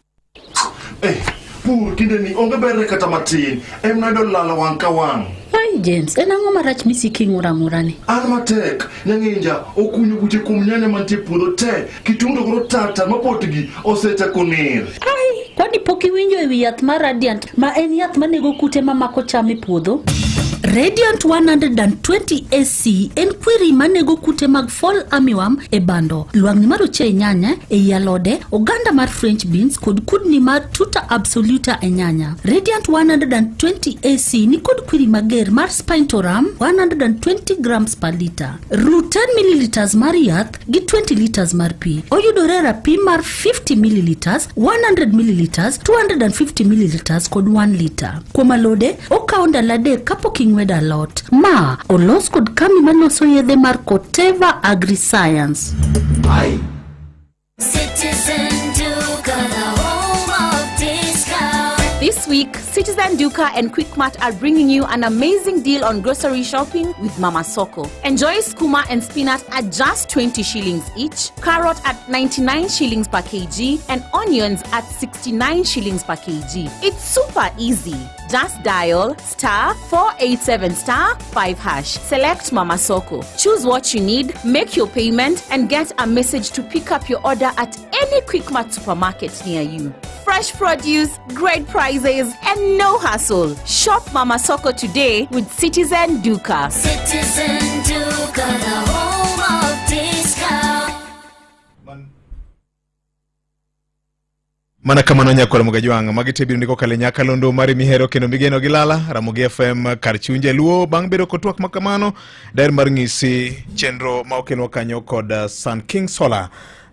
Eh, pur kinde ni onge berne kata matin. En noyudo lalo wang' ka wang'. Ai James, en ang'o marach misiko ing'ur ang'ura ni? An matek, nyang'inja okunyo buche kuom nyanya mantie e puodho te. Kitungu to koro tata ma potgi osechako ner. Ai, kwani pok iwinjo e wi yath mar Radiant ma en yath manego kute mamako cham e puodho? Radiant 120 SC en kwiri manego kute mag fall armyworm e bando, lwang'ni mar oche e nyanya, ei alode, oganda mar French beans kod kudni mar tuta absoluta e nyanya. Radiant 120 AC nikod kwiri mager mar Spinetoram 120 grams per liter. Ru 10 milliliters mar yath gi 20 liters mar pi. Oyudore e rapim mar 50 milliliters, 100 milliliters, 250 milliliters kod 1 liter. Kuom alode, okawo ndalo adek kapok ing'wedo alot. Ma olos kod kambi maloso yedhe mar Corteva Agriscience. Citizen Duka, the home of discount. This week, Citizen Duka and Quickmart are bringing you an amazing deal on grocery shopping with Mama Soko. Enjoy skuma and spinach at just 20 shillings each, carrot at 99 shillings per kg, and onions at 69 shillings per kg. It's super easy. Just dial star 487 star 5 hash. Select Mama Soko. Choose what you need, make your payment, and get a message to pick up your order at any Quickmart supermarket near you. Fresh produce, great prices, and no hassle. Shop Mama Soko today with Citizen Duka. Citizen Duka, the home of discount. Mana kamano nyakwar Mugajwang', magi te biro ndiko kale nyakalondo mari mihero kendo migeno gi lala Ramogi FM kar chuny jaluo. Bang' bedo kod twak makamano, daher mar ng'isi chenro ma okelnwa kanyo kod Sun King Solar.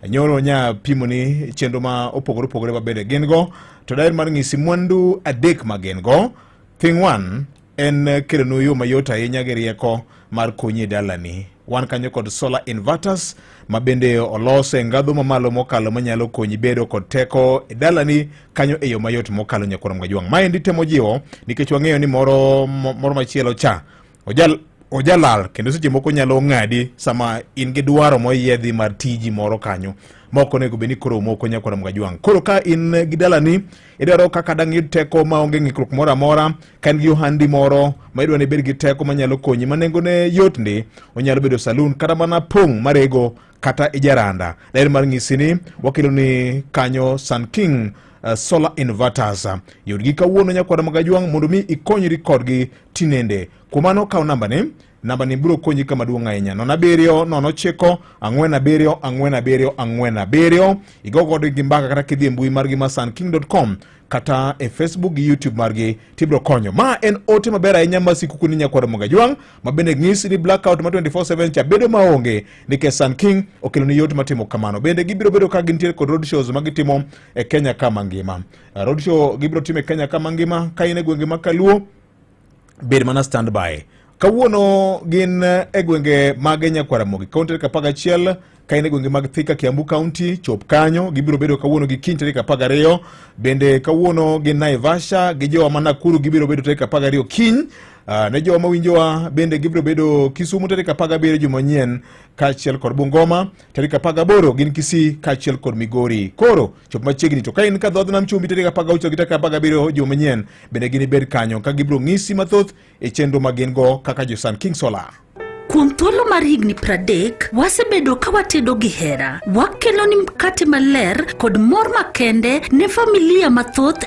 Nyoro nya pimoni chenro ma opogore opogore ma bende gin go, to daher mar ng'isi mwandu adek ma gin go. Thing one en kelonu yo mayot ahinya gi rieko mar konyi e dalani. Wan kanyo kod solar inverters ma bende olos e ngadho mamalo mokalo manyalo konyi bedo kod teko e dalani kanyo e yo mayot mokalo nyakwar Mgajwang'. Maendi temo jiwo nikech wang'eyo ni moro moro machielo cha ojal ojalal kendo seche moko nyalo ng'adi sama in gi dwaro moyiedhi mar tiji moro kanyo ma ok onego bed ni koro moko nyakwar Mgajwang'. Koro ka in gi dalani idwaro kaka dang' iyud teko maonge ng'ikruok moro amora, ka in gi ohandi moro ma idwa ni ibed gi teko manyalo konyi ma nengone yot ndi, onyalo bedo saloon kata mana pong' marego kata ijaranda. Daher mar ng'isi ni wakelo ni kanyo Sun King Solar Inverters. Yudgi kawuono nyakwar Magajwang' mondo mi ikonyri kodgi tinende. Kuom mano kaw nambani, nambani biro konyi kama duong' ahinya. 07 09 47 47 47. Igo godo gi mbaka kata kidhi e mbui margi ma sunking.com kata e Facebook gi YouTube margi tibiro konyo. Ma en ote maber ahinya ma sikuku ni nyakwar Mogajwang' ma bende ng'isi ni blackout ma 24/7 cha bedo maonge nikech Sun King okelo ni yot matimo kamano. Bende gibiro bedo ka gintiere kod road shows ma gitimo e Kenya ka mangima. Road show gibiro timo e Kenya ka mangima ka in e gwenge ma Kaluo bed mana standby. Kawuono gin e gwenge mage nyakwar Ramogi kaunti tarik 11 ka in e gwenge mag Thika Kiambu County chop kanyo gibiro bedo kawuono gi kiny tarik 12. Bende kawuono gin Naivasha gi jowa ma Nakuru gibiro bedo tarik 12 kiny. Ne jowa mawinjowa bende gibiro bedo Kisumu tarik 17 juma manyien kaachiel kod Bungoma tarik 18 gin Kisii kaachiel kod Migori. Koro chop machiegni to ka in ka dhodh nam chumbi tarik 16 gi tarik 17 juma manyien bende ginibed kanyo ka gibiro ng'isi mathoth e chenro ma gin go kaka jo Sun King Solar. Kuom thuolo mar higni 30, wasebedo ka watedo gi hera. Wakeloni mkate maler kod mor makende ne familia mathoth.